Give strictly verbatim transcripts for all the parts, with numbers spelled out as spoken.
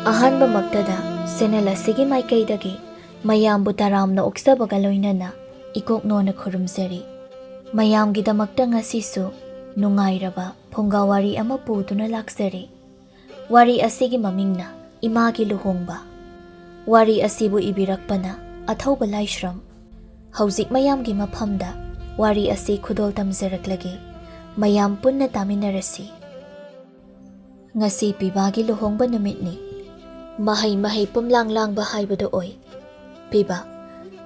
ꯑꯍꯥꯟꯕꯃꯛꯇꯗ channel ꯑꯁꯤꯒꯤ ꯃꯥꯏꯀꯩꯗꯒꯤ ꯃꯌꯥꯝꯕꯨ ꯇꯔꯥꯝꯅ ꯑꯣꯛꯆꯕꯒ ꯂꯣꯏꯅꯅ ꯏꯀꯣꯛꯅꯣꯅ ꯈꯨꯔꯨꯝꯖꯔꯤ꯫ ꯃꯌꯥꯝꯒꯤꯗꯃꯛꯇ ꯉꯁꯤꯁꯨ ꯅꯨꯡꯉꯥꯏꯔꯕ ꯐꯨꯡꯒꯥ ꯋꯥꯔꯤ ꯑꯃ ꯄꯨꯗꯨꯅ ꯂꯥꯛꯆꯔꯤ꯫ ꯋꯥꯔꯤ ꯑꯁꯤꯒꯤ ꯃꯃꯤꯡꯅ ꯏꯃꯥꯒꯤ ꯂꯨꯍꯣꯡꯕ꯫ ꯋꯥꯔꯤ ꯑꯁꯤꯕꯨ ꯏꯕꯤꯔꯛꯄꯅ ꯑꯊꯧꯕ ꯂꯥꯏꯁ꯭ꯔꯝ꯫ ꯍꯧꯖꯤꯛ ꯃꯌꯥꯝꯒꯤ ꯃꯐꯝꯗ ꯋꯥꯔꯤ ꯑꯁꯤ ꯈꯨꯗꯣꯜ ꯇꯝꯖꯔꯛꯂꯒꯦ꯫ ꯃꯌꯥꯝ ꯄꯨꯟꯅ ꯇꯥꯃꯤꯟꯅꯔꯁꯤ꯫ ꯉꯁꯤ ꯄꯤꯕꯥꯒꯤ ꯂꯨꯍꯣꯡꯕ ꯅꯨꯃꯤꯠꯅꯤ꯫ ꯃꯍꯩ ꯃꯍꯩ ꯄꯨꯝꯂꯥꯡ ꯂꯥꯡꯕ ꯍꯥꯏꯕꯗꯨ ꯑꯣꯏ꯫ ꯄꯤꯕꯥ,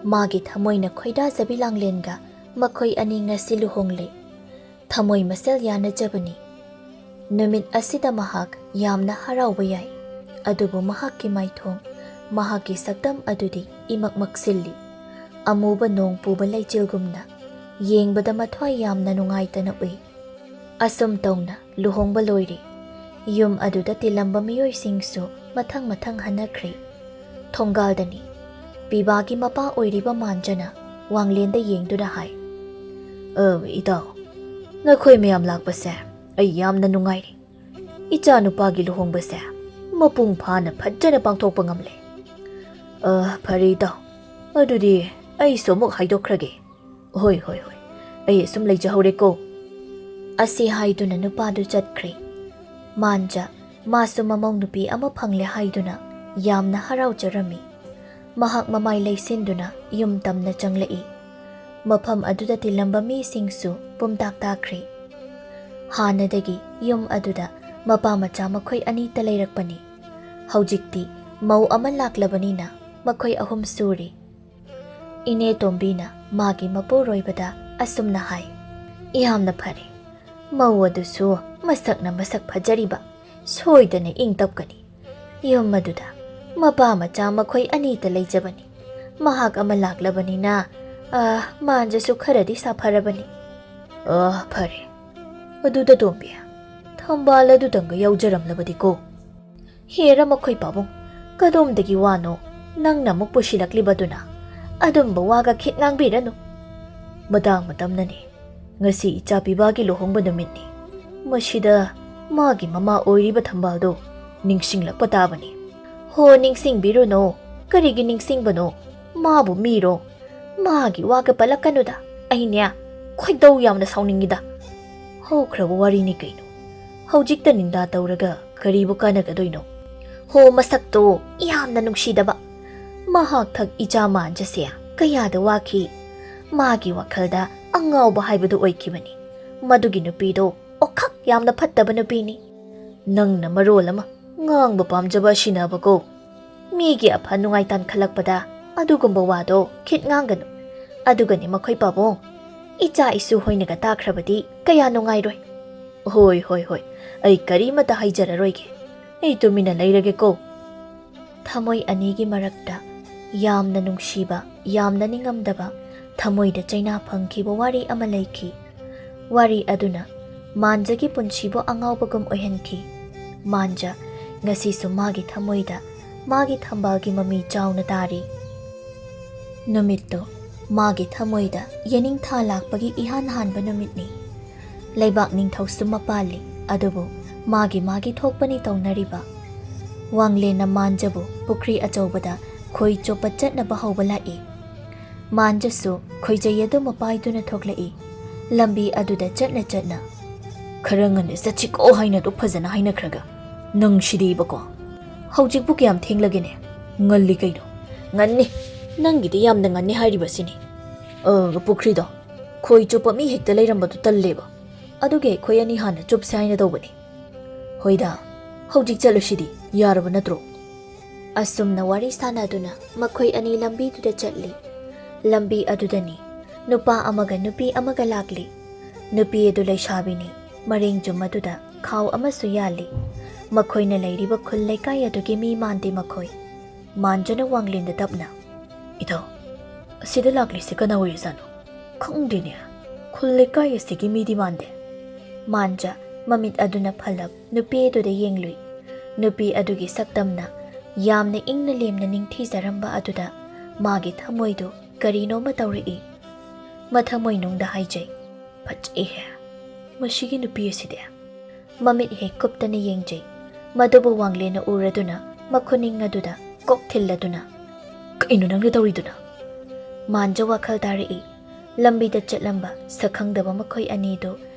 ꯃꯥꯒꯤ ꯊꯃꯣꯏꯅ ꯈꯣꯏꯗꯥꯖꯕꯤ ꯂꯥꯡꯂꯦꯟꯒ ꯃꯈꯣꯏ ꯑꯅꯤ ꯉꯁꯤ ꯂꯨꯍꯣꯡꯂꯦ꯫ ꯊꯃꯣꯏ ꯃꯁꯦꯜ ꯌꯥꯅꯖꯕꯅꯤ꯫ ꯅꯨꯃꯤꯠ ꯑꯁꯤꯗ ꯃꯍꯥꯛ ꯌꯥꯝꯅ ꯍꯔꯥꯎꯕ ꯌꯥꯏ, ꯑꯗꯨꯕꯨ ꯃꯍꯥꯛꯀꯤ ꯃꯥꯏꯊꯣꯡ, ꯃꯍꯥꯛꯀꯤ ꯁꯛꯇꯝ ꯑꯗꯨꯗꯤ ꯏꯃꯛ ꯃꯛꯁꯤꯜꯂꯤ꯫ ꯑꯃꯨꯕ ꯅꯣꯡ ꯄꯨꯕ ꯂꯩꯆꯤꯜꯒꯨꯝꯅ ꯌꯦꯡꯕꯗ ꯃꯊ꯭ꯋꯥꯏ ꯌꯥꯝꯅ ꯅꯨꯡꯉꯥꯏꯇꯅ ꯎꯏ꯫ ꯑꯁꯨꯝ ꯇꯧꯅ ꯂꯨꯍꯣꯡꯕ ꯂꯣꯏꯔꯦ꯫ ꯌꯨꯝ ꯑꯗꯨꯗ ꯇꯤꯜꯂꯝꯕ ꯃꯤꯑꯣꯏꯁꯤꯡꯁꯨ ꯃꯊꯪ ꯃꯊꯪ ꯍꯟꯅꯈ꯭ꯔꯦ꯫ ꯊꯣꯡꯒꯥꯜꯗꯅꯤ꯫ ꯄꯤꯕꯥꯒꯤ ꯃꯄꯥ ꯑꯣꯏꯔꯤꯕ ꯃꯥꯟꯖꯅ ꯋꯥꯡꯂꯦꯟꯗ ꯌꯦꯡꯗꯨꯅ ꯍꯥꯏ, "ꯑ, ꯏꯇꯥꯎ, ꯅꯈꯣꯏ ꯃꯌꯥꯝ ꯂꯥꯛꯄꯁꯦ ꯑꯩ ꯌꯥꯝꯅ ꯅꯨꯡꯉꯥꯏꯔꯦ꯫ ꯏꯆꯥ ꯅꯨꯄꯥꯒꯤ ꯂꯨꯍꯣꯡꯕꯁꯦ ꯃꯄꯨꯡ ꯐꯥꯅ ꯐꯖꯅ ꯄꯥꯡꯊꯣꯛꯄ ꯉꯝꯂꯦ꯫ ꯑ, ꯐꯔꯦ ꯏꯇꯥꯎ, ꯑꯗꯨꯗꯤ ꯑꯩꯁꯨ ꯑꯃꯨꯛ ꯍꯥꯏꯗꯣꯛꯈ꯭ꯔꯒꯦ꯫ ꯍꯣꯏ, ꯍꯣꯏ, ꯍꯣꯏ, ꯑꯩ ꯑꯁꯨꯝ ꯂꯩꯖꯍꯧꯔꯦꯀꯣ"꯫ ꯑꯁꯤ ꯍꯥꯏꯗꯨꯅ ꯅꯨꯄꯥꯗꯨ ꯆꯠꯈ꯭ꯔꯦ꯫ ꯃꯥꯟꯖ, ꯃꯥꯁꯨ ꯃꯃꯧ ꯅꯨꯄꯤ ꯑꯃ ꯐꯪꯂꯦ ꯍꯥꯏꯗꯨꯅ ꯌꯥꯝꯅ ꯍꯔꯥꯎꯖꯔꯝꯃꯤ꯫ ꯃꯍꯥꯛ ꯃꯃꯥꯏ ꯂꯩꯁꯤꯟꯗꯨꯅ ꯌꯨꯝ ꯇꯝꯅ ꯆꯪꯂꯛꯏ꯫ ꯃꯐꯝ ꯑꯗꯨꯗ ꯇꯤꯜꯂꯝꯕ ꯃꯤꯁꯤꯡꯁꯨ ꯄꯨꯝꯇꯥꯛ ꯇꯥꯈ꯭ꯔꯦ꯫ ꯍꯥꯟꯅꯗꯒꯤ ꯌꯨꯝ ꯑꯗꯨꯗ ꯃꯄꯥ ꯃꯆꯥ ꯃꯈꯣꯏ ꯑꯅꯤꯇ ꯂꯩꯔꯛꯄꯅꯤ꯫ ꯍꯧꯖꯤꯛꯇꯤ ꯃꯧ ꯑꯃ ꯂꯥꯛꯂꯕꯅꯤꯅ ꯃꯈꯣꯏ ꯑꯍꯨꯝ ꯁꯨꯔꯦ꯫ ꯏꯅꯦ ꯇꯣꯝꯕꯤꯅ ꯃꯥꯒꯤ ꯃꯄꯨꯔꯣꯏꯕꯗ ꯑꯁꯨꯝꯅ ꯍꯥꯏ, "ꯌꯥꯝꯅ ꯐꯔꯦ꯫ ꯃꯧ ꯑꯗꯨꯁꯨ ꯃꯁꯛꯅ ꯃꯁꯛ ꯐꯖꯔꯤꯕ, ꯁꯣꯏꯗꯅ ꯏꯪ ꯇꯞꯀꯅꯤ꯫ ꯌꯨꯝ ꯑꯗꯨꯗ ꯃꯄꯥ ꯃꯆꯥ ꯃꯈꯣꯏ ꯑꯅꯤꯇ ꯂꯩꯖꯕꯅꯤ꯫ ꯃꯍꯥꯛ ꯑꯃ ꯂꯥꯛꯂꯕꯅꯤꯅ, ꯑ, ꯃꯥꯟꯖꯁꯨ ꯈꯔꯗꯤ ꯁꯥꯐꯔꯕꯅꯤ"꯫ "ꯑ, ꯐꯔꯦ꯫ ꯑꯗꯨꯗ ꯇꯣꯝꯕꯤ, ꯊꯝꯕꯥꯜ ꯑꯗꯨꯗꯪꯒ ꯌꯥꯎꯖꯔꯝꯂꯕꯗꯤꯀꯣ"꯫ "ꯍꯦꯔꯥ ꯃꯈꯣꯏ ꯄꯥꯕꯨꯡ, ꯀꯗꯣꯝꯗꯒꯤ ꯋꯥꯅꯣ ꯅꯪꯅ ꯑꯃꯨꯛ ꯄꯨꯁꯤꯜꯂꯛꯂꯤꯕꯗꯨꯅ? ꯑꯗꯨꯝꯕ ꯋꯥꯒ ꯈꯤꯠ ꯉꯥꯡꯕꯤꯔꯅꯨ꯫ ꯃꯇꯥꯡ ꯃꯇꯝꯅꯅꯤ꯫ ꯉꯁꯤ ꯏꯆꯥ ꯄꯤꯕꯥꯒꯤ ꯂꯨꯍꯣꯡꯕ ꯅꯨꯃꯤꯠꯅꯤ꯫ ꯃꯁꯤꯗ ꯃꯥꯒꯤ ꯃꯃꯥ ꯑꯣꯏꯔꯤꯕ ꯊꯝꯕꯥꯜꯗꯣ ꯅꯤꯡꯁꯤꯡꯂꯛꯄ ꯇꯥꯕꯅꯤ"꯫ "ꯍꯣ, ꯅꯤꯡꯁꯤꯡꯕꯤꯔꯨꯅꯣ꯫ ꯀꯔꯤꯒꯤ ꯅꯤꯡꯁꯤꯡꯕꯅꯣ? ꯃꯥꯕꯨ ꯃꯤꯔꯣ? ꯃꯥꯒꯤ ꯋꯥꯒ ꯄꯜꯂꯛꯀꯅꯨꯗ꯫ ꯑꯩꯅꯦ ꯈꯣꯏꯗꯧ ꯌꯥꯝꯅ ꯁꯥꯎꯅꯤꯡꯉꯤꯗ꯫ ꯍꯧꯈ꯭ꯔꯕ ꯋꯥꯔꯤꯅꯤ ꯀꯩꯅꯣ꯫ ꯍꯧꯖꯤꯛꯇ ꯅꯤꯟꯗꯥ ꯇꯧꯔꯒ ꯀꯔꯤꯕꯨ ꯀꯥꯟꯅꯒꯗꯣꯏꯅꯣ?" ꯍꯣ, ꯃꯁꯛꯇꯣ ꯌꯥꯝꯅ ꯅꯨꯡꯁꯤꯗꯕ꯫ ꯃꯍꯥꯛ ꯊꯛ ꯏꯆꯥ ꯃꯥꯟꯖꯁꯦ ꯀꯌꯥꯗ ꯋꯥꯈꯤ꯫ ꯃꯥꯒꯤ ꯋꯥꯈꯜꯗ ꯑꯉꯥꯎꯕ ꯍꯥꯏꯕꯗꯨ ꯑꯣꯏꯈꯤꯕꯅꯤ꯫ ꯃꯗꯨꯒꯤ ꯅꯨꯄꯤꯗꯣ ꯑꯣꯈꯛ ꯌꯥꯝꯅ ꯐꯠꯇꯕ ꯅꯨꯄꯤꯅꯤ꯫ ꯅꯪꯅ ꯃꯔꯣꯜ ꯑꯃ ꯉꯥꯡꯕ ꯄꯥꯝꯖꯕ ꯑꯁꯤꯅꯕꯀꯣ꯫ ꯃꯤꯒꯤ ꯑꯐ ꯅꯨꯡꯉꯥꯏ ꯇꯥꯟꯈꯠꯂꯛꯄꯗ ꯑꯗꯨꯒꯨꯝꯕ ꯋꯥꯗꯣ ꯈꯤꯠ ꯉꯥꯡꯒꯅꯨ꯫ ꯑꯗꯨꯒꯅꯤ ꯃꯈꯣꯏ ꯄꯥꯕꯨꯡ, ꯏꯆꯥ ꯏꯁꯨ ꯍꯣꯏꯅꯒ ꯇꯥꯈ꯭ꯔꯕꯗꯤ ꯀꯌꯥ ꯅꯨꯡꯉꯥꯏꯔꯣꯏ꯫ ꯍꯣꯏ, ꯍꯣꯏ, ꯍꯣꯏ, ꯑꯩ ꯀꯔꯤꯃꯇ ꯍꯥꯏꯖꯔꯔꯣꯏꯒꯦ꯫ ꯑꯩ ꯇꯨꯃꯤꯟꯅ ꯂꯩꯔꯒꯦꯀꯣ꯫ ꯊꯃꯣꯏ ꯑꯅꯤꯒꯤ ꯃꯔꯛꯇ ꯌꯥꯝꯅ ꯅꯨꯡꯁꯤꯕ, ꯌꯥꯝꯅ ꯅꯤꯡꯉꯝꯗꯕ, ꯊꯃꯣꯏꯗ ꯆꯩꯅꯥ ꯐꯪꯈꯤꯕ ꯋꯥꯔꯤ ꯑꯃ ꯂꯩꯈꯤ꯫ ꯋꯥꯔꯤ ꯑꯗꯨꯅ ꯃꯥꯟꯖꯒꯤ ꯄꯨꯟꯁꯤꯕꯨ ꯑꯉꯥꯎꯕꯒꯨꯝ ꯑꯣꯏꯍꯟꯈꯤ꯫ ꯃꯥꯟꯖ ꯉꯁꯤꯁꯨ ꯃꯥꯒꯤ ꯊꯃꯣꯏꯗ ꯃꯥꯒꯤ ꯊꯝꯕꯥꯜꯒꯤ ꯃꯃꯤ ꯆꯥꯎꯅ ꯇꯥꯔꯤ꯫ ꯅꯨꯃꯤꯠꯇꯨ ꯃꯥꯒꯤ ꯊꯃꯣꯏꯗ ꯌꯦꯅꯤꯡꯊꯥ ꯂꯥꯛꯄꯒꯤ ꯏꯍꯥꯟ ꯍꯥꯟꯕ ꯅꯨꯃꯤꯠꯅꯤ꯫ ꯂꯩꯕꯥꯛ ꯅꯤꯡꯊꯧꯁꯨ ꯃꯄꯥꯜꯂꯤ, ꯑꯗꯨꯕꯨ ꯃꯥꯒꯤ ꯃꯥꯒꯤ ꯊꯣꯛꯄꯅꯤ ꯇꯧꯅꯔꯤꯕ꯫ ꯋꯥꯡꯂꯦꯟꯅ ꯃꯥꯟꯖꯕꯨ ꯄꯨꯈ꯭ꯔꯤ ꯑꯆꯧꯕꯗ ꯈꯣꯏ ꯆꯣꯞꯄ ꯆꯠꯅꯕ ꯍꯧꯕ ꯂꯥꯛꯏ꯫ ꯃꯥꯟꯖꯁꯨ ꯈꯣꯏꯖꯩ ꯑꯗꯨ ꯃꯄꯥꯏꯗꯨꯅ ꯊꯣꯛꯂꯛꯏ꯫ ꯂꯝꯕꯤ ꯑꯗꯨꯗ ꯆꯠꯅ ꯆꯠꯅ, "ꯈꯔ ꯉꯟꯅ ꯆꯠꯁꯤꯀꯣ" ꯍꯥꯏꯅꯗꯨ ꯐꯖꯅ ꯍꯥꯏꯅꯈ꯭ꯔꯒ, ꯅꯪ ꯁꯤꯗꯤꯕꯀꯣ꯫ ꯍꯧꯖꯤꯛꯄꯨ ꯀꯌꯥꯝ ꯊꯦꯡꯂꯒꯦꯅꯦ? ꯉꯜꯂꯤ ꯀꯩꯅꯣ꯫ ꯉꯟꯅꯤ꯫ ꯅꯪꯒꯤꯗꯤ ꯌꯥꯝꯅ ꯉꯟꯅꯤ ꯍꯥꯏꯔꯤꯕꯁꯤꯅꯤ꯫ ꯑ, ꯄꯨꯈ꯭ꯔꯤꯗꯣ ꯈꯣꯏ ꯆꯣꯞꯄ ꯃꯤ ꯍꯦꯛꯇ ꯂꯩꯔꯝꯕꯗꯨ ꯇꯜꯂꯦꯕ꯫ ꯑꯗꯨꯒꯤ ꯑꯩꯈꯣꯏ ꯑꯅꯤ ꯍꯥꯟꯅ ꯆꯨꯞꯁꯦ ꯍꯥꯏꯅ ꯇꯧꯕꯅꯤ꯫ ꯍꯣꯏꯗ, ꯍꯧꯖꯤꯛ ꯆꯠꯂꯨꯁꯤꯗꯤ, ꯌꯥꯔꯕ ꯅꯠꯇ꯭ꯔꯣ? ꯑꯁꯨꯝꯅ ꯋꯥꯔꯤ ꯁꯥꯟꯅꯗꯨꯅ ꯃꯈꯣꯏ ꯑꯅꯤ ꯂꯝꯕꯤꯗꯨꯗ ꯆꯠꯂꯤ꯫ ꯂꯝꯕꯤ ꯑꯗꯨꯗꯅꯤ ꯅꯨꯄꯥ ꯑꯃꯒ ꯅꯨꯄꯤ ꯑꯃꯒ ꯂꯥꯛꯂꯤ꯫ ꯅꯨꯄꯤ ꯑꯗꯨ ꯂꯩꯁꯥꯕꯤꯅꯤ꯫ ꯃꯔꯦꯡ ꯆꯨꯝ ꯑꯗꯨꯗ ꯈꯥꯎ ꯑꯃꯁꯨ ꯌꯥꯜꯂꯤ꯫ ꯃꯈꯣꯏꯅ ꯂꯩꯔꯤꯕ ꯈꯨꯜ ꯂꯩꯀꯥꯏ ꯑꯗꯨꯒꯤ ꯃꯤ ꯃꯥꯟꯗꯦ ꯃꯈꯣꯏ꯫ ꯃꯥꯟꯖꯅ ꯋꯥꯡꯂꯦꯟꯗ ꯇꯞꯅ, "ꯏꯇꯥꯎ, ꯑꯁꯤꯗ ꯂꯥꯛꯂꯤꯁꯤ ꯀꯅꯥ ꯑꯣꯏꯔꯤꯖꯥꯠꯅꯣ? ꯈꯪꯗꯦꯅꯦ, ꯈꯨꯜ ꯂꯩꯀꯥꯏ ꯑꯁꯤꯒꯤ ꯃꯤꯗꯤ ꯃꯥꯟꯗꯦ꯫" ꯃꯥꯟꯖ ꯃꯃꯤꯠ ꯑꯗꯨꯅ ꯐꯜꯂꯞ ꯅꯨꯄꯤ ꯑꯗꯨꯗ ꯌꯦꯡꯂꯨꯏ꯫ ꯅꯨꯄꯤ ꯑꯗꯨꯒꯤ ꯁꯛꯇꯝꯅ ꯌꯥꯝꯅ ꯏꯪꯅ ꯂꯦꯝꯅ ꯅꯤꯡꯊꯤꯖꯔꯝꯕ ꯑꯗꯨꯗ ꯃꯥꯒꯤ ꯊꯃꯣꯏꯗꯨ ꯀꯔꯤꯅꯣꯃ ꯇꯧꯔꯛꯏ꯫ ꯃꯊꯃꯣꯏꯅꯨꯡꯗ ꯍꯥꯏꯖꯩ, "ꯐꯖꯩꯍꯦ ꯃꯁꯤꯒꯤ ꯅꯨꯄꯤ ꯑꯁꯤꯗꯤ꯫" ꯃꯃꯤꯠ ꯍꯦꯛ ꯀꯨꯞꯇꯅ ꯌꯦꯡꯖꯩ꯫ ꯃꯗꯨꯕꯨ ꯋꯥꯡꯂꯦꯟꯅ ꯎꯔꯗꯨꯅ ꯃꯈꯨꯅꯤꯡ ꯑꯗꯨꯗ ꯀꯣꯛ ꯊꯤꯜꯂꯗꯨꯅ, "ꯀꯩꯅꯣ ꯅꯪꯅ ꯇꯧꯔꯤꯗꯨꯅ?" ꯃꯥꯟꯖ ꯋꯥꯈꯜ ꯇꯥꯔꯛꯏ꯫ ꯂꯝꯕꯤꯗ ꯆꯠꯂꯝꯕ ꯁꯛꯈꯪꯗꯕ ꯃꯈꯣꯏ ꯑꯅꯤꯗꯨ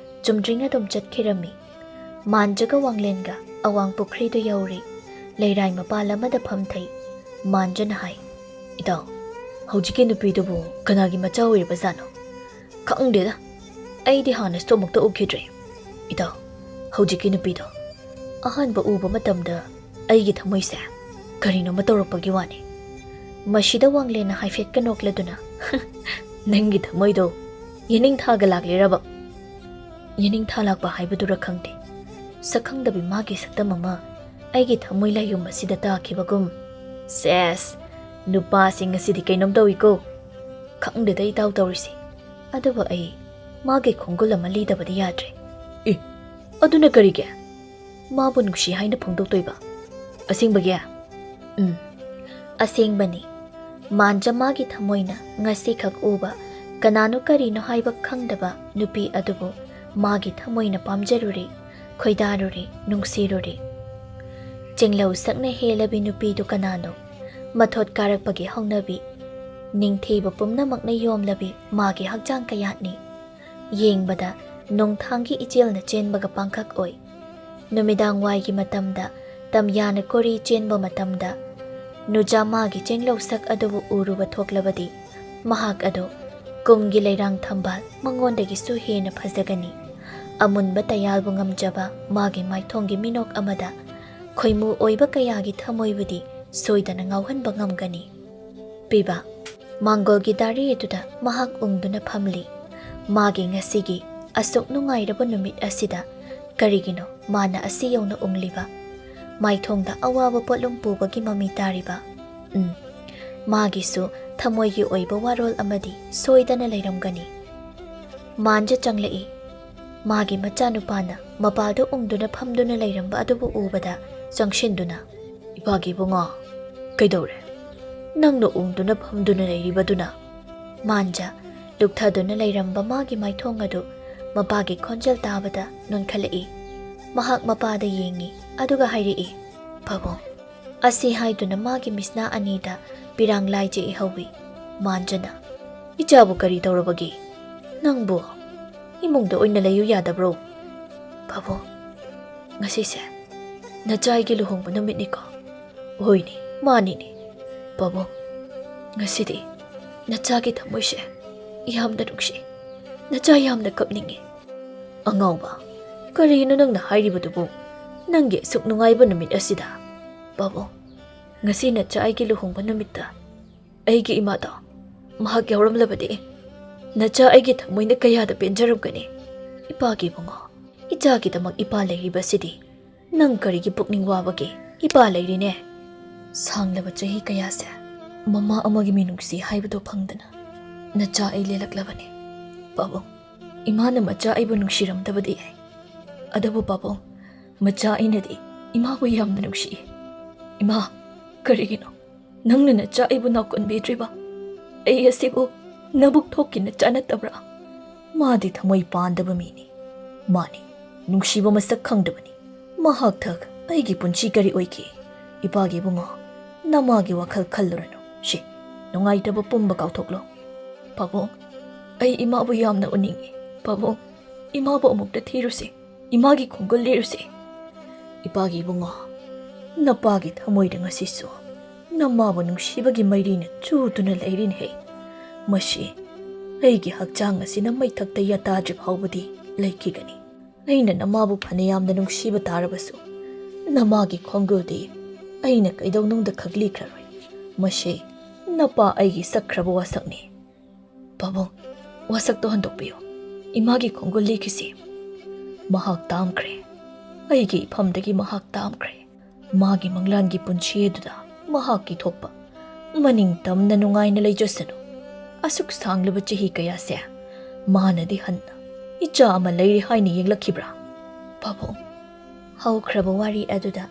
ꯆꯨꯝꯗ꯭ꯔꯤꯡ ꯑꯗꯨꯝ ꯆꯠꯈꯤꯔꯝꯃꯤ꯫ ꯃꯥꯟꯖꯒ ꯋꯥꯡꯂꯦꯟꯒ ꯑꯋꯥꯡ ꯄꯨꯈ꯭ꯔꯤꯗꯨ ꯌꯧꯔꯦ꯫ ꯂꯩꯔꯥꯏ ꯃꯄꯥꯜ ꯑꯃꯗ ꯐꯝꯊꯩ꯫ ꯃꯥꯟꯖꯅ ꯍꯥꯏ, "ꯏꯇꯥꯎ, ꯍꯧꯖꯤꯛꯀꯤ ꯅꯨꯄꯤꯗꯨꯕꯨ ꯀꯅꯥꯒꯤ ꯃꯆꯥ ꯑꯣꯏꯔꯕꯖꯥꯠꯅꯣ? ꯈꯪꯗꯦꯗ, ꯑꯩꯗꯤ ꯍꯥꯟꯅꯁꯨ ꯑꯃꯨꯛꯇ ꯎꯈꯤꯗ꯭ꯔꯦ꯫ ꯏꯇꯥꯎ, ꯍꯧꯖꯤꯛꯀꯤ ꯅꯨꯄꯤꯗꯣ ꯑꯍꯥꯟꯕ ꯎꯕ ꯃꯇꯝꯗ ꯑꯩꯒꯤ ꯊꯃꯣꯏꯁꯦ ꯀꯔꯤꯅꯣꯃ ꯇꯧꯔꯛꯄꯒꯤ ꯋꯥꯅꯤ꯫" ꯃꯁꯤꯗ ꯋꯥꯡꯂꯦꯟꯅ ꯍꯥꯏꯐꯦꯠꯀ ꯅꯣꯛꯂꯗꯨꯅ, "ꯅꯪꯒꯤ ꯊꯃꯣꯏꯗꯣ ꯌꯦꯅꯤꯡꯊꯥꯒ ꯂꯥꯛꯂꯤꯔꯕ?" ꯌꯦꯅꯤꯡꯊꯥ ꯂꯥꯛꯄ ꯍꯥꯏꯕꯗꯨꯔ ꯈꯪꯗꯦ, ꯁꯛꯈꯪꯗꯕꯤ ꯃꯥꯒꯤ ꯁꯛꯇꯝ ꯑꯃ ꯑꯩꯒꯤ ꯊꯃꯣꯏ ꯂꯥꯏꯌꯨꯝ ꯑꯁꯤꯗ ꯇꯥꯈꯤꯕꯒꯨꯝ꯫ ꯁꯦꯁ, ꯅꯨꯄꯥꯁꯤꯡ ꯑꯁꯤꯗꯤ ꯀꯩꯅꯣꯝ ꯇꯧꯏꯀꯣ꯫ ꯈꯪꯗꯦꯗ ꯏꯇꯥꯎ ꯇꯧꯔꯤꯁꯤ꯫ ꯑꯗꯨꯕꯨ ꯑꯩ ꯃꯥꯒꯤ ꯈꯣꯡꯒꯨꯜ ꯑꯃ ꯂꯤꯗꯕꯗꯤ ꯌꯥꯗ꯭ꯔꯦ꯫ ꯑꯦ, ꯑꯗꯨꯅ ꯀꯔꯤꯒꯤ? ꯃꯥꯕꯨ ꯅꯨꯡꯁꯤ ꯍꯥꯏꯅ ꯐꯣꯡꯗꯣꯛꯇꯣꯏꯕ? ꯑꯁꯦꯡꯕꯒꯤ? ꯎꯝ, ꯑꯁꯦꯡꯕꯅꯤ꯫ ꯃꯥꯟꯖ ꯃꯥꯒꯤ ꯊꯃꯣꯏꯅ ꯉꯁꯤꯈꯛ ꯎꯕ, ꯀꯅꯥꯅꯣ ꯀꯔꯤꯅꯣ ꯍꯥꯏꯕ ꯈꯪꯗꯕ ꯅꯨꯄꯤ ꯑꯗꯨꯕꯨ ꯃꯥꯒꯤ ꯊꯃꯣꯏꯅ ꯄꯥꯝꯖꯔꯨꯔꯦ, ꯈꯣꯏꯗꯥꯔꯨꯔꯦ, ꯅꯨꯡꯁꯤꯔꯨꯔꯦ꯫ ꯆꯤꯡꯂꯧ ꯁꯛꯅ ꯍꯦꯜꯂꯕꯤ ꯅꯨꯄꯤꯗꯨ ꯀꯅꯥꯅꯣ? ꯃꯊꯣꯠ ꯀꯥꯔꯛꯄꯒꯤ ꯍꯧꯅꯕꯤ, ꯅꯤꯡꯊꯤꯕ ꯄꯨꯝꯅꯃꯛꯅ ꯌꯣꯝꯂꯕꯤ ꯃꯥꯒꯤ ꯍꯛꯆꯥꯡ ꯀꯌꯥꯠꯅꯤ꯫ ꯌꯦꯡꯕꯗ ꯅꯣꯡꯊꯥꯡꯒꯤ ꯏꯆꯦꯜꯅ ꯆꯦꯟꯕꯒ ꯄꯥꯡꯈꯛ ꯑꯣꯏ꯫ ꯅꯨꯃꯤꯗꯥꯡ ꯋꯥꯏꯒꯤ ꯃꯇꯝꯗ ꯇꯝꯌꯥꯅ ꯀꯣꯔꯤ ꯆꯦꯟꯕ ꯃꯇꯝꯗ ꯅꯨꯖꯥ ꯃꯥꯒꯤ ꯆꯦꯡꯂꯧ ꯁꯛ ꯑꯗꯨꯕꯨ ꯎꯔꯨꯕ ꯊꯣꯛꯂꯕꯗꯤ ꯃꯍꯥꯛ ꯑꯗꯨ ꯀꯨꯝꯒꯤ ꯂꯩꯔꯥꯡ ꯊꯝꯕꯥꯜ ꯃꯉꯣꯟꯗꯒꯤꯁꯨ ꯍꯦꯟꯅ ꯐꯖꯒꯅꯤ꯫ ꯑꯃꯨꯟꯕ ꯇꯌꯥꯜꯕꯨ ꯉꯝꯖꯕ ꯃꯥꯒꯤ ꯃꯥꯏꯊꯣꯡꯒꯤ ꯃꯤꯅꯣꯛ ꯑꯃꯗ ꯈꯣꯏꯃꯨ ꯑꯣꯏꯕ ꯀꯌꯥꯒꯤ ꯊꯃꯣꯏꯕꯨꯗꯤ ꯁꯣꯏꯗꯅ ꯉꯥꯎꯍꯟꯕ ꯉꯝꯒꯅꯤ꯫ ꯄꯤꯕ, ꯃꯥꯡꯒꯣꯜꯒꯤ ꯗꯥꯔꯤ ꯑꯗꯨꯗ ꯃꯍꯥꯛ ꯎꯪꯗꯨꯅ ꯐꯝꯂꯤ꯫ ꯃꯥꯒꯤ ꯉꯁꯤꯒꯤ ꯑꯁꯨꯛ ꯅꯨꯡꯉꯥꯏꯔꯕ ꯅꯨꯃꯤꯠ ꯑꯁꯤꯗ ꯀꯔꯤꯒꯤꯅꯣ ꯃꯥꯅ ꯑꯁꯤ ꯌꯧꯅ ꯎꯪꯂꯤꯕ? ꯃꯥꯏꯊꯣꯡꯗ ꯑꯋꯥꯕ ꯄꯣꯠꯂꯨꯝ ꯄꯨꯕꯒꯤ ꯃꯃꯤ ꯇꯥꯔꯤꯕ? ꯎꯝ, ꯃꯥꯒꯤꯁꯨ ꯊꯃꯣꯏꯒꯤ ꯑꯣꯏꯕ ꯋꯥꯔꯣꯜ ꯑꯃꯗꯤ ꯁꯣꯏꯗꯅ ꯂꯩꯔꯝꯒꯅꯤ꯫ ꯃꯥꯟꯖ ꯆꯪꯂꯛꯏ꯫ ꯃꯥꯒꯤ ꯃꯆꯥꯅꯨꯄꯥꯅ ꯃꯄꯥꯜꯗ ꯎꯪꯗꯨꯅ ꯐꯝꯗꯨꯅ ꯂꯩꯔꯝꯕ ꯑꯗꯨꯕꯨ ꯎꯕꯗ ꯆꯪꯁꯤꯟꯗꯨꯅ, "ꯏꯄꯥꯒꯤ ꯏꯕꯨꯡꯉꯣ, ꯀꯩꯗꯧꯔꯦ? ꯅꯪꯅ ꯎꯪꯗꯨꯅ ꯐꯝꯗꯨꯅ ꯂꯩꯔꯤꯕꯗꯨꯅ?" ꯃꯥꯟꯖ ꯂꯨꯛꯊꯗꯨꯅ ꯂꯩꯔꯝꯕ ꯃꯥꯒꯤ ꯃꯥꯏꯊꯣꯡ ꯑꯗꯨ ꯃꯄꯥꯒꯤ ꯈꯣꯟꯖꯦꯜ ꯇꯥꯕꯗ ꯅꯣꯟꯈꯠꯂꯛꯏ꯫ ꯃꯍꯥꯛ ꯃꯄꯥꯗ ꯌꯦꯡꯉꯤ, ꯑꯗꯨꯒ ꯍꯥꯏꯔꯛꯏ, "ꯄꯥꯕꯨꯡ, ꯑꯁꯤ ꯍꯥꯏꯗꯨꯅ ꯃꯥꯒꯤ ꯃꯤꯠꯁꯅꯥ ꯑꯅꯤꯗ ꯄꯤꯔꯥꯡ ꯂꯥꯏꯖ ꯏꯍꯧꯏ꯫ ꯃꯥꯟꯖꯅ, "ꯏꯆꯥꯕꯨ ꯀꯔꯤ ꯇꯧꯔꯕꯒꯦ? ꯅꯪꯕꯨ ꯏꯃꯨꯡꯗ ꯑꯣꯏꯅ ꯂꯩꯌꯨ ꯌꯥꯗꯕ꯭ꯔꯣ?" "ꯄꯥꯕꯨꯡ, ꯉꯁꯤꯁꯦ ꯅꯆꯥ ꯑꯩꯒꯤ ꯂꯨꯍꯣꯡꯕ ꯅꯨꯃꯤꯠꯅꯤꯀꯣ?" "ꯍꯣꯏꯅꯦ, ꯃꯥꯅꯤꯅꯦ꯫ ꯄꯥꯕꯨꯡ, ꯉꯁꯤꯗꯤ ꯅꯆꯥꯒꯤ ꯊꯃꯣꯏꯁꯦ ꯌꯥꯝꯅ ꯅꯨꯡꯁꯤ꯫ ꯅꯆꯥ ꯌꯥꯝꯅ ꯀꯞꯅꯤꯡꯉꯤ꯫" "ꯑꯉꯥꯎꯕ, ꯀꯔꯤꯅꯣ ꯅꯪꯅ ꯍꯥꯏꯔꯤꯕꯗꯨꯕꯨ? ꯅꯪꯒꯤ ꯑꯁꯨꯛ ꯅꯨꯡꯉꯥꯏꯕ ꯅꯨꯃꯤꯠ ꯑꯁꯤꯗ?" "ꯄꯥꯕꯨꯡ, ꯉꯁꯤ ꯅꯆꯥ ꯑꯩꯒꯤ ꯂꯨꯍꯣꯡꯕ ꯅꯨꯃꯤꯠꯇ ꯑꯩꯒꯤ ꯏꯃꯥꯗꯣ ꯃꯍꯥꯛ ꯌꯥꯎꯔꯝꯂꯕꯗꯤ ꯅꯆꯥ ꯑꯩꯒꯤ ꯊꯃꯣꯏꯅ ꯀꯌꯥꯗ ꯄꯦꯟꯖꯔꯝꯒꯅꯤ꯫ ꯏꯄꯥꯒꯤ ꯏꯕꯨꯡꯉꯣ, ꯏꯆꯥꯒꯤꯗꯃꯛ ꯏꯄꯥ ꯂꯩꯔꯤꯕꯁꯤꯗꯤ ꯅꯪ ꯀꯔꯤꯒꯤ ꯄꯨꯛꯅꯤꯡ ꯋꯥꯕꯒꯦ? ꯏꯄꯥ ꯂꯩꯔꯤꯅꯦ꯫" ꯁꯥꯡꯂꯕ ꯆꯍꯤ ꯀꯌꯥꯁꯦ ꯃꯃꯥ ꯑꯃꯒꯤ ꯃꯤꯅꯨꯡꯁꯤ ꯍꯥꯏꯕꯗꯣ ꯐꯪꯗꯅ ꯅꯆꯥ ꯑꯩ ꯂꯦꯜꯂꯛꯂꯕꯅꯤ꯫ ꯄꯥꯕꯨꯡ, ꯏꯃꯥꯅ ꯃꯆꯥ ꯑꯩꯕꯨ ꯅꯨꯡꯁꯤꯔꯝꯗꯕꯗꯤ ꯌꯥꯏ, ꯑꯗꯨꯕꯨ ꯄꯥꯕꯨꯡ, ꯃꯆꯥ ꯑꯩꯅꯗꯤ ꯏꯃꯥꯕꯨ ꯌꯥꯝꯅ ꯅꯨꯡꯁꯤꯏ꯫ ꯏꯃꯥ, ꯀꯔꯤꯒꯤꯅꯣ ꯅꯪꯅ ꯅꯆꯥ ꯑꯩꯕꯨ ꯅꯥꯎꯀꯣꯟꯕꯤꯗ꯭ꯔꯤꯕ? ꯑꯩ ꯑꯁꯤꯕꯨ ꯅꯕꯨꯛ ꯊꯣꯛꯀꯤ ꯅꯆꯥ ꯅꯠꯇꯕ꯭ꯔꯥ? ꯃꯥꯗꯤ ꯊꯃꯣꯏ ꯄꯥꯟꯗꯕ ꯃꯤꯅꯤ꯫ ꯃꯥꯅꯤ, ꯅꯨꯡꯁꯤꯕ ꯃꯁꯛ ꯈꯪꯗꯕꯅꯤ꯫ ꯃꯍꯥꯛ ꯊꯛ ꯑꯩꯒꯤ ꯄꯨꯟꯁꯤ ꯀꯔꯤ ꯑꯣꯏꯈꯤ? ꯏꯄꯥꯒꯤ ꯏꯕꯨꯡꯉꯣ, ꯅꯃꯥꯒꯤ ꯋꯥꯈꯜ ꯈꯜꯂꯨꯔꯅꯨ꯫ ꯁꯤ, ꯅꯨꯡꯉꯥꯏꯇꯕ ꯄꯨꯝꯕ ꯀꯥꯎꯊꯣꯛꯂꯣ꯫ ꯄꯥꯕꯨꯡ, ꯑꯩ ꯏꯃꯥꯕꯨ ꯌꯥꯝꯅ ꯎꯅꯤꯡꯏ꯫ ꯄꯥꯕꯨꯡ, ꯏꯃꯥꯕꯨ ꯑꯃꯨꯛꯇ ꯊꯤꯔꯨꯁꯤ꯫ ꯏꯃꯥꯒꯤ ꯈꯣꯡꯒꯨꯜ ꯂꯤꯔꯨꯁꯤ꯫ ꯏꯄꯥꯒꯤ ꯏꯕꯨꯡꯉꯣ, ꯅꯄꯥꯒꯤ ꯊꯃꯣꯏꯗ ꯉꯁꯤꯁꯨ ꯅꯃꯥꯕꯨ ꯅꯨꯡꯁꯤꯕꯒꯤ ꯃꯩꯔꯤꯅ ꯆꯨꯗꯨꯅ ꯂꯩꯔꯤꯅꯦ꯫ ꯃꯁꯤ ꯑꯩꯒꯤ ꯍꯛꯆꯥꯡ ꯑꯁꯤꯅ ꯃꯩꯊꯛꯇ ꯌꯥꯇꯥꯗ꯭ꯔꯤ ꯐꯥꯎꯕꯗꯤ ꯂꯩꯈꯤꯒꯅꯤ꯫ ꯑꯩꯅ ꯅꯃꯥꯕꯨ ꯐꯅ ꯌꯥꯝꯅ ꯅꯨꯡꯁꯤꯕ ꯇꯥꯔꯕꯁꯨ, ꯅꯃꯥꯒꯤ ꯈꯣꯡꯒꯨꯜꯗꯤ ꯑꯩꯅ ꯀꯩꯗꯧꯅꯨꯡꯗ ꯈꯛꯂꯤꯈ꯭ꯔꯔꯣꯏ꯫ ꯃꯁꯤ ꯅꯄꯥ ꯑꯩꯒꯤ ꯁꯛꯈ꯭ꯔꯕ ꯋꯥꯁꯛꯅꯤ꯫ ꯄꯥꯕꯨꯡ, ꯋꯥꯁꯛꯇꯣ ꯍꯟꯗꯣꯛꯄꯤꯌꯨ꯫ ꯏꯃꯥꯒꯤ ꯈꯣꯡꯒꯨꯜ ꯂꯤꯈꯤꯁꯤ꯫ ꯃꯍꯥꯛ ꯇꯥꯝꯈ꯭ꯔꯦ꯫ ꯑꯩꯒꯤ ꯏꯐꯝꯗꯒꯤ ꯃꯍꯥꯛ ꯇꯥꯝꯈ꯭ꯔꯦ꯫ ꯃꯥꯒꯤ ꯃꯪꯂꯥꯟꯒꯤ ꯄꯨꯟꯁꯤ ꯑꯗꯨꯗ ꯃꯍꯥꯛꯀꯤ ꯊꯣꯛꯄ ꯃꯅꯤꯡ ꯇꯝꯅ ꯅꯨꯡꯉꯥꯏꯅ ꯂꯩꯖꯁꯅꯨ꯫ ꯑꯁꯨꯛ ꯁꯥꯡꯂꯕ ꯆꯍꯤ ꯀꯌꯥꯁꯦ ꯃꯥꯅꯗꯤ ꯍꯟꯅ ꯏꯆꯥ ꯑꯃ ꯂꯩꯔꯦ ꯍꯥꯏꯅ ꯌꯦꯡꯂꯛꯈꯤꯕ꯭ꯔꯥ? ꯄꯥꯕꯨꯡ, ꯍꯧꯈ꯭ꯔꯕ ꯋꯥꯔꯤ ꯑꯗꯨꯗ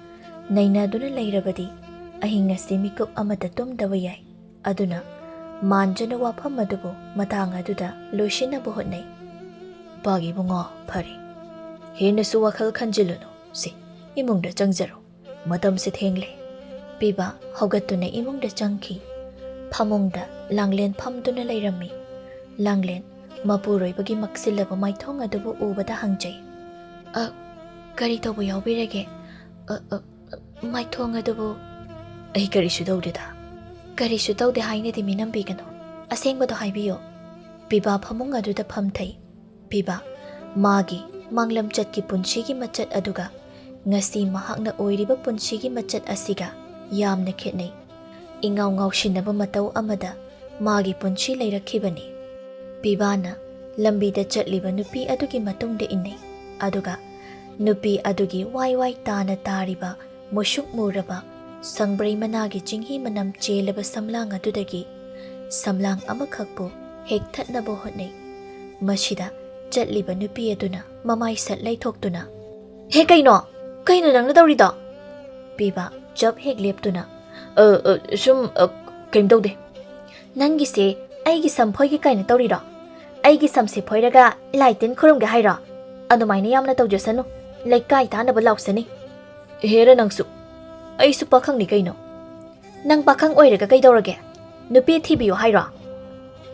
ꯅꯩꯅꯗꯨꯅ ꯂꯩꯔꯕꯗꯤ ꯑꯍꯤꯡ ꯑꯁꯤ ꯃꯤꯀꯨꯞ ꯑꯃꯠꯇ ꯇꯨꯝꯗꯕ ꯌꯥꯏ꯫ ꯑꯗꯨꯅ ꯃꯥꯟꯖꯅ ꯋꯥꯐꯝ ꯑꯗꯨꯕꯨ ꯃꯇꯥꯡ ꯑꯗꯨꯗ ꯂꯣꯏꯁꯤꯟꯅꯕ ꯍꯣꯠꯅꯩ꯫ ꯏꯄꯥꯒꯤ ꯏꯕꯨꯡꯉꯣ, ꯐꯔꯦ, ꯍꯦꯟꯅꯁꯨ ꯋꯥꯈꯜ ꯈꯟꯖꯤꯜꯂꯨꯅꯨ꯫ ꯁꯤ, ꯏꯃꯨꯡꯗ ꯆꯪꯖꯔꯣ꯫ ꯃꯇꯝꯁꯦ ꯊꯦꯡꯂꯦ꯫ ꯄꯤꯕꯥ ꯍꯧꯒꯠꯇꯨꯅ ꯏꯃꯨꯡꯗ ꯆꯪꯈꯤ꯫ ꯐꯃꯨꯡꯗ ꯂꯥꯡꯂꯦꯟ ꯐꯝꯗꯨꯅ ꯂꯩꯔꯝꯃꯤ꯫ ꯂꯥꯡꯂꯦꯟ ꯃꯄꯨꯔꯣꯏꯕꯒꯤ ꯃꯛꯁꯤꯜꯂꯕ ꯃꯥꯏꯊꯣꯡ ꯑꯗꯨꯕꯨ ꯎꯕꯗ ꯍꯪꯖꯩ, "ꯑ, ꯀꯔꯤ ꯇꯧꯕ ꯌꯥꯎꯕꯤꯔꯒꯦ? ꯑ, ꯑ, ꯃꯥꯏꯊꯣꯡ ꯑꯗꯨꯕꯨ?" "ꯑꯩ ꯀꯔꯤꯁꯨ ꯇꯧꯗꯦꯗ꯫" "ꯀꯔꯤꯁꯨ ꯇꯧꯗꯦ ꯍꯥꯏꯅꯗꯤ ꯃꯤꯅꯝꯕꯤꯒꯅꯨ꯫ ꯑꯁꯦꯡꯕꯗꯣ ꯍꯥꯏꯕꯤꯌꯨ꯫" ꯄꯤꯕꯥ ꯐꯃꯨꯡ ꯑꯗꯨꯗ ꯐꯝꯊꯩ꯫ ꯄꯤꯕꯥ ꯃꯥꯒꯤ ꯃꯥꯡꯂꯝꯆꯠꯀꯤ ꯄꯨꯟꯁꯤꯒꯤ ꯃꯆꯠ ꯑꯗꯨꯒ ꯉꯁꯤ ꯃꯍꯥꯛꯅ ꯑꯣꯏꯔꯤꯕ ꯄꯨꯟꯁꯤꯒꯤ ꯃꯆꯠ ꯑꯁꯤꯒ ꯌꯥꯝꯅ ꯈꯦꯠꯅꯩ꯫ ꯏꯉꯥꯎ ꯉꯥꯎꯁꯤꯟꯅꯕ ꯃꯇꯧ ꯑꯃꯗ ꯃꯥꯒꯤ ꯄꯨꯟꯁꯤ ꯂꯩꯔꯛꯈꯤꯕꯅꯤ꯫ ꯄꯤꯕꯥꯅ ꯂꯝꯕꯤꯗ ꯆꯠꯂꯤꯕ ꯅꯨꯄꯤ ꯑꯗꯨꯒꯤ ꯃꯇꯨꯡꯗ ꯏꯟꯅꯩ, ꯑꯗꯨꯒ ꯅꯨꯄꯤ ꯑꯗꯨꯒꯤ ꯋꯥꯏ ꯋꯥꯏ ꯇꯥꯅ ꯇꯥꯔꯤꯕ ꯃꯨꯁꯨꯛ ꯃꯨꯔꯕ ꯁꯪꯕ꯭ꯔꯩ ꯃꯅꯥꯒꯤ ꯆꯤꯡꯍꯤ ꯃꯅꯝ ꯆꯦꯜꯂꯕ ꯁꯝꯂꯥꯡ ꯑꯗꯨꯗꯒꯤ ꯁꯝꯂꯥꯡ ꯑꯃꯈꯛꯄꯨ ꯍꯦꯛ ꯊꯠꯅꯕ ꯍꯣꯠꯅꯩ꯫ ꯃꯁꯤꯗ ꯆꯠꯂꯤꯕ ꯅꯨꯄꯤ ꯑꯗꯨꯅ ꯃꯃꯥꯏ ꯁꯠ ꯂꯩꯊꯣꯛꯇꯨꯅ, "ꯍꯦ, ꯀꯩꯅꯣ? ꯀꯩꯅꯣ ꯅꯪꯅ ꯇꯧꯔꯤꯗꯣ?" ꯄꯤꯕꯥ ꯆꯞ ꯍꯦꯛ ꯂꯦꯞꯇꯨꯅ, "ꯑ, ꯑ, ꯁꯨꯝ, ꯑ, ꯀꯩꯝ ꯇꯧꯗꯦ꯫" "ꯅꯪꯒꯤꯁꯦ ꯑꯩꯒꯤ ꯁꯝ ꯐꯣꯏꯒꯦ ꯀꯥꯏꯅ ꯇꯧꯔꯤꯔꯣ? ꯑꯩꯒꯤ ꯁꯝꯁꯦ ꯐꯣꯏꯔꯒ ꯂꯥꯏ ꯇꯤꯟ ꯈꯨꯔꯨꯝꯒꯦ ꯍꯥꯏꯔꯣ? ꯑꯗꯨꯃꯥꯏꯅ ꯌꯥꯝꯅ ꯇꯧꯖꯁꯅꯨ꯫ ꯂꯩꯀꯥꯏ ꯇꯥꯅꯕ ꯂꯥꯎꯁꯅꯤ꯫" "ꯍꯦꯔ ꯅꯪꯁꯨ, ꯑꯩꯁꯨ ꯄꯥꯈꯪꯅꯤ ꯀꯩꯅꯣ꯫" "ꯅꯪ ꯄꯥꯈꯪ ꯑꯣꯏꯔꯒ ꯀꯩꯗꯧꯔꯒꯦ? ꯅꯨꯄꯤ ꯊꯤꯕꯤꯌꯨ ꯍꯥꯏꯔꯣ?"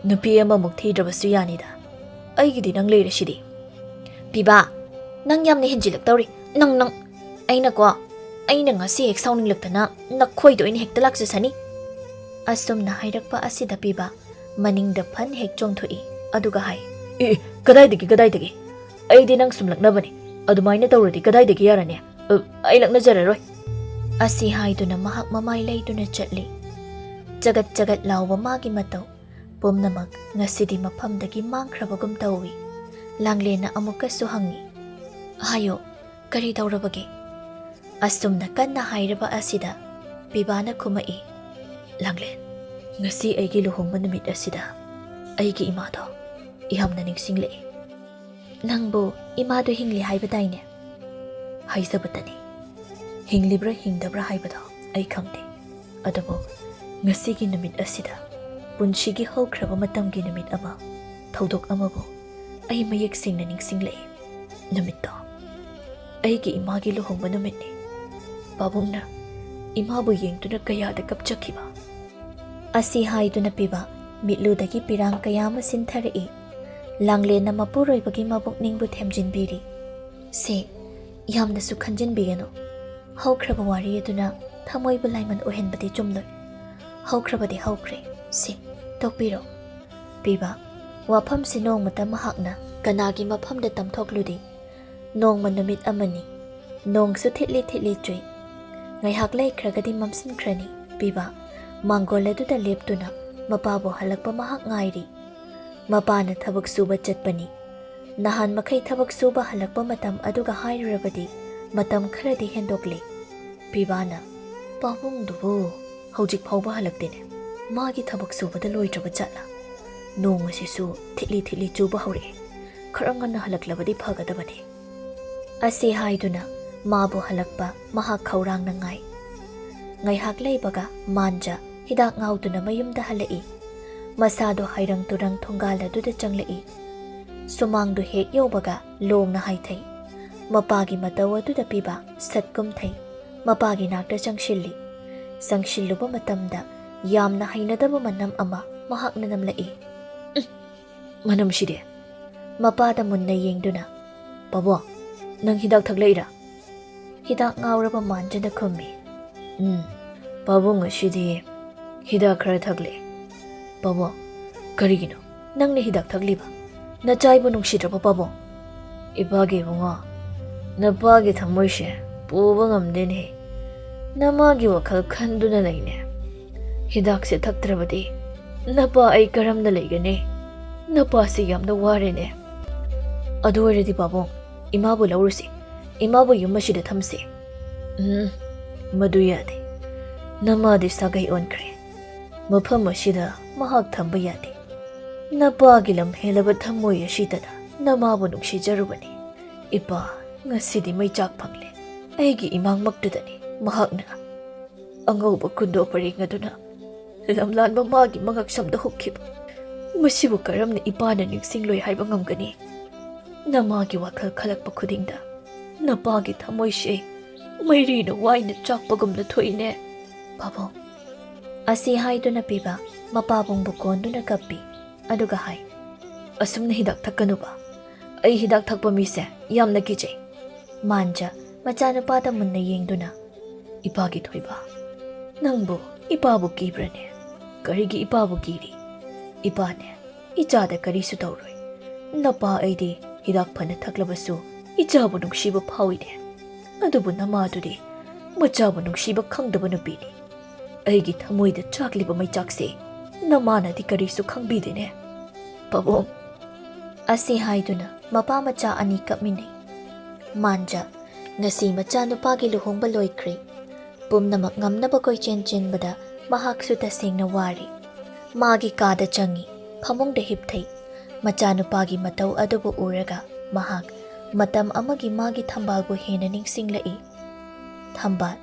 "ꯅꯨꯄꯤ ꯑꯃꯃꯨꯛ ꯊꯤꯗ꯭ꯔꯕꯁꯨ ꯌꯥꯅꯤꯗ꯫ ꯑꯩꯒꯤꯗꯤ ꯅꯪ ꯂꯩꯔꯁꯤꯗꯤ꯫" "ꯄꯤꯕꯥ, ꯅꯪ ꯌꯥꯝꯅ ꯍꯦꯟꯖꯤꯜꯂꯛꯇꯧꯔꯤ꯫ ꯅꯪ, ꯅꯪ, ꯑꯩꯅꯀꯣ, ꯑꯩꯅ ꯉꯁꯤ ꯍꯦꯛ ꯁꯥꯎꯅꯤꯡꯂꯛꯇꯅ ꯅꯈꯣꯏꯗ ꯑꯣꯏꯅ ꯍꯦꯛꯇ ꯂꯥꯛꯆꯁꯅꯤ꯫" ꯑꯁꯨꯝꯅ ꯍꯥꯏꯔꯛꯄ ꯑꯁꯤꯗ ꯄꯤꯕꯥ ꯃꯅꯤꯡꯗ ꯐꯟ ꯍꯦꯛ ꯆꯣꯡꯊꯣꯛꯏ, ꯑꯗꯨꯒ ꯍꯥꯏ, "ꯑꯦ, ꯑꯦ, ꯀꯗꯥꯏꯗꯒꯤ, ꯀꯗꯥꯏꯗꯒꯤ? ꯑꯩꯗꯤ ꯅꯪ ꯁꯨꯝ ꯂꯛꯅꯕꯅꯤ꯫ ꯑꯗꯨꯃꯥꯏꯅ ꯇꯧꯔꯗꯤ ꯀꯗꯥꯏꯗꯒꯤ ꯌꯥꯔꯅꯤ? ꯑ, ꯑꯩ ꯂꯛꯅꯖꯔꯔꯣꯏ꯫" ꯑꯁꯤ ꯍꯥꯏꯗꯨꯅ ꯃꯍꯥꯛ ꯃꯃꯥꯏ ꯂꯩꯗꯨꯅ ꯆꯠꯂꯤ꯫ ꯆꯒꯠ ꯆꯒꯠ ꯂꯥꯎꯕ ꯃꯥꯒꯤ ꯃꯇꯧ ꯄꯨꯝꯅꯃꯛ ꯉꯁꯤꯗꯤ ꯃꯐꯝꯗꯒꯤ ꯃꯥꯡꯈ꯭ꯔꯕꯒꯨꯝ ꯇꯧꯏ꯫ ꯂꯥꯡꯂꯦꯟꯅ ꯑꯃꯨꯛꯀꯁꯨ ꯍꯪꯉꯤ, "ꯍꯥꯏꯌꯣ, ꯀꯔꯤ ꯇꯧꯔꯕꯒꯦ?" ꯑꯁꯨꯝꯅ ꯀꯟꯅ ꯍꯥꯏꯔꯕ ꯑꯁꯤꯗ ꯄꯤꯕꯥꯅ ꯈꯨꯝꯃꯛꯏ, "ꯂꯥꯡꯂꯦꯟ, ꯉꯁꯤ ꯑꯩꯒꯤ ꯂꯨꯍꯣꯡꯕ ꯅꯨꯃꯤꯠ ꯑꯁꯤꯗ ꯑꯩꯒꯤ ꯏꯃꯥꯗꯣ ꯌꯥꯝꯅ ꯅꯤꯡꯁꯤꯡꯂꯛꯏ꯫" "ꯅꯪꯕꯨ ꯏꯃꯥꯗꯣ ꯍꯤꯡꯂꯤ ꯍꯥꯏꯕꯗꯥꯏꯅꯦ?" "ꯍꯥꯏꯖꯕꯇꯅꯤ, ꯍꯤꯡꯂꯤꯕ꯭ꯔꯥ ꯍꯤꯡꯗꯕ꯭ꯔꯥ ꯍꯥꯏꯕꯗꯣ ꯑꯩ ꯈꯪꯗꯦ꯫ ꯑꯗꯨꯕꯨ ꯉꯁꯤꯒꯤ ꯅꯨꯃꯤꯠ ꯑꯁꯤꯗ, ꯄꯨꯟꯁꯤꯒꯤ ꯍꯧꯈ꯭ꯔꯕ ꯃꯇꯝꯒꯤ ꯅꯨꯃꯤꯠ ꯑꯃ, ꯊꯧꯗꯣꯛ ꯑꯃꯕꯨ ꯑꯩ ꯃꯌꯦꯛ ꯁꯦꯡꯅ ꯅꯤꯡꯁꯤꯡꯂꯛꯏ꯫ ꯅꯨꯃꯤꯠꯇꯣ ꯑꯩꯒꯤ ꯏꯃꯥꯒꯤ ꯂꯨꯍꯣꯡꯕ ꯅꯨꯃꯤꯠꯅꯤ꯫ ꯄꯥꯕꯨꯡꯅ ꯏꯃꯥꯕꯨ ꯌꯦꯡꯗꯨꯅ ꯀꯌꯥꯗ ꯀꯞꯆꯈꯤꯕ꯫ ꯑꯁꯤ ꯍꯥꯏꯗꯨꯅ ꯄꯤꯕ ꯃꯤꯠꯂꯨꯗꯒꯤ ꯄꯤꯔꯥꯡ ꯀꯌꯥ ꯑꯃ ꯁꯤꯟꯊꯔꯛꯏ꯫ ꯂꯥꯡꯂꯦꯟꯅ ꯃꯄꯨꯔꯣꯏꯕꯒꯤ ꯃꯕꯨꯛꯅꯤꯡꯕꯨ ꯊꯦꯝꯖꯤꯟꯕꯤꯔꯤ꯫ "ꯁꯦ, ꯌꯥꯝꯅꯁꯨ ꯈꯟꯖꯤꯟꯕꯤꯒꯅꯨ꯫ ꯍꯧꯈ꯭ꯔꯕ ꯋꯥꯔꯤ ꯑꯗꯨꯅ ꯊꯃꯣꯏꯕꯨ ꯂꯥꯏꯃꯟ ꯑꯣꯏꯍꯟꯕꯗꯤ ꯆꯨꯝꯂꯣꯏ꯫ ꯍꯧꯈ꯭ꯔꯕꯗꯤ ꯍꯧꯈ꯭ꯔꯦ꯫ ꯁꯦ, ꯇꯣꯛꯄꯤꯔꯣ꯫" ꯄꯤꯕ ꯋꯥꯐꯝꯁꯤ ꯅꯣꯡꯃꯇ ꯃꯍꯥꯛꯅ ꯀꯅꯥꯒꯤ ꯃꯐꯝꯗ ꯇꯝꯊꯣꯛꯂꯨꯗꯦ꯫ ꯅꯣꯡꯃ ꯅꯨꯃꯤꯠ ꯑꯃꯅꯤ꯫ ꯅꯣꯡꯁꯨ ꯊꯤꯠꯂꯤ ꯊꯤꯠꯂꯤ ꯆꯨꯏ꯫ ꯉꯥꯏꯍꯥꯛ ꯂꯩꯈ꯭ꯔꯒꯗꯤ ꯃꯝꯁꯤꯟꯈ꯭ꯔꯅꯤ꯫ ꯄꯤꯕ ꯃꯥꯡꯒꯣꯜ ꯑꯗꯨꯗ ꯂꯦꯞꯇꯨꯅ ꯃꯄꯥꯕꯨ ꯍꯜꯂꯛꯄ ꯃꯍꯥꯛ ꯉꯥꯏꯔꯤ꯫ ꯃꯄꯥꯅ ꯊꯕꯛ ꯁꯨꯕ ꯆꯠꯄꯅꯤ꯫ ꯅꯍꯥꯟ ꯃꯈꯩ ꯊꯕꯛ ꯁꯨꯕ ꯍꯜꯂꯛꯄ ꯃꯇꯝ ꯑꯗꯨꯒ ꯍꯥꯏꯔꯨꯔꯕꯗꯤ ꯃꯇꯝ ꯈꯔꯗꯤ ꯍꯦꯟꯗꯣꯛꯂꯦ꯫ ꯄꯤꯕꯥꯅ, "ꯄꯥꯕꯨꯡꯗꯨꯕꯨ ꯍꯧꯖꯤꯛ ꯐꯥꯎꯕ ꯍꯜꯂꯛꯇꯦꯅꯦ꯫ ꯃꯥꯒꯤ ꯊꯕꯛ ꯁꯨꯕꯗ ꯂꯣꯏꯗ꯭ꯔꯕ ꯖꯥꯠꯂꯥ? ꯅꯣꯡ ꯑꯁꯤꯁꯨ ꯊꯤꯠꯂꯤ ꯊꯤꯠꯂꯤ ꯆꯨꯕ ꯍꯧꯔꯛꯑꯦ꯫ ꯈꯔ ꯉꯟꯅ ꯍꯜꯂꯛꯂꯕꯗꯤ ꯐꯒꯗꯕꯅꯤ꯫" ꯑꯁꯤ ꯍꯥꯏꯗꯨꯅ ꯃꯥꯕꯨ ꯍꯜꯂꯛꯄ ꯃꯍꯥꯛ ꯈꯧꯔꯥꯡꯅ ꯉꯥꯏ꯫ ꯉꯥꯏꯍꯥꯛ ꯂꯩꯕꯒ ꯃꯥꯟꯖ ꯍꯤꯗꯥꯛ ꯉꯥꯎꯗꯨꯅ ꯃꯌꯨꯝꯗ ꯍꯜꯂꯛꯏ꯫ ꯃꯁꯥꯗꯣ ꯍꯩꯔꯪ ꯇꯨꯔꯪ ꯊꯣꯡꯒꯥꯜ ꯑꯗꯨꯗ ꯆꯪꯂꯛꯏ꯫ ꯁꯨꯃꯥꯡꯗꯨ ꯍꯦꯛ ꯌꯧꯕꯒ ꯂꯣꯡꯅ ꯍꯥꯏꯊꯩ꯫ ꯃꯄꯥꯒꯤ ꯃꯇꯧ ꯑꯗꯨꯗ ꯄꯤꯕ ꯁꯠ ꯀꯨꯝꯊꯩ꯫ ꯃꯄꯥꯒꯤ ꯅꯥꯛꯇ ꯆꯪꯁꯤꯜꯂꯤ꯫ ꯆꯪꯁꯤꯜꯂꯨꯕ ꯃꯇꯝꯗ ꯌꯥꯝꯅ ꯍꯩꯅꯗꯕ ꯃꯅꯝ ꯑꯃ ꯃꯍꯥꯛꯅ ꯅꯝꯂꯛꯏ꯫ "ꯎꯝ, ꯃꯅꯝꯁꯤꯗꯤ?" ꯃꯄꯥꯗ ꯃꯨꯟꯅ ꯌꯦꯡꯗꯨꯅ, "ꯄꯥꯕꯨꯡ, ꯅꯪ ꯍꯤꯗꯥꯛ ꯊꯛꯂꯛꯏꯔꯥ?" ꯍꯤꯗꯥꯛ ꯉꯥꯎꯔꯕ ꯃꯥꯟꯖꯅ ꯈꯨꯝꯃꯤ꯫ "ꯎꯝ, ꯄꯥꯕꯨꯡ ꯉꯁꯤꯗꯤ ꯍꯤꯗꯥꯛ ꯈꯔ ꯊꯛꯂꯦ꯫" "ꯄꯥꯕꯨꯡ, ꯀꯔꯤꯒꯤꯅꯣ ꯅꯪꯅ ꯍꯤꯗꯥꯛ ꯊꯛꯂꯤꯕ? ꯅꯆꯥꯏꯕꯨ ꯅꯨꯡꯁꯤꯗ꯭ꯔꯕ ꯄꯥꯕꯨꯡ?" "ꯏꯄꯥꯒꯤ ꯏꯕꯨꯡꯉꯣ, ꯅꯄꯥꯒꯤ ꯊꯃꯣꯏꯁꯦ ꯄꯨꯕ ꯉꯝꯗꯦꯅꯦ꯫ ꯅꯃꯥꯒꯤ ꯋꯥꯈꯜ ꯈꯟꯗꯨꯅ ꯂꯩꯅꯦ꯫ ꯍꯤꯗꯥꯛꯁꯦ ꯊꯛꯇ꯭ꯔꯕꯗꯤ ꯅꯄꯥ ꯑꯩ ꯀꯔꯝꯅ ꯂꯩꯒꯅꯤ? ꯅꯄꯥꯁꯤ ꯌꯥꯝꯅ ꯋꯥꯔꯦꯅꯦ꯫ ꯑꯗꯨ ꯑꯣꯏꯔꯗꯤ ꯄꯥꯕꯨꯡ, ꯏꯃꯥꯕꯨ ꯂꯧꯔꯨꯁꯤ꯫ ꯏꯃꯥꯕꯨ ꯌꯨꯝ ꯑꯁꯤꯗ ꯊꯝꯁꯤ꯫" "ꯎꯝ, ꯃꯗꯨ ꯌꯥꯗꯦ꯫ ꯅꯃꯥꯗꯤ ꯁꯥꯒꯩ ꯑꯣꯟꯈ꯭ꯔꯦ꯫ ꯃꯐꯝ ꯑꯁꯤꯗ ꯃꯍꯥꯛ ꯊꯝꯕ ꯌꯥꯗꯦ꯫ ꯅꯄꯥꯒꯤ ꯂꯝ ꯍꯦꯜꯂꯕ ꯊꯃꯣꯏ ꯑꯁꯤꯗꯅ ꯅꯃꯥꯕꯨ ꯅꯨꯡꯁꯤꯖꯔꯨꯕꯅꯤ꯫ ꯏꯄꯥ, ꯉꯁꯤꯗꯤ ꯃꯩꯆꯥꯛ ꯐꯪꯂꯦ꯫ ꯑꯩꯒꯤ ꯏꯃꯥꯡꯃꯛꯇꯨꯗꯅꯤ ꯃꯍꯥꯛꯅ ꯑꯉꯧꯕ ꯀꯨꯟꯗꯣ ꯄꯔꯦꯡ ꯑꯗꯨꯅ ꯂꯝꯂꯥꯟꯕ ꯃꯥꯒꯤ ꯃꯉꯛꯁꯝꯗ ꯍꯨꯛꯈꯤꯕ꯫ ꯃꯁꯤꯕꯨ ꯀꯔꯝꯅ ꯏꯄꯥꯅ ꯅꯤꯡꯁꯤꯡꯂꯣꯏ ꯍꯥꯏꯕ ꯉꯝꯒꯅꯤ? ꯅꯃꯥꯒꯤ ꯋꯥꯈꯜ ꯈꯜꯂꯛꯄ ꯈꯨꯗꯤꯡꯗ ꯅꯄꯥꯒꯤ ꯊꯃꯣꯏꯁꯦ ꯃꯩꯔꯤꯅ ꯋꯥꯏꯅ ꯆꯥꯛꯄꯒꯨꯝꯅ ꯊꯣꯛꯏꯅꯦ꯫ "ꯄꯥꯕꯨꯡ," ꯑꯁꯤ ꯍꯥꯏꯗꯨꯅ ꯄꯤꯕ ꯃꯄꯥꯕꯨꯡꯕꯨ ꯀꯣꯟꯗꯨꯅ ꯀꯞꯄꯤ꯫ ꯑꯗꯨꯒ ꯍꯥꯏ, "ꯑꯁꯨꯝꯅ ꯍꯤꯗꯥꯛ ꯊꯛꯀꯅꯨꯕ꯫ ꯑꯩ ꯍꯤꯗꯥꯛ ꯊꯛꯄ ꯃꯤꯁꯦ ꯌꯥꯝꯅ ꯀꯤꯖꯩ꯫" ꯃꯥꯟꯖ ꯃꯆꯥꯅꯨꯄꯥꯗ ꯃꯨꯟꯅ ꯌꯦꯡꯗꯨꯅ, "ꯏꯄꯥꯒꯤ ꯊꯣꯏꯕ, ꯅꯪꯕꯨ ꯏꯄꯥꯕꯨ ꯀꯤꯕ꯭ꯔꯅꯦ? ꯀꯔꯤꯒꯤ ꯏꯄꯥꯕꯨ ꯀꯤꯔꯤ? ꯏꯄꯥꯅꯦ, ꯏꯆꯥꯗ ꯀꯔꯤꯁꯨ ꯇꯧꯔꯣꯏ꯫ ꯅꯄꯥ ꯑꯩꯗꯤ ꯍꯤꯗꯥꯛ ꯐꯅ ꯊꯛꯂꯕꯁꯨ ꯏꯆꯥꯕꯨ ꯅꯨꯡꯁꯤꯕ ꯐꯥꯎꯏꯅꯦ꯫ ꯑꯗꯨꯕꯨ ꯅꯃꯥꯗꯨꯗꯤ ꯃꯆꯥꯕꯨ ꯅꯨꯡꯁꯤꯕ ꯈꯪꯗꯕ ꯅꯨꯄꯤꯅꯤ꯫ ꯑꯩꯒꯤ ꯊꯃꯣꯏꯗ ꯆꯥꯛꯂꯤꯕ ꯃꯩꯆꯥꯛꯁꯦ ꯅꯃꯥꯅꯗꯤ ꯀꯔꯤꯁꯨ ꯈꯪꯕꯤꯗꯦꯅꯦ, ꯄꯥꯕꯨꯡ꯫" ꯑꯁꯤ ꯍꯥꯏꯗꯨꯅ ꯃꯄꯥ ꯃꯆꯥ ꯑꯅꯤ ꯀꯞꯃꯤꯟꯅꯩ꯫ ꯃꯥꯟꯖ, ꯉꯁꯤ ꯃꯆꯥꯅꯨꯄꯥꯒꯤ ꯂꯨꯍꯣꯡꯕ ꯂꯣꯏꯈ꯭ꯔꯦ꯫ ꯄꯨꯝꯅꯃꯛ ꯉꯝꯅꯕ ꯀꯣꯏꯆꯦꯟ ꯆꯦꯟꯕꯗ ꯃꯍꯥꯛꯁꯨ ꯇꯁꯦꯡꯅ ꯋꯥꯔꯦ꯫ ꯃꯥꯒꯤ ꯀꯥꯗ ꯆꯪꯉꯤ, ꯐꯃꯨꯡꯗ ꯍꯤꯞꯊꯩ꯫ ꯃꯆꯥꯅꯨꯄꯥꯒꯤ ꯃꯇꯧ ꯑꯗꯨꯕꯨ ꯎꯔꯒ ꯃꯍꯥꯛ ꯃꯇꯝ ꯑꯃꯒꯤ ꯃꯥꯒꯤ ꯊꯝꯕꯥꯜꯕꯨ ꯍꯦꯟꯅ ꯅꯤꯡꯁꯤꯡꯂꯛꯏ꯫ ꯊꯝꯕꯥꯜ,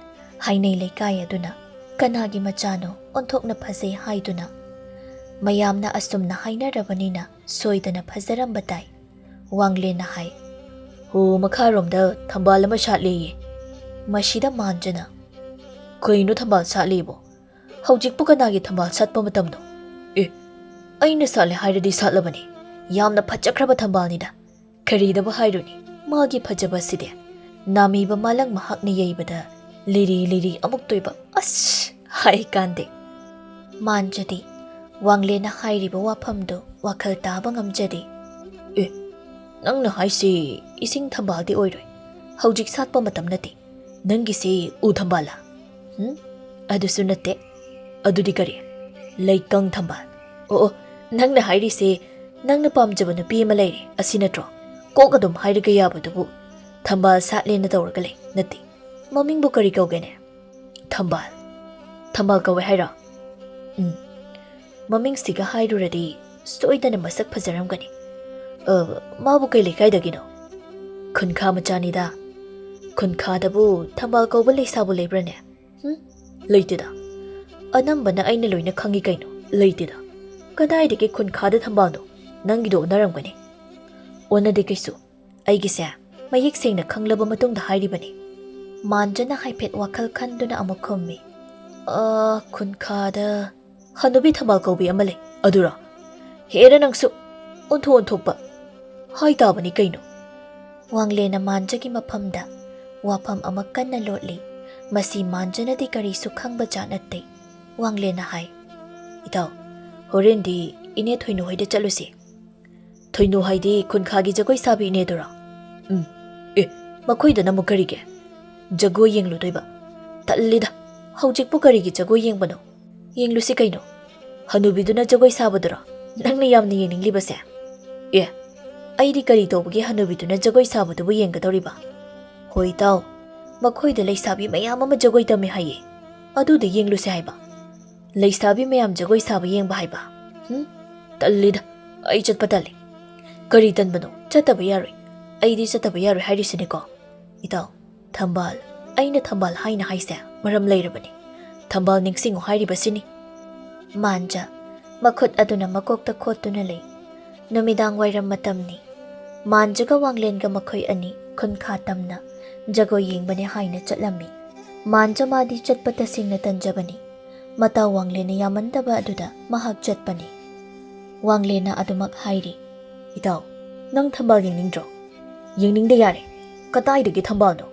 ꯍꯥꯏꯅꯩ ꯂꯩꯀꯥꯏ ꯑꯗꯨꯅ ꯀꯅꯥꯒꯤ ꯃꯆꯥꯅꯣ ꯑꯣꯟꯊꯣꯛꯅ ꯐꯖꯩ ꯍꯥꯏꯗꯨꯅ꯫ ꯃꯌꯥꯝꯅ ꯑꯁꯨꯝꯅ ꯍꯥꯏꯅꯔꯕꯅꯤꯅ ꯁꯣꯏꯗꯅ ꯐꯖꯔꯝꯕ ꯇꯥꯏ꯫ ꯋꯥꯡꯂꯦꯟꯅ ꯍꯥꯏ, "ꯍꯣ, ꯃꯈꯥꯔꯣꯝꯗ ꯊꯝꯕꯥꯜ ꯑꯃ ꯁꯥꯠꯂꯦꯌꯦ꯫" ꯃꯁꯤꯗ ꯃꯥꯟꯖꯅ, "ꯀꯩꯅꯣ ꯊꯝꯕꯥꯜ ꯁꯥꯠꯂꯤꯕꯣ? ꯍꯧꯖꯤꯛꯄꯨ ꯀꯅꯥꯒꯤ ꯊꯝꯕꯥꯜ ꯁꯥꯠꯄ ꯃꯇꯝꯅꯣ? ꯑꯦ, ꯑꯩꯅ ꯁꯥꯠꯂꯦ ꯍꯥꯏꯔꯗꯤ ꯁꯥꯠꯂꯕꯅꯤ꯫ ꯌꯥꯝꯅ ꯐꯖꯈ꯭ꯔꯕ ꯊꯝꯕꯥꯜꯅꯤꯗ꯫ ꯀꯔꯤꯗꯕꯨ ꯍꯥꯏꯔꯨꯅꯤ, ꯃꯥꯒꯤ ꯐꯖꯕꯁꯤꯗꯤ꯫ ꯅꯥꯃꯤꯕ ꯃꯥꯂꯪ ꯃꯍꯥꯛꯅ ꯌꯩꯕꯗ ꯂꯤꯔꯤ ꯂꯤꯔꯤ ꯑꯃꯨꯛꯇꯣꯏꯕ ꯑꯁ ꯍꯥꯏ ꯀꯥꯟꯗꯦ꯫" ꯃꯥꯟꯖꯗꯦ꯫ ꯋꯥꯡꯂꯦꯟꯅ ꯍꯥꯏꯔꯤꯕ ꯋꯥꯐꯝꯗꯨ ꯋꯥꯈꯜ ꯇꯥꯕ ꯉꯝꯖꯗꯦ꯫ "ꯑꯦ, ꯅꯪꯅ ꯍꯥꯏꯁꯤ ꯏꯁꯤꯡ ꯊꯝꯕꯥꯜꯗꯤ ꯑꯣꯏꯔꯣꯏ꯫ ꯍꯧꯖꯤꯛ ꯁꯥꯠꯄ ꯃꯇꯝ ꯅꯠꯇꯦ꯫ ꯅꯪꯒꯤꯁꯤ ꯎ ꯊꯝꯕꯥꯜꯂ? ꯎꯝ? ꯑꯗꯨꯁꯨ ꯅꯠꯇꯦ꯫ ꯑꯗꯨꯗꯤ ꯀꯔꯤ? ꯂꯩꯀꯪ ꯊꯝꯕꯥꯜ꯫ ꯑꯣ, ꯑꯣ, ꯅꯪꯅ ꯍꯥꯏꯔꯤꯁꯦ ꯅꯪꯅ ꯄꯥꯝꯖꯕ ꯅꯨꯄꯤ ꯑꯃ ꯂꯩꯔꯦ, ꯑꯁꯤ ꯅꯠꯇ꯭ꯔꯣ? ꯀꯣꯛ ꯑꯗꯨꯝ ꯍꯥꯏꯔꯒ ꯌꯥꯕꯗꯨꯕꯨ꯫ ꯊꯝꯕꯥꯜ ꯁꯥꯠꯂꯦꯅ ꯇꯧꯔꯒ ꯂꯩ, ꯅꯠꯇꯦ꯫ ꯃꯃꯤꯡꯕꯨ ꯀꯔꯤ ꯀꯧꯒꯦꯅꯦ?" "ꯊꯝꯕꯥꯜ꯫" "ꯊꯝꯕꯥꯜ ꯀꯧꯋꯦ ꯍꯥꯏꯔꯣ?" "ꯎꯝ꯫ ꯃꯃꯤꯡꯁꯤꯒ ꯍꯥꯏꯔꯨꯔꯗꯤ ꯁꯣꯏꯗꯅ ꯃꯁꯛ ꯐꯖꯔꯝꯒꯅꯤ꯫ ꯑ, ꯃꯥꯕꯨ ꯀꯩ ꯂꯩꯀꯥꯏꯗꯒꯤꯅꯣ?" "ꯈꯨꯟꯈꯥ ꯃꯆꯥꯅꯤꯗ꯫" "ꯈꯨꯟꯈꯥꯗꯕꯨ ꯊꯝꯕꯥꯜ ꯀꯧꯕ ꯂꯩꯁꯥꯕꯨ ꯂꯩꯕ꯭ꯔꯅꯦ?" "ꯍꯨꯝ, ꯂꯩꯇꯦꯗ꯫ ꯑꯅꯝꯕꯅ ꯑꯩꯅ ꯂꯣꯏꯅ ꯈꯪꯉꯤ ꯀꯩꯅꯣ꯫ ꯂꯩꯇꯦꯗ꯫ ꯀꯗꯥꯏꯗꯒꯤ ꯈꯨꯟꯈꯥꯗ ꯊꯝꯕꯥꯜꯅꯣ? ꯅꯪꯒꯤꯗꯣ ꯑꯣꯟꯅꯔꯝꯒꯅꯤ꯫" "ꯑꯣꯟꯅꯗꯦ ꯀꯩꯁꯨ꯫ ꯑꯩꯒꯤꯁꯦ ꯃꯌꯦꯛ ꯁꯦꯡꯅ ꯈꯪꯂꯕ ꯃꯇꯨꯡꯗ ꯍꯥꯏꯔꯤꯕꯅꯤ꯫" ꯃꯥꯟꯖꯅ ꯍꯥꯏꯐꯦꯠ ꯋꯥꯈꯜ ꯈꯟꯗꯨꯅ ꯑꯃꯨꯛ ꯈꯨꯝꯃꯤ, "ꯑ, ꯈꯨꯟꯈꯥꯗ ꯍꯅꯨꯕꯤ ꯊꯝꯕꯥꯜ ꯀꯧꯕꯤ ꯑꯃ ꯂꯩ, ꯑꯗꯨꯔꯣ? ꯍꯦꯔ ꯅꯪꯁꯨ, ꯑꯣꯟꯊꯣꯛ ꯑꯣꯟꯊꯣꯛꯄ ꯍꯥꯏ ꯇꯥꯕꯅꯤ ꯀꯩꯅꯣ?" ꯋꯥꯡꯂꯦꯟꯅ ꯃꯥꯟꯖꯒꯤ ꯃꯐꯝꯗ ꯋꯥꯐꯝ ꯑꯃ ꯀꯟꯅ ꯂꯣꯠꯂꯤ꯫ ꯃꯁꯤ ꯃꯥꯟꯖꯅꯗꯤ ꯀꯔꯤꯁꯨ ꯈꯪꯕ ꯖꯥꯠ ꯅꯠꯇꯦ꯫ ꯋꯥꯡꯂꯦꯟꯅ ꯍꯥꯏ, "ꯏꯇꯥꯎ, ꯍꯣꯔꯦꯟꯗꯤ ꯏꯅꯦ ꯊꯣꯏꯅꯨ ꯍꯣꯏꯗ ꯆꯠꯂꯨꯁꯤ꯫" "ꯊꯣꯏꯅꯨ ꯍꯥꯏꯗꯤ ꯈꯨꯟꯈꯥꯒꯤ ꯖꯒꯣꯏ ꯁꯥꯕꯤ ꯏꯅꯦꯗꯨꯔꯣ?" "ꯎꯝ꯫ ꯑꯦ, ꯃꯈꯣꯏꯗꯅ ꯑꯃꯨꯛ ꯀꯔꯤꯒꯤ? ꯖꯒꯣꯏ ꯌꯦꯡꯂꯨꯗꯣꯏꯕ? ꯇꯜꯂꯤꯗ, ꯍꯧꯖꯤꯛꯄꯨ ꯀꯔꯤꯒꯤ ꯖꯒꯣꯏ ꯌꯦꯡꯕꯅꯣ? ꯌꯦꯡꯂꯨꯁꯤ ꯀꯩꯅꯣ꯫ ꯍꯅꯨꯕꯤꯗꯨꯅ ꯖꯒꯣꯏ ꯁꯥꯕꯗꯨꯔꯣ ꯅꯪꯅ ꯌꯥꯝꯅ ꯌꯦꯡꯅꯤꯡꯂꯤꯕꯁꯦ?" "ꯑꯦ, ꯑꯩꯗꯤ ꯀꯔꯤ ꯇꯧꯕꯒꯤ ꯍꯅꯨꯕꯤꯗꯨꯅ ꯖꯒꯣꯏ ꯁꯥꯕꯗꯨꯕꯨ ꯌꯦꯡꯒꯗꯧꯔꯤꯕ?" "ꯍꯣꯏ ꯏꯇꯥꯎ, ꯃꯈꯣꯏꯗ ꯂꯩꯁꯥꯕꯤ ꯃꯌꯥꯝ ꯑꯃ ꯖꯒꯣꯏ ꯇꯝꯃꯤ ꯍꯥꯏꯌꯦ, ꯑꯗꯨꯗ ꯌꯦꯡꯂꯨꯁꯦ ꯍꯥꯏꯕ꯫ ꯂꯩꯁꯥꯕꯤ ꯃꯌꯥꯝ ꯖꯒꯣꯏ ꯁꯥꯕ ꯌꯦꯡꯕ ꯍꯥꯏꯕ? ꯍꯨꯝ? ꯇꯜꯂꯤꯗ, ꯑꯩ ꯆꯠꯄ ꯇꯜꯂꯤ꯫" "ꯀꯔꯤ ꯇꯟꯕꯅꯣ? ꯆꯠꯇꯕ ꯌꯥꯔꯣꯏ꯫ ꯑꯩꯗꯤ ꯆꯠꯇꯕ ꯌꯥꯔꯣꯏ ꯍꯥꯏꯔꯤꯁꯤꯅꯤꯀꯣ꯫ ꯏꯇꯥꯎ, ꯊꯝꯕꯥꯜ, ꯑꯩꯅ ꯊꯝꯕꯥꯜ ꯍꯥꯏꯅ ꯍꯥꯏꯁꯦ ꯃꯔꯝ ꯂꯩꯔꯕꯅꯤ꯫ ꯊꯝꯕꯥꯜ ꯅꯤꯡꯁꯤꯡꯉꯨ ꯍꯥꯏꯔꯤꯕꯁꯤꯅꯤ꯫" ꯃꯥꯟꯖ ꯃꯈꯨꯠ ꯑꯗꯨꯅ ꯃꯀꯣꯛꯇ ꯈꯣꯠꯇꯨꯅ ꯂꯩ꯫ ꯅꯨꯃꯤꯗꯥꯡ ꯋꯥꯏꯔꯝ ꯃꯇꯝꯅꯤ꯫ ꯃꯥꯟꯖꯒ ꯋꯥꯡꯂꯦꯟꯒ ꯃꯈꯣꯏ ꯑꯅꯤ ꯈꯨꯟꯈꯥ ꯇꯝꯅ ꯖꯒꯣꯏ ꯌꯦꯡꯕꯅꯦ ꯍꯥꯏꯅ ꯆꯠꯂꯝꯃꯤ꯫ ꯃꯥꯟꯖ ꯃꯥꯗꯤ ꯆꯠꯄ ꯇꯁꯦꯡꯅ ꯇꯟꯖꯕꯅꯤ꯫ ꯃꯇꯥꯎ ꯋꯥꯡꯂꯦꯟꯅ ꯌꯥꯃꯟꯗꯕ ꯑꯗꯨꯗ ꯃꯍꯥꯛ ꯆꯠꯄꯅꯤ꯫ ꯋꯥꯡꯂꯦꯟꯅ ꯑꯗꯨꯃꯛ ꯍꯥꯏꯔꯤ, "ꯏꯇꯥꯎ, ꯅꯪ ꯊꯝꯕꯥꯜ ꯌꯦꯡꯅꯤꯡꯗ꯭ꯔꯣ?" "ꯌꯦꯡꯅꯤꯡꯗꯦ ꯌꯥꯔꯦ꯫ ꯀꯗꯥꯏꯗꯒꯤ ꯊꯝꯕꯥꯜꯅꯣ?"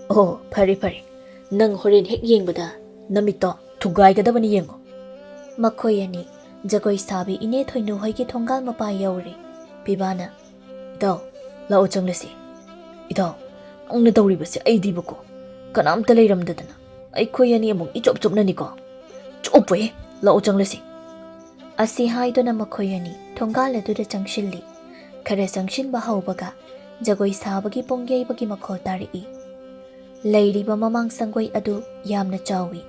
"ꯑꯣ, ꯐꯔꯦ ꯐꯔꯦ, ꯅꯪ ꯍꯣꯔꯦꯟ ꯍꯦꯛ ꯌꯦꯡꯕꯗ ꯅꯃꯤꯠꯇꯣ ꯊꯨꯒꯥꯏꯒꯗꯕꯅꯤ, ꯌꯦꯡꯉꯣ꯫" ꯃꯈꯣꯏ ꯑꯅꯤ ꯖꯒꯣꯏ ꯁꯥꯕꯤ ꯏꯅꯦ ꯊꯣꯏꯅꯨ ꯍꯣꯏꯒꯤ ꯊꯣꯡꯒꯥꯜ ꯃꯄꯥ ꯌꯧꯔꯦ꯫ ꯄꯤꯕꯥꯅ, "ꯏꯇꯥꯎ, ꯂꯥꯛꯑꯣ ꯆꯪꯂꯁꯤ꯫" "ꯏꯇꯥꯎ, ꯅꯪꯅ ꯇꯧꯔꯤꯕꯁꯦ ꯑꯩꯗꯤꯕꯀꯣ, ꯀꯅꯥꯝꯇ ꯂꯩꯔꯝꯗꯗꯅ ꯑꯩꯈꯣꯏ ꯑꯅꯤ ꯑꯃꯨꯛ ꯏꯆꯣꯞ ꯆꯣꯞꯅꯅꯤꯀꯣ꯫ ꯆꯣꯞꯄꯣꯏꯍꯦ, ꯂꯥꯛꯑꯣ ꯆꯪꯂꯁꯤ꯫" ꯑꯁꯤ ꯍꯥꯏꯗꯨꯅ ꯃꯈꯣꯏ ꯑꯅꯤ ꯊꯣꯡꯒꯥꯜ ꯑꯗꯨꯗ ꯆꯪꯁꯤꯜꯂꯤ꯫ ꯈꯔ ꯆꯪꯁꯤꯟꯕ ꯍꯧꯕꯒ ꯖꯒꯣꯏ ꯁꯥꯕꯒꯤ ꯄꯨꯡ ꯌꯩꯕꯒꯤ ꯃꯈꯣꯜ ꯇꯥꯔꯛꯏ꯫ ꯂꯩꯔꯤꯕ ꯃꯃꯥꯡ ꯁꯪꯒꯣꯏ ꯑꯗꯨ ꯌꯥꯝꯅ ꯆꯥꯎꯏ꯫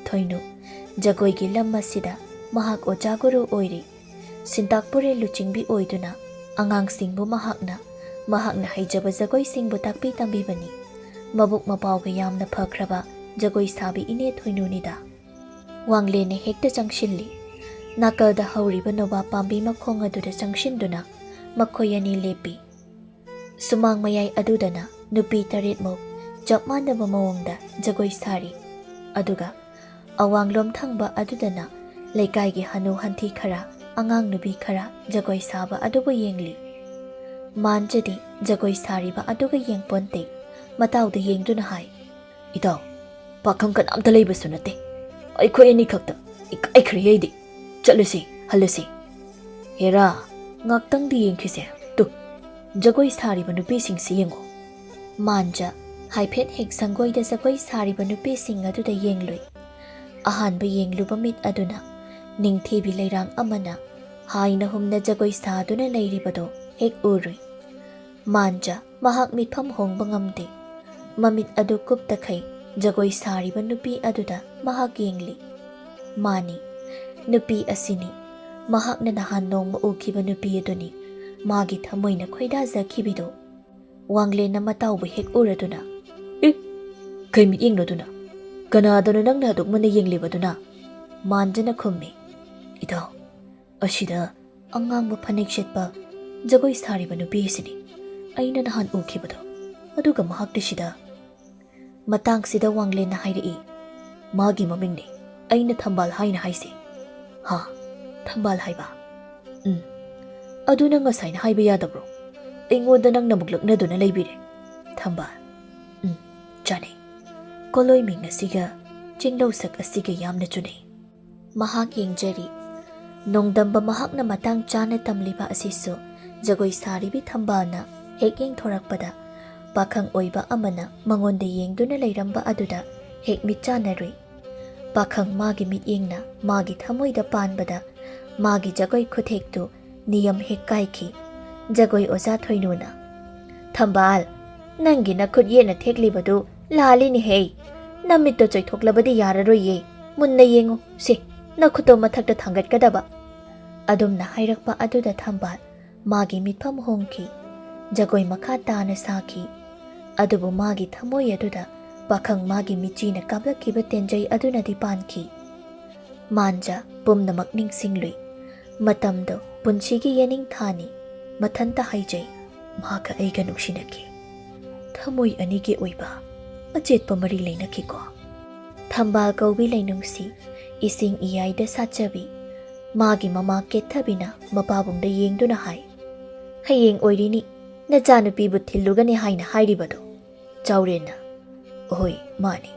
ꯊꯣꯏꯅꯨ ꯖꯒꯣꯏꯒꯤ ꯂꯝ ꯑꯁꯤꯗ ꯃꯍꯥꯛ ꯑꯣꯖꯥ ꯒꯨꯔꯨ ꯑꯣꯏꯔꯤ꯫ ꯁꯤꯟꯇꯥꯛꯄꯨꯔꯦ ꯂꯨꯆꯤꯡꯕꯤ ꯑꯣꯏꯗꯨꯅ ꯑꯉꯥꯡꯁꯤꯡꯕꯨ ꯃꯍꯥꯛꯅ, ꯃꯍꯥꯛꯅ ꯍꯩꯖꯕ ꯖꯒꯣꯏꯁꯤꯡꯕꯨ ꯇꯥꯛꯄꯤ ꯇꯝꯕꯤꯕꯅꯤ꯫ ꯃꯕꯨꯛ ꯃꯄꯥꯎꯒ ꯌꯥꯝꯅ ꯐꯈ꯭ꯔꯕ ꯖꯒꯣꯏ ꯁꯥꯕꯤ ꯏꯅꯦ ꯊꯣꯏꯅꯨꯅꯤꯗ꯫ ꯋꯥꯡꯂꯦꯟꯅ ꯍꯦꯛꯇ ꯆꯪꯁꯤꯜꯂꯤ꯫ ꯅꯥꯀꯜꯗ ꯍꯧꯔꯤꯕ ꯅꯣꯕꯥꯞ ꯄꯥꯝꯕꯤ ꯃꯈꯣꯡ ꯑꯗꯨꯗ ꯆꯪꯁꯤꯟꯗꯨꯅ ꯃꯈꯣꯏ ꯑꯅꯤ ꯂꯦꯞꯄꯤ꯫ ꯁꯨꯃꯥꯡ ꯃꯌꯥꯏ ꯑꯗꯨꯗꯅ ꯅꯨꯄꯤ ꯇꯔꯦꯠꯃꯨꯛ ꯆꯞ ꯃꯥꯟꯅꯕ ꯃꯑꯣꯡꯗ ꯖꯒꯣꯏ ꯁꯥꯔꯤ꯫ ꯑꯗꯨꯒ ꯑꯋꯥꯡꯂꯣꯝ ꯊꯪꯕ ꯑꯗꯨꯗꯅ ꯂꯩꯀꯥꯏꯒꯤ ꯍꯅꯨ ꯍꯟꯊꯤ ꯈꯔ, ꯑꯉꯥꯡ ꯅꯨꯄꯤ ꯈꯔ ꯖꯒꯣꯏ ꯁꯥꯕ ꯑꯗꯨꯕꯨ ꯌꯦꯡꯂꯤ꯫ ꯃꯥꯟꯖꯗꯤ ꯖꯒꯣꯏ ꯁꯥꯔꯤꯕ ꯑꯗꯨꯒ ꯌꯦꯡꯄꯣꯟꯇꯦ꯫ ꯃꯇꯥꯎꯗ ꯌꯦꯡꯗꯨꯅ ꯍꯥꯏ, "ꯏꯇꯥꯎ, ꯄꯥꯈꯪ ꯀꯅꯥꯝꯇ ꯂꯩꯕꯁꯨ ꯅꯠꯇꯦ꯫ ꯑꯩꯈꯣꯏ ꯑꯅꯤꯈꯛꯇ꯫ ꯏꯀꯥꯏꯈ꯭ꯔꯦ ꯑꯩꯗꯤ꯫ ꯆꯠꯂꯨꯁꯤ, ꯍꯜꯂꯨꯁꯤ꯫ ꯍꯦꯔꯥ, ꯉꯥꯛꯇꯪꯗꯤ ꯌꯦꯡꯈꯤꯁꯦ꯫ ꯇꯨ, ꯖꯒꯣꯏ ꯁꯥꯔꯤꯕ ꯅꯨꯄꯤꯁꯤꯡꯁꯤ ꯌꯦꯡꯉꯣ꯫" ꯃꯥꯟꯖ ꯍꯥꯏꯐꯦꯠ ꯍꯦꯛ ꯁꯪꯒꯣꯏꯗ ꯖꯒꯣꯏ ꯁꯥꯔꯤꯕ ꯅꯨꯄꯤꯁꯤꯡ ꯑꯗꯨꯗ ꯌꯦꯡꯂꯨꯏ꯫ ꯑꯍꯥꯟꯕ ꯌꯦꯡꯂꯨꯕ ꯃꯤꯠ ꯑꯗꯨꯅ ꯅꯤꯡꯊꯤꯕꯤ ꯂꯩꯔꯥꯡ ꯑꯃꯅ ꯍꯥꯏꯅ ꯍꯨꯝꯅ ꯖꯒꯣꯏ ꯁꯥꯗꯨꯅ ꯂꯩꯔꯤꯕꯗꯣ ꯍꯦꯛ ꯎꯔꯨꯏ꯫ ꯃꯥꯟꯖ ꯃꯍꯥꯛ ꯃꯤꯠꯐꯝ ꯍꯣꯡꯕ ꯉꯝꯗꯦ꯫ ꯃꯃꯤꯠ ꯑꯗꯨ ꯀꯨꯞꯇꯈꯩ ꯖꯒꯣꯏ ꯁꯥꯔꯤꯕ ꯅꯨꯄꯤ ꯑꯗꯨꯗ ꯃꯍꯥꯛ ꯌꯦꯡꯂꯤ꯫ ꯃꯥꯅꯤ, ꯅꯨꯄꯤ ꯑꯁꯤꯅꯤ꯫ ꯃꯍꯥꯛꯅ ꯅꯍꯥꯟ ꯅꯣꯡꯃ ꯎꯈꯤꯕ ꯅꯨꯄꯤ ꯑꯗꯨꯅꯤ꯫ ꯃꯥꯒꯤ ꯊꯃꯣꯏꯅ ꯈꯣꯏꯗꯥꯖꯈꯤꯕꯤꯗꯣ꯫ ꯋꯥꯡꯂꯦꯟꯅ ꯃꯇꯥꯎꯕꯨ ꯍꯦꯛ ꯎꯔꯗꯨꯅ, "ꯑꯦ, ꯀꯩ ꯃꯤꯠꯌꯦꯡꯅꯣꯗꯨꯅ? ꯀꯅꯥꯗꯅꯣ ꯅꯪꯅ ꯑꯗꯨꯛ ꯃꯨꯟꯅ ꯌꯦꯡꯂꯤꯕꯗꯨꯅ?" ꯃꯥꯟꯖꯅ ꯈꯨꯝꯃꯤ, "ꯏꯇꯥꯎ, ꯑꯁꯤꯗ ꯑꯉꯥꯡꯕ ꯐꯅꯦꯛ ꯁꯦꯠꯄ ꯖꯒꯣꯏ ꯁꯥꯔꯤꯕ ꯅꯨꯄꯤ ꯑꯁꯤꯅꯤ ꯑꯩꯅ ꯅꯍꯥꯟ ꯎꯈꯤꯕꯗꯣ꯫ ꯑꯗꯨꯒ ꯃꯍꯥꯛꯇꯤ ꯁꯤꯗ꯫" ꯃꯇꯥꯡꯁꯤꯗ ꯋꯥꯡꯂꯦꯟꯅ ꯍꯥꯏꯔꯛꯏ, "ꯃꯥꯒꯤ ꯃꯃꯤꯡꯅꯤ ꯑꯩꯅ ꯊꯝꯕꯥꯜ ꯍꯥꯏꯅ ꯍꯥꯏꯁꯦ꯫" "ꯍꯥ? ꯊꯝꯕꯥꯜ ꯍꯥꯏꯕ?" "ꯎꯝ꯫ ꯑꯗꯨ ꯅꯪ ꯉꯁꯥꯏꯅ ꯍꯥꯏꯕ ꯌꯥꯗꯕ꯭ꯔꯣ? ꯑꯩꯉꯣꯟꯗ ꯅꯪꯅ ꯑꯃꯨꯛ ꯂꯛꯅꯗꯨꯅ ꯂꯩꯕꯤꯔꯦ꯫" "ꯊꯝꯕꯥꯜ? ꯎꯝ, ꯆꯥꯅꯩ꯫ ꯀꯣꯂꯣꯏ ꯃꯤꯡ ꯑꯁꯤꯒ ꯆꯤꯡꯂꯧ ꯁꯛ ꯑꯁꯤꯒ ꯌꯥꯝꯅ ꯆꯨꯅꯩ꯫" ꯃꯍꯥꯛ ꯌꯦꯡꯖꯔꯤ꯫ ꯅꯣꯡꯗꯝꯕ ꯃꯍꯥꯛꯅ ꯃꯇꯥꯡ ꯆꯥꯅ ꯇꯝꯂꯤꯕ ꯑꯁꯤꯁꯨ ꯖꯒꯣꯏ ꯁꯥꯔꯤꯕꯤ ꯊꯝꯕꯥꯜꯅ ꯍꯦꯛ ꯌꯦꯡꯊꯣꯔꯛꯄꯗ, ꯄꯥꯈꯪ ꯑꯣꯏꯕ ꯑꯃꯅ ꯃꯉꯣꯟꯗ ꯌꯦꯡꯗꯨꯅ ꯂꯩꯔꯝꯕ ꯑꯗꯨꯗ ꯍꯦꯛ ꯃꯤꯠ ꯆꯥꯟꯅꯔꯨꯏ꯫ ꯄꯥꯈꯪ ꯃꯥꯒꯤ ꯃꯤꯠꯌꯦꯡꯅ ꯃꯥꯒꯤ ꯊꯃꯣꯏꯗ ꯄꯥꯟꯕꯗ, ꯃꯥꯒꯤ ꯖꯒꯣꯏ ꯈꯨꯊꯦꯛꯇꯨ ꯅꯤꯌꯝ ꯍꯦꯛ ꯀꯥꯏꯈꯤ꯫ ꯖꯒꯣꯏ ꯑꯣꯖꯥ ꯊꯣꯏꯅꯨꯅ, "ꯊꯝꯕꯥꯜ, ꯅꯪꯒꯤ ꯅꯈꯨꯠ ꯌꯦꯠꯅ ꯊꯦꯛꯂꯤꯕꯗꯨ ꯂꯥꯜꯂꯤꯅꯦꯍꯦ꯫ ꯅꯃꯤꯠꯇꯣ ꯆꯣꯏꯊꯣꯛꯂꯕꯗꯤ ꯌꯥꯔꯔꯣꯏꯌꯦ꯫ ꯃꯨꯟꯅ ꯌꯦꯡꯉꯨ꯫ ꯁꯦ, ꯅꯈꯨꯠꯇꯣ ꯃꯊꯛꯇ ꯊꯥꯡꯒꯠꯀꯗꯕ꯫" ꯑꯗꯨꯝꯅ ꯍꯥꯏꯔꯛꯄ ꯑꯗꯨꯗ ꯊꯝꯕꯥꯜ ꯃꯥꯒꯤ ꯃꯤꯠꯐꯝ ꯍꯣꯡꯈꯤ꯫ ꯖꯒꯣꯏ ꯃꯈꯥ ꯇꯥꯅ ꯁꯥꯈꯤ꯫ ꯑꯗꯨꯕꯨ ꯃꯥꯒꯤ ꯊꯃꯣꯏ ꯑꯗꯨꯗ ꯄꯥꯈꯪ ꯃꯥꯒꯤ ꯃꯤꯆꯤꯅ ꯀꯥꯞꯂꯛꯈꯤꯕ ꯇꯦꯟꯖꯩ ꯑꯗꯨꯅꯗꯤ ꯄꯥꯟꯈꯤ꯫ ꯃꯥꯟꯖ ꯄꯨꯝꯅꯃꯛ ꯅꯤꯡꯁꯤꯡꯂꯨꯏ꯫ ꯃꯇꯝꯗꯣ ꯄꯨꯟꯁꯤꯒꯤ ꯌꯦꯅꯤꯡꯊꯥꯅꯤ꯫ ꯃꯊꯟꯇ ꯍꯥꯏꯖꯩ, ꯃꯍꯥꯛꯀ ꯑꯩꯒ ꯅꯨꯡꯁꯤꯅꯈꯤ꯫ ꯊꯃꯣꯏ ꯑꯅꯤꯒꯤ ꯑꯣꯏꯕ ꯑꯆꯦꯠꯄ ꯃꯔꯤ ꯂꯩꯅꯈꯤꯀꯣ꯫ ꯊꯝꯕꯥꯜ ꯀꯧꯕꯤ ꯂꯩꯅꯨꯡꯁꯤ, ꯏꯁꯤꯡ ꯏꯌꯥꯏꯗ ꯁꯥꯠꯆꯕꯤ꯫ ꯃꯥꯒꯤ ꯃꯃꯥ ꯀꯦꯊꯕꯤꯅ ꯃꯄꯥꯕꯨꯡꯗ ꯌꯦꯡꯗꯨꯅ ꯍꯥꯏ, "ꯍꯌꯦꯡ ꯑꯣꯏꯔꯤꯅꯤ ꯅꯆꯥꯅꯨꯄꯤꯕꯨ ꯊꯤꯜꯂꯨꯒꯅꯤ ꯍꯥꯏꯅ ꯍꯥꯏꯔꯤꯕꯗꯣ?" ꯆꯥꯎꯔꯦꯟꯅ, "ꯑꯍꯣꯏ, ꯃꯥꯅꯤ꯫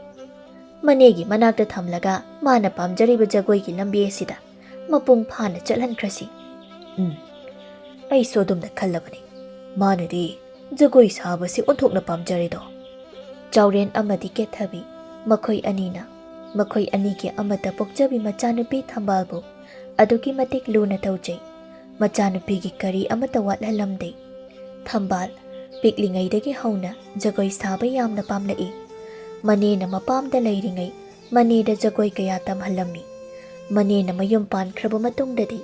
ꯃꯅꯦꯒꯤ ꯃꯅꯥꯛꯇ ꯊꯝꯂꯒ ꯃꯥꯅ ꯄꯥꯝꯖꯔꯤꯕ ꯖꯒꯣꯏꯒꯤ ꯂꯝꯕꯤ ꯑꯁꯤꯗ ꯃꯄꯨꯡ ꯐꯥꯅ ꯆꯠꯍꯟꯈ꯭ꯔꯁꯤ꯫" "ꯎꯝ, ꯑꯩꯁꯨ ꯑꯗꯨꯝꯅ ꯈꯜꯂꯕꯅꯤ꯫ ꯃꯥꯅꯗꯤ ꯖꯒꯣꯏ ꯁꯥꯕꯁꯤ ꯑꯣꯟꯊꯣꯛꯅ ꯄꯥꯝꯖꯔꯦꯗꯣ꯫" ꯆꯥꯎꯔꯦꯟ ꯑꯃꯗꯤ ꯀꯦꯊꯕꯤ, ꯃꯈꯣꯏ ꯑꯅꯤꯅ ꯃꯈꯣꯏ ꯑꯅꯤꯒꯤ ꯑꯃꯠꯇ ꯄꯣꯛꯆꯕꯤ ꯃꯆꯥꯅꯨꯄꯤ ꯊꯝꯕꯥꯜꯕꯨ ꯑꯗꯨꯛꯀꯤ ꯃꯇꯤꯛ ꯂꯨꯅ ꯇꯧꯖꯩ꯫ ꯃꯆꯥꯅꯨꯄꯤꯒꯤ ꯀꯔꯤ ꯑꯃꯠꯇ ꯋꯥꯠꯍꯜꯂꯝꯗꯦ꯫ ꯊꯝꯕꯥꯜ ꯄꯤꯛꯂꯤꯉꯩꯗꯒꯤ ꯍꯧꯅ ꯖꯒꯣꯏ ꯁꯥꯕ ꯌꯥꯝꯅ ꯄꯥꯝꯂꯛꯏ꯫ ꯃꯅꯦꯅ ꯃꯄꯥꯝꯗ ꯂꯩꯔꯤꯉꯩ ꯃꯅꯦꯗ ꯖꯒꯣꯏ ꯀꯌꯥ ꯇꯝꯍꯜꯂꯝꯃꯤ꯫ ꯃꯅꯦꯅ ꯃꯌꯨꯝ ꯄꯥꯟꯈ꯭ꯔꯕ ꯃꯇꯨꯡꯗꯗꯤ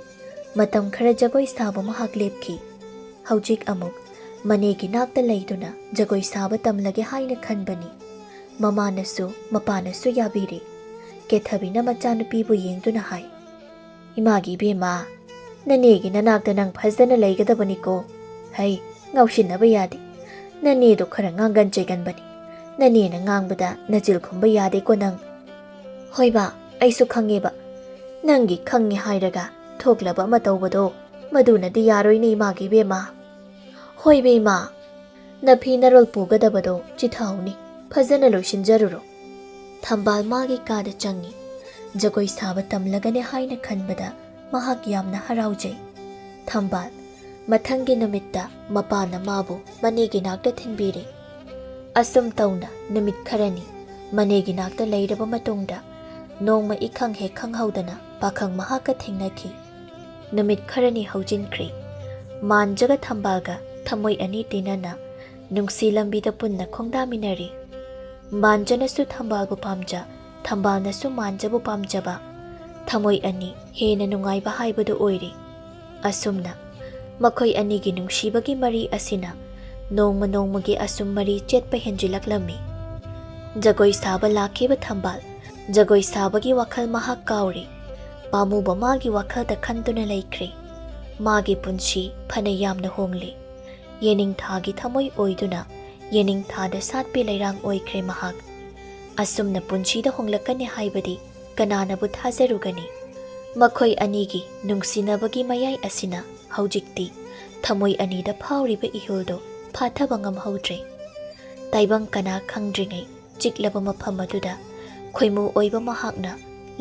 ꯃꯇꯝ ꯈꯔ ꯖꯒꯣꯏ ꯁꯥꯕ ꯃꯍꯥꯛ ꯂꯦꯞꯈꯤ꯫ ꯍꯧꯖꯤꯛ ꯑꯃꯨꯛ ꯃꯅꯦꯒꯤ ꯅꯥꯛꯇ ꯂꯩꯗꯨꯅ ꯖꯒꯣꯏ ꯁꯥꯕ ꯇꯝꯂꯒꯦ ꯍꯥꯏꯅ ꯈꯟꯕꯅꯤ꯫ ꯃꯃꯥꯅꯁꯨ ꯃꯄꯥꯅꯁꯨ ꯌꯥꯕꯤꯔꯦ꯫ ꯀꯦꯊꯕꯤꯅ ꯃꯆꯥꯅꯨꯄꯤꯕꯨ ꯌꯦꯡꯗꯨꯅ ꯍꯥꯏ, "ꯏꯃꯥꯒꯤ ꯏꯕꯦꯝꯃ, ꯅꯅꯦꯒꯤ ꯅꯅꯥꯛꯇ ꯅꯪ ꯐꯖꯅ ꯂꯩꯒꯗꯕꯅꯤꯀꯣ꯫ ꯍꯩ, ꯉꯥꯎꯁꯤꯟꯅꯕ ꯌꯥꯗꯦ꯫ ꯅꯅꯦꯗꯣ ꯈꯔ ꯉꯥꯡꯒꯟ ꯆꯩꯒꯟꯕꯅꯤ꯫ ꯅꯅꯦꯅ ꯉꯥꯡꯕꯗ ꯅꯆꯤꯜ ꯈꯨꯝꯕ ꯌꯥꯗꯦꯀꯣ ꯅꯪ꯫" "ꯍꯣꯏꯕ, ꯑꯩꯁꯨ ꯈꯪꯉꯦꯕ꯫ ꯅꯪꯒꯤ ꯈꯪꯉꯦ ꯍꯥꯏꯔꯒ ꯊꯣꯛꯂꯕ ꯑꯃ ꯇꯧꯕꯗꯣ, ꯃꯗꯨꯅꯗꯤ ꯌꯥꯔꯣꯏꯅꯦ ꯏꯃꯥꯒꯤ ꯏꯕꯦꯝꯃ꯫" "ꯍꯣꯏ ꯏꯕꯦꯝꯃ, ꯅꯐꯤ ꯅꯔꯣꯜ ꯄꯨꯒꯗꯕꯗꯣ ꯆꯤꯊꯍꯧꯅꯤ, ꯐꯖꯅ ꯂꯣꯏꯁꯤꯟꯖꯔꯨꯔꯣ꯫" ꯊꯝꯕꯥꯜ ꯃꯥꯒꯤ ꯀꯥꯗ ꯆꯪꯉꯤ꯫ ꯖꯒꯣꯏ ꯁꯥꯕ ꯇꯝꯂꯒꯅꯤ ꯍꯥꯏꯅ ꯈꯟꯕꯗ ꯃꯍꯥꯛ ꯌꯥꯝꯅ ꯍꯔꯥꯎꯖꯩ꯫ ꯊꯝꯕꯥꯜ ꯃꯊꯪꯒꯤ ꯅꯨꯃꯤꯠꯇ ꯃꯄꯥꯅ ꯃꯥꯕꯨ ꯃꯅꯦꯒꯤ ꯅꯥꯛꯇ ꯊꯤꯟꯕꯤꯔꯦ꯫ ꯑꯁꯨꯝ ꯇꯧꯅ ꯅꯨꯃꯤꯠ ꯈꯔꯅꯤ ꯃꯅꯦꯒꯤ ꯅꯥꯛꯇ ꯂꯩꯔꯕ ꯃꯇꯨꯡꯗ, ꯅꯣꯡꯃ ꯏꯈꯪ ꯍꯦꯛ ꯈꯪꯍꯧꯗꯅ ꯄꯥꯈꯪ ꯃꯍꯥꯛꯀ ꯊꯦꯡꯅꯈꯤ꯫ ꯅꯨꯃꯤꯠ ꯈꯔꯅꯤ ꯍꯧꯖꯤꯟꯈ꯭ꯔꯦ꯫ ꯃꯥꯟꯖꯒ ꯊꯝꯕꯥꯜꯒ ꯊꯃꯣꯏ ꯑꯅꯤ ꯇꯤꯟꯅꯅ ꯅꯨꯡꯁꯤ ꯂꯝꯕꯤꯗ ꯄꯨꯟꯅ ꯈꯣꯡꯗꯥꯃꯤꯟꯅꯔꯤ꯫ ꯃꯥꯟꯖꯅꯁꯨ ꯊꯝꯕꯥꯜꯕꯨ ꯄꯥꯝꯖ, ꯊꯝꯕꯥꯜꯅꯁꯨ ꯃꯥꯟꯖꯕꯨ ꯄꯥꯝꯖꯕ, ꯊꯃꯣꯏ ꯑꯅꯤ ꯍꯦꯟꯅ ꯅꯨꯡꯉꯥꯏꯕ ꯍꯥꯏꯕꯗꯨ ꯑꯣꯏꯔꯦ꯫ ꯑꯁꯨꯝꯅ ꯃꯈꯣꯏ ꯑꯅꯤꯒꯤ ꯅꯨꯡꯁꯤꯕꯒꯤ ꯃꯔꯤ ꯑꯁꯤꯅ ꯅꯣꯡꯃ ꯅꯣꯡꯃꯒꯤ ꯑꯁꯨꯝ ꯃꯔꯤ ꯆꯦꯠꯄ ꯍꯦꯟꯖꯤꯜꯂꯛꯂꯝꯃꯤ꯫ ꯖꯒꯣꯏ ꯁꯥꯕ ꯂꯥꯛꯈꯤꯕ ꯊꯝꯕꯥꯜ ꯖꯒꯣꯏ ꯁꯥꯕꯒꯤ ꯋꯥꯈꯜ ꯃꯍꯥꯛ ꯀꯥꯎꯔꯦ꯫ ꯄꯥꯝꯃꯨꯕ ꯃꯥꯒꯤ ꯋꯥꯈꯜꯗ ꯈꯟꯗꯨꯅ ꯂꯩꯈ꯭ꯔꯦ꯫ ꯃꯥꯒꯤ ꯄꯨꯟꯁꯤ ꯐꯅ ꯌꯥꯝꯅ ꯍꯣꯡꯂꯦ꯫ ꯌꯦꯅꯤꯡꯊꯥꯒꯤ ꯊꯃꯣꯏ ꯑꯣꯏꯗꯨꯅ ꯌꯦꯅꯤꯡꯊꯥꯗ ꯁꯥꯠꯄꯤ ꯂꯩꯔꯥꯡ ꯑꯣꯏꯈ꯭ꯔꯦ ꯃꯍꯥꯛ꯫ ꯑꯁꯨꯝꯅ ꯄꯨꯟꯁꯤꯗ ꯍꯣꯡꯂꯛꯀꯅꯤ ꯍꯥꯏꯕꯗꯤ ꯀꯅꯥꯅꯕꯨ ꯊꯥꯖꯔꯨꯒꯅꯤ? ꯃꯈꯣꯏ ꯑꯅꯤꯒꯤ ꯅꯨꯡꯁꯤꯅꯕꯒꯤ ꯃꯌꯥꯏ ꯑꯁꯤꯅ ꯍꯧꯖꯤꯛꯇꯤ ꯊꯃꯣꯏ ꯑꯅꯤꯗ ꯐꯥꯎꯔꯤꯕ ꯏꯍꯨꯜꯗꯨ ꯐꯥꯊꯕ ꯉꯝꯍꯧꯗ꯭ꯔꯦ꯫ ꯇꯥꯏꯕꯪ ꯀꯅꯥ ꯈꯪꯗ꯭ꯔꯤꯉꯩ ꯆꯤꯛꯂꯕ ꯃꯐꯝ ꯑꯗꯨꯗ ꯈꯣꯏꯃꯨ ꯑꯣꯏꯕ ꯃꯍꯥꯛꯅ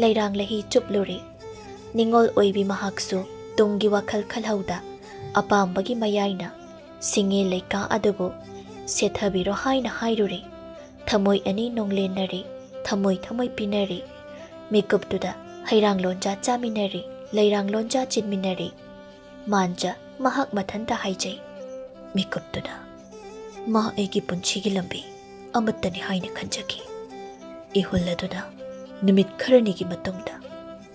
ꯂꯩꯔꯥꯡ ꯂꯩꯍꯤ ꯆꯨꯞꯂꯨꯔꯦ꯫ ꯅꯤꯡꯉꯣꯜ ꯑꯣꯏꯕꯤ ꯃꯍꯥꯛꯁꯨ ꯇꯨꯡꯒꯤ ꯋꯥꯈꯜ ꯈꯜꯍꯧꯗ ꯑꯄꯥꯝꯕꯒꯤ ꯃꯌꯥꯏꯅ ꯁꯤꯡꯉꯦ ꯂꯩꯀꯥ ꯑꯗꯨꯕꯨ ꯁꯦꯠꯊꯕꯤꯔꯣ ꯍꯥꯏꯅ ꯍꯥꯏꯔꯨꯔꯦ꯫ ꯊꯃꯣꯏ ꯑꯅꯤ ꯅꯣꯡꯂꯦꯟꯅꯔꯦ, ꯊꯃꯣꯏ ꯊꯃꯣꯏ ꯄꯤꯅꯔꯦ꯫ ꯃꯤꯀꯨꯞꯇꯨꯗ ꯍꯩꯔꯥꯡ ꯂꯣꯟꯖꯥ ꯆꯥꯃꯤꯟꯅꯔꯦ, ꯂꯩꯔꯥꯡ ꯂꯣꯟꯖꯥ ꯆꯤꯟꯃꯤꯟꯅꯔꯦ꯫ ꯃꯥꯟꯖ ꯃꯍꯥꯛ ꯃꯊꯟꯇ ꯍꯥꯏꯖꯩ꯫ ꯃꯤꯀꯨꯞꯇꯨꯗ ꯃꯥ ꯑꯩꯒꯤ ꯄꯨꯟꯁꯤꯒꯤ ꯂꯝꯕꯤ ꯑꯃꯠꯇꯅꯤ ꯍꯥꯏꯅ ꯈꯟꯖꯈꯤ꯫ ꯏꯍꯨꯜ ꯑꯗꯨꯅ ꯅꯨꯃꯤꯠ ꯈꯔꯅꯤꯒꯤ ꯃꯇꯨꯡꯗ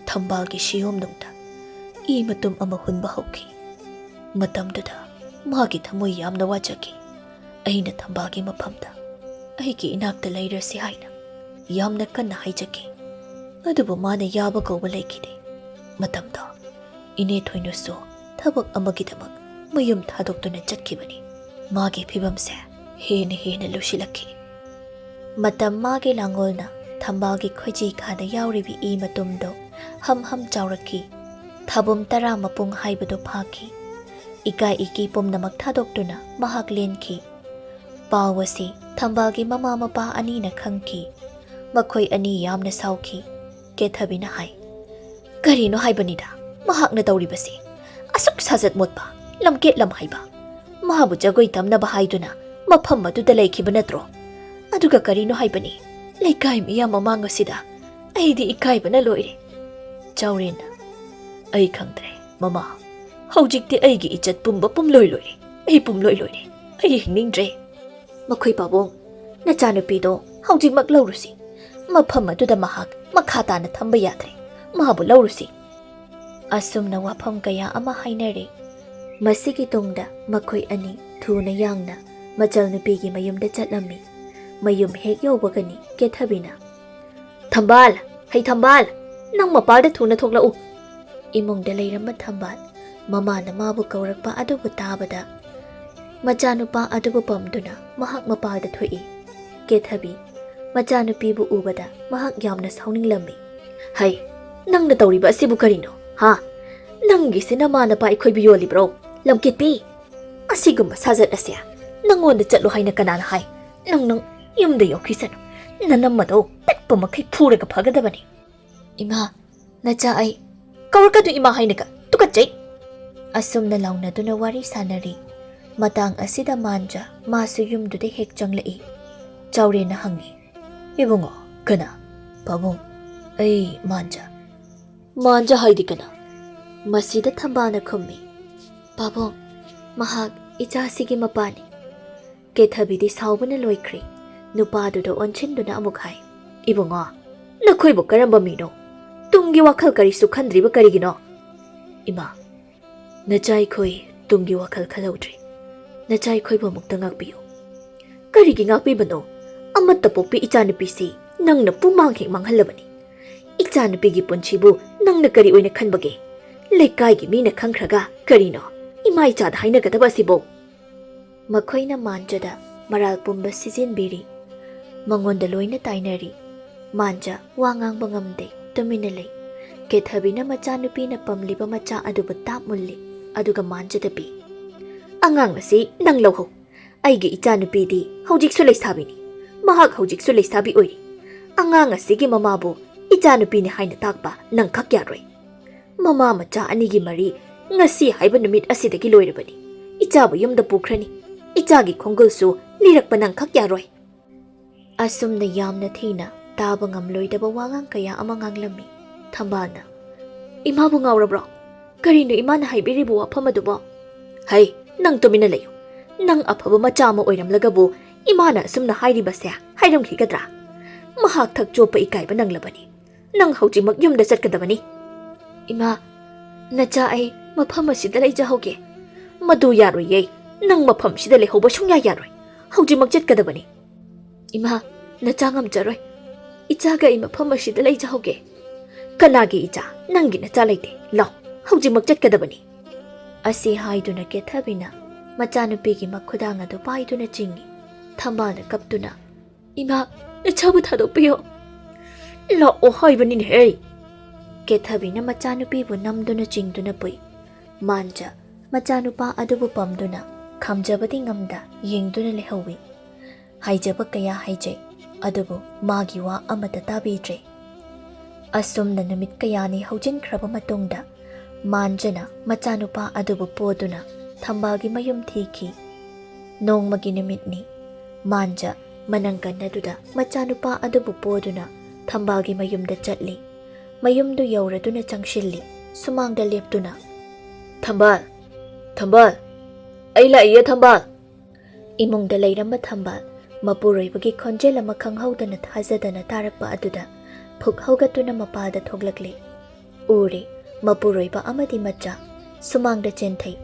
ꯊꯝꯕꯥꯜꯒꯤ ꯁꯤꯌꯣꯝꯅꯨꯡꯗ ꯏ ꯃꯇꯨꯝ ꯑꯃ ꯍꯨꯟꯕ ꯍꯧꯈꯤ꯫ ꯃꯇꯝꯗꯨꯗ ꯃꯥꯒꯤ ꯊꯃꯣꯏ ꯌꯥꯝꯅ ꯋꯥꯖꯈꯤ꯫ ꯑꯩꯅ ꯊꯝꯕꯥꯜꯒꯤ ꯃꯐꯝꯗ ꯑꯩꯒꯤ ꯏꯅꯥꯛꯇ ꯂꯩꯔꯁꯤ ꯍꯥꯏꯅ ꯌꯥꯝꯅ ꯀꯟꯅ ꯍꯥꯏꯖꯈꯤ꯫ ꯑꯗꯨꯕꯨ ꯃꯥꯅ ꯌꯥꯕ ꯀꯧꯕ ꯂꯩꯈꯤꯗꯦ꯫ ꯃꯇꯝꯗꯣ ꯏꯅꯦ ꯊꯣꯏꯅꯁꯨ ꯊꯕꯛ ꯑꯃꯒꯤꯗꯃꯛ ꯃꯌꯨꯝ ꯊꯥꯗꯣꯛꯇꯨꯅ ꯆꯠꯈꯤꯕꯅꯤ꯫ ꯃꯥꯒꯤ ꯐꯤꯕꯝꯁꯦ ꯍꯦꯟꯅ ꯍꯦꯟꯅ ꯂꯨꯁꯤꯜꯂꯛꯈꯤ꯫ ꯃꯇꯝ ꯃꯥꯒꯤ ꯂꯥꯡꯒꯣꯜꯅ ꯊꯝꯕꯥꯜꯒꯤ ꯈꯣꯏꯖꯤ ꯈꯥꯗ ꯌꯥꯎꯔꯤꯕꯤ ꯏ ꯃꯇꯨꯝꯗꯣ ꯍꯝ ꯍꯝ ꯆꯥꯎꯔꯛꯈꯤ꯫ ꯊꯥꯕꯨꯝ ꯇꯔꯥ ꯃꯄꯨꯡ ꯍꯥꯏꯕꯗꯨ ꯐꯥꯈꯤ꯫ ꯏꯀꯥꯏ ꯏꯀꯤ ꯄꯨꯝꯅꯃꯛ ꯊꯥꯗꯣꯛꯇꯨꯅ ꯃꯍꯥꯛ ꯂꯦꯟꯈꯤ꯫ ꯄꯥꯎ ꯑꯁꯤ ꯊꯝꯕꯥꯜꯒꯤ ꯃꯃꯥ ꯃꯄꯥ ꯑꯅꯤꯅ ꯈꯪꯈꯤ꯫ ꯃꯈꯣꯏ ꯑꯅꯤ ꯌꯥꯝꯅ ꯁꯥꯎꯈꯤ꯫ ꯀꯦꯊꯕꯤꯅ ꯍꯥꯏ, "ꯀꯔꯤꯅꯣ ꯍꯥꯏꯕꯅꯤꯗ ꯃꯍꯥꯛꯅ ꯇꯧꯔꯤꯕꯁꯤ? ꯑꯁꯨꯛ ꯁꯥꯖꯠ ꯃꯣꯠꯄ, ꯂꯝꯀꯦꯠ ꯂꯝꯍꯩꯕ꯫ ꯃꯥꯕꯨ ꯖꯒꯣꯏ ꯇꯝꯅꯕ ꯍꯥꯏꯗꯨꯅ ꯃꯐꯝ ꯑꯗꯨꯗ ꯂꯩꯈꯤꯕ ꯅꯠꯇ꯭ꯔꯣ? ꯑꯗꯨꯒ ꯀꯔꯤꯅꯣ ꯍꯥꯏꯕꯅꯤ? ꯂꯩꯀꯥꯏ ꯃꯤꯌꯥꯝ ꯃꯃꯥꯡ ꯑꯁꯤꯗ ꯑꯩꯗꯤ ꯏꯀꯥꯏꯕꯅ ꯂꯣꯏꯔꯦ꯫" ꯆꯥꯎꯔꯦꯟꯅ, "ꯑꯩ ꯈꯪꯗ꯭ꯔꯦ ꯃꯃꯥ꯫ ꯍꯧꯖꯤꯛꯇꯤ ꯑꯩꯒꯤ ꯏꯖꯠ ꯄꯨꯝꯕ ꯄꯨꯝꯂꯣꯏ ꯂꯣꯏꯔꯦ꯫ ꯑꯩ ꯄꯨꯝꯂꯣꯏ ꯂꯣꯏꯔꯦ꯫ ꯑꯩ ꯍꯤꯡꯅꯤꯡꯗ꯭ꯔꯦ꯫" "ꯃꯈꯣꯏ ꯄꯥꯕꯨꯡ, ꯅꯆꯥꯅꯨꯄꯤꯗꯣ ꯍꯧꯖꯤꯛꯃꯛ ꯂꯧꯔꯨꯁꯤ꯫ ꯃꯐꯝ ꯑꯗꯨꯗ ꯃꯍꯥꯛ ꯃꯈꯥ ꯇꯥꯅ ꯊꯝꯕ ꯌꯥꯗ꯭ꯔꯦ꯫ ꯃꯥꯕꯨ ꯂꯧꯔꯨꯁꯤ꯫" ꯑꯁꯨꯝꯅ ꯋꯥꯐꯝ ꯀꯌꯥ ꯑꯃ ꯍꯥꯏꯅꯔꯦ꯫ ꯃꯁꯤꯒꯤ ꯇꯨꯡꯗ ꯃꯈꯣꯏ ꯑꯅꯤ ꯊꯨꯅ ꯌꯥꯡꯅ ꯃꯆꯜꯅꯨꯄꯤꯒꯤ ꯃꯌꯨꯝꯗ ꯆꯠꯂꯝꯃꯤ꯫ ꯃꯌꯨꯝ ꯍꯦꯛ ꯌꯧꯕꯒꯅꯤ ꯀꯦꯊꯕꯤꯅ, "ꯊꯝꯕꯥꯜ! ꯍꯩ ꯊꯝꯕꯥꯜ! ꯅꯪ ꯃꯄꯥꯜꯗ ꯊꯨꯅ ꯊꯣꯛꯂꯛꯎ!" ꯏꯃꯨꯡꯗ ꯂꯩꯔꯝꯕ ꯊꯝꯕꯥꯜ ꯃꯃꯥꯅ ꯃꯥꯕꯨ ꯀꯧꯔꯛꯄ ꯑꯗꯨꯕꯨ ꯇꯥꯕꯗ, ꯃꯆꯥꯅꯨꯄꯥ ꯑꯗꯨꯕꯨ ꯄꯝꯗꯨꯅ ꯃꯍꯥꯛ ꯃꯄꯥꯗ ꯊꯣꯛꯏ꯫ ꯀꯦꯊꯕꯤ ꯃꯆꯥꯅꯨꯄꯤꯕꯨ ꯎꯕꯗ ꯃꯍꯥꯛ ꯌꯥꯝꯅ ꯁꯥꯎꯅꯤꯡꯂꯝꯃꯤ꯫ "ꯍꯩ, ꯅꯪꯅ ꯇꯧꯔꯤꯕ ꯑꯁꯤꯕꯨ ꯀꯔꯤꯅꯣ, ꯍꯥ? ꯅꯪꯒꯤꯁꯤ ꯅꯃꯥ ꯅꯄꯥ ꯑꯩꯈꯣꯏꯕꯨ ꯌꯣꯜꯂꯤꯕ꯭ꯔꯣ? ꯂꯝꯀꯦꯠꯄꯤ, ꯑꯁꯤꯒꯨꯝꯕ ꯁꯥꯖꯠ ꯑꯁꯦ ꯅꯪꯉꯣꯟꯗ ꯆꯠꯂꯣ ꯍꯥꯏꯅ ꯀꯅꯥꯅ ꯍꯥꯏ? ꯅꯪ, ꯅꯪ ꯌꯨꯝꯗ ꯌꯧꯈꯤꯁꯅꯨ꯫ ꯅꯅꯝ ꯑꯗꯣ ꯄꯤꯛꯄ ꯃꯈꯩ ꯐꯨꯔꯒ ꯐꯒꯗꯕꯅꯤ꯫" "ꯏꯃꯥ, ꯅꯆꯥ ꯑꯩ"꯫ "ꯀꯧꯔꯛꯀꯅꯨ ꯏꯃꯥ ꯍꯥꯏꯅꯒ, ꯇꯨꯀꯠꯆꯩ!" ꯑꯁꯨꯝꯅ ꯂꯥꯎꯅꯗꯨꯅ ꯋꯥꯔꯤ ꯁꯥꯟꯅꯔꯤ꯫ ꯃꯇꯥꯡ ꯑꯁꯤꯗ ꯃꯥꯟꯖ ꯃꯥꯁꯨ ꯌꯨꯝꯗꯨꯗ ꯍꯦꯛ ꯆꯪꯂꯛꯏ꯫ ꯆꯥꯎꯔꯦꯟꯅ ꯍꯪꯉꯤ, "ꯏꯕꯨꯡꯉꯣ, ꯀꯅꯥ?" "ꯄꯥꯕꯨꯡ, ꯑꯩ ꯃꯥꯟꯖ꯫" "ꯃꯥꯟꯖ ꯍꯥꯏꯗꯤ ꯀꯅꯥ?" ꯃꯁꯤꯗ ꯊꯝꯕꯥꯜꯅ ꯈꯨꯝꯃꯤ, "ꯄꯥꯕꯨꯡ, ꯃꯍꯥꯛ ꯏꯆꯥꯁꯤꯒꯤ ꯃꯄꯥꯅꯤ꯫" ꯀꯦꯊꯕꯤꯗꯤ ꯁꯥꯎꯕꯅ ꯂꯣꯏꯈ꯭ꯔꯦ꯫ ꯅꯨꯄꯥꯗꯨꯗ ꯑꯣꯟꯁꯤꯟꯗꯨꯅ ꯑꯃꯨꯛ ꯍꯥꯏ, "ꯏꯕꯨꯡꯉꯣ, ꯅꯈꯣꯏꯕꯨ ꯀꯔꯝꯕ ꯃꯤꯅꯣ? ꯇꯨꯡꯒꯤ ꯋꯥꯈꯜ ꯀꯔꯤꯁꯨ ꯈꯟꯗ꯭ꯔꯤꯕ ꯀꯔꯤꯒꯤꯅꯣ?" "ꯏꯃꯥ, ꯅꯆꯥ ꯑꯩꯈꯣꯏ ꯇꯨꯡꯒꯤ ꯋꯥꯈꯜ ꯈꯜꯍꯧꯗ꯭ꯔꯦ꯫ ꯅꯆꯥ ꯑꯩꯈꯣꯏꯕꯨ ꯑꯃꯨꯛꯇ ꯉꯥꯛꯄꯤꯌꯨ꯫" "ꯀꯔꯤꯒꯤ ꯉꯥꯛꯄꯤꯕꯅꯣ? ꯑꯃꯠꯇ ꯄꯣꯛꯄꯤ ꯏꯆꯥꯅꯨꯄꯤꯁꯤ ꯅꯪꯅ ꯄꯨꯃꯥꯡ ꯍꯦꯛ ꯃꯥꯡꯍꯜꯂꯕꯅꯤ꯫ ꯏꯆꯥꯅꯨꯄꯤꯒꯤ ꯄꯨꯟꯁꯤꯕꯨ ꯅꯪꯅ ꯀꯔꯤ ꯑꯣꯏꯅ ꯈꯟꯕꯒꯦ? ꯂꯩꯀꯥꯏꯒꯤ ꯃꯤꯅ ꯈꯪꯈ꯭ꯔꯒ ꯀꯔꯤꯅꯣ ꯏꯃꯥ ꯏꯆꯥꯗ ꯍꯥꯏꯅꯒꯗꯕ ꯑꯁꯤꯕꯨ?" ꯃꯈꯣꯏꯅ ꯃꯥꯟꯖꯗ ꯃꯔꯥꯜ ꯄꯨꯝꯕ ꯁꯤꯖꯤꯟꯕꯤꯔꯤ꯫ ꯃꯉꯣꯟꯗ ꯂꯣꯏꯅ ꯇꯥꯏꯅꯔꯤ꯫ ꯃꯥꯟꯖ ꯋꯥ ꯉꯥꯡꯕ ꯉꯝꯗꯦ, ꯇꯨꯃꯤꯟꯅ ꯂꯩ꯫ ꯀꯦꯊꯕꯤꯅ ꯃꯆꯥꯅꯨꯄꯤꯅ ꯄꯝꯂꯤꯕ ꯃꯆꯥ ꯑꯗꯨꯕꯨ ꯇꯥꯞ ꯃꯨꯜꯂꯤ, ꯑꯗꯨꯒ ꯃꯥꯟꯖꯗ ꯄꯤ꯫ "ꯑꯉꯥꯡ ꯑꯁꯤ ꯅꯪ ꯂꯧꯍꯧ꯫ ꯑꯩꯒꯤ ꯏꯆꯥꯅꯨꯄꯤꯗꯤ ꯍꯧꯖꯤꯛꯁꯨ ꯂꯩꯁꯥꯕꯤꯅꯤ꯫ ꯃꯍꯥꯛ ꯍꯧꯖꯤꯛꯁꯨ ꯂꯩꯁꯥꯕꯤ ꯑꯣꯏꯔꯤ꯫ ꯑꯉꯥꯡ ꯑꯁꯤꯒꯤ ꯃꯃꯥꯕꯨ ꯏꯆꯥꯅꯨꯄꯤꯅꯤ ꯍꯥꯏꯅ ꯇꯥꯛꯄ ꯅꯪ ꯈꯛ ꯌꯥꯔꯣꯏ꯫ ꯃꯃꯥ ꯃꯆꯥ ꯑꯅꯤꯒꯤ ꯃꯔꯤ ꯉꯁꯤ ꯍꯥꯏꯕ ꯅꯨꯃꯤꯠ ꯑꯁꯤꯗꯒꯤ ꯂꯣꯏꯔꯕꯅꯤ꯫ ꯏꯆꯥꯕꯨ ꯌꯨꯝꯗ ꯄꯨꯈ꯭ꯔꯅꯤ꯫ ꯏꯆꯥꯒꯤ ꯈꯣꯡꯒꯨꯜꯁꯨ ꯂꯤꯔꯛꯄ ꯅꯪ ꯈꯛ ꯌꯥꯔꯣꯏ꯫" ꯑꯁꯨꯝꯅ ꯌꯥꯝꯅ ꯊꯤꯅ ꯇꯥꯕ ꯉꯝꯂꯣꯏꯗꯕ ꯋꯥꯉꯥꯡ ꯀꯌꯥ ꯑꯃ ꯉꯥꯡꯂꯝꯃꯤ꯫ ꯊꯝꯕꯥꯜꯅ, "ꯏꯃꯥꯕꯨ ꯉꯥꯎꯔꯕ꯭ꯔꯣ? ꯀꯔꯤꯅꯣ ꯏꯃꯥꯅ ꯍꯥꯏꯕꯤꯔꯤꯕ ꯋꯥꯐꯝ ꯑꯗꯨꯕꯣ?" "ꯍꯩ, ꯅꯪ ꯇꯨꯃꯤꯟꯅ ꯂꯩꯌꯨ꯫ ꯅꯪ ꯑꯐꯕ ꯃꯆꯥ ꯑꯃ ꯑꯣꯏꯔꯝꯂꯒꯕꯨ ꯏꯃꯥꯅ ꯑꯁꯨꯝꯅ ꯍꯥꯏꯔꯤꯕꯁꯦ ꯍꯥꯏꯔꯝꯈꯤꯒꯗ꯭ꯔꯥ? ꯃꯍꯥꯛ ꯊꯛ ꯆꯣꯞꯄ ꯏꯀꯥꯏꯕ ꯅꯪꯂꯕꯅꯤ꯫ ꯅꯪ ꯍꯧꯖꯤꯛꯃꯛ ꯌꯨꯝꯗ ꯆꯠꯀꯗꯕꯅꯤ꯫" "ꯏꯃꯥ, ꯅꯆꯥ ꯑꯩ ꯃꯐꯝ ꯑꯁꯤꯗ ꯂꯩꯖꯍꯧꯒꯦ꯫" "ꯃꯗꯨ ꯌꯥꯔꯣꯏꯌꯦ꯫ ꯅꯪ ꯃꯐꯝꯁꯤꯗ ꯂꯩꯍꯧꯕ ꯁꯨꯡꯌꯥ ꯌꯥꯔꯣꯏ꯫ ꯍꯧꯖꯤꯛꯃꯛ ꯆꯠꯀꯗꯕꯅꯤ꯫" "ꯏꯃꯥ, ꯅꯆꯥ ꯉꯝꯖꯔꯣꯏ꯫ ꯏꯆꯥꯒ ꯑꯩ ꯃꯐꯝ ꯑꯁꯤꯗ ꯂꯩꯖꯍꯧꯒꯦ꯫" "ꯀꯅꯥꯒꯤ ꯏꯆꯥ? ꯅꯪꯒꯤ ꯅꯆꯥ ꯂꯩꯇꯦ꯫ ꯂꯥꯎ, ꯍꯧꯖꯤꯛꯃꯛ ꯆꯠꯀꯗꯕꯅꯤ꯫" ꯑꯁꯤ ꯍꯥꯏꯗꯨꯅ ꯀꯦꯊꯕꯤꯅ ꯃꯆꯥꯅꯨꯄꯤꯒꯤ ꯃꯈꯨꯗꯥꯡ ꯑꯗꯨ ꯄꯥꯏꯗꯨꯅ ꯆꯤꯡꯏ꯫ ꯊꯝꯕꯥꯜꯅ ꯀꯞꯇꯨꯅ, "ꯏꯃꯥ, ꯅꯆꯥꯕꯨ ꯊꯥꯗꯣꯛꯄꯤꯌꯣ꯫ ꯂꯥꯛꯑꯣ ꯍꯥꯏꯕꯅꯤꯅꯦꯍꯦ!" ꯀꯦꯊꯕꯤꯅ ꯃꯆꯥꯅꯨꯄꯤꯕꯨ ꯅꯝꯗꯨꯅ ꯆꯤꯡꯗꯨꯅ ꯄꯨꯏ꯫ ꯃꯥꯟꯖ ꯃꯆꯥꯅꯨꯄꯥ ꯑꯗꯨꯕꯨ ꯄꯝꯗꯨꯅ ꯈꯥꯝꯖꯕꯗꯤ ꯉꯝꯗ ꯌꯦꯡꯗꯨꯅ ꯂꯩꯍꯧꯏ꯫ ꯍꯥꯏꯖꯕ ꯀꯌꯥ ꯍꯥꯏꯖꯩ, ꯑꯗꯨꯕꯨ ꯃꯥꯒꯤ ꯋꯥ ꯑꯃꯠꯇ ꯇꯥꯕꯤꯗ꯭ꯔꯦ꯫ ꯑꯁꯨꯝꯅ ꯅꯨꯃꯤꯠ ꯀꯌꯥꯅꯤ ꯍꯧꯖꯤꯟꯈ꯭ꯔꯕ ꯃꯇꯨꯡꯗ, ꯃꯥꯟꯖꯅ ꯃꯆꯥꯅꯨꯄꯥ ꯑꯗꯨꯕꯨ ꯄꯣꯗꯨꯅ ꯊꯝꯕꯥꯜꯒꯤ ꯃꯌꯨꯝ ꯊꯤꯈꯤ꯫ ꯅꯣꯡꯃꯒꯤ ꯅꯨꯃꯤꯠꯅꯤ꯫ ꯃꯥꯟꯖ ꯃꯅꯪꯒꯟ ꯑꯗꯨꯗ ꯃꯆꯥꯅꯨꯄꯥ ꯑꯗꯨꯕꯨ ꯄꯣꯗꯨꯅ ꯊꯝꯕꯥꯜꯒꯤ ꯃꯌꯨꯝꯗ ꯆꯠꯂꯤ꯫ ꯃꯌꯨꯝꯗꯨ ꯌꯧꯔꯗꯨꯅ ꯆꯪꯁꯤꯜꯂꯤ꯫ ꯁꯨꯃꯥꯡꯗ ꯂꯦꯞꯇꯨꯅ, "ꯊꯝꯕꯥꯜ! ꯊꯝꯕꯥꯜ! ꯑꯩ ꯂꯥꯛꯏꯌꯦ, ꯊꯝꯕꯥꯜ!" ꯏꯃꯨꯡꯗ ꯂꯩꯔꯝꯕ ꯊꯝꯕꯥꯜ ꯃꯄꯨꯔꯣꯏꯕꯒꯤ ꯈꯣꯟꯖꯦꯜ ꯑꯃ ꯈꯪꯍꯧꯗꯅ ꯊꯥꯖꯗꯅ ꯇꯥꯔꯛꯄ ꯑꯗꯨꯗ ꯐꯨꯛ ꯍꯧꯒꯠꯇꯨꯅ ꯃꯄꯥꯜꯗ ꯊꯣꯛꯂꯛꯂꯦ꯫ ꯎꯔꯦ, ꯃꯄꯨꯔꯣꯏꯕ ꯑꯃꯗꯤ ꯃꯆꯥ ꯁꯨꯃꯥꯡꯗ ꯆꯦꯟꯊꯩ꯫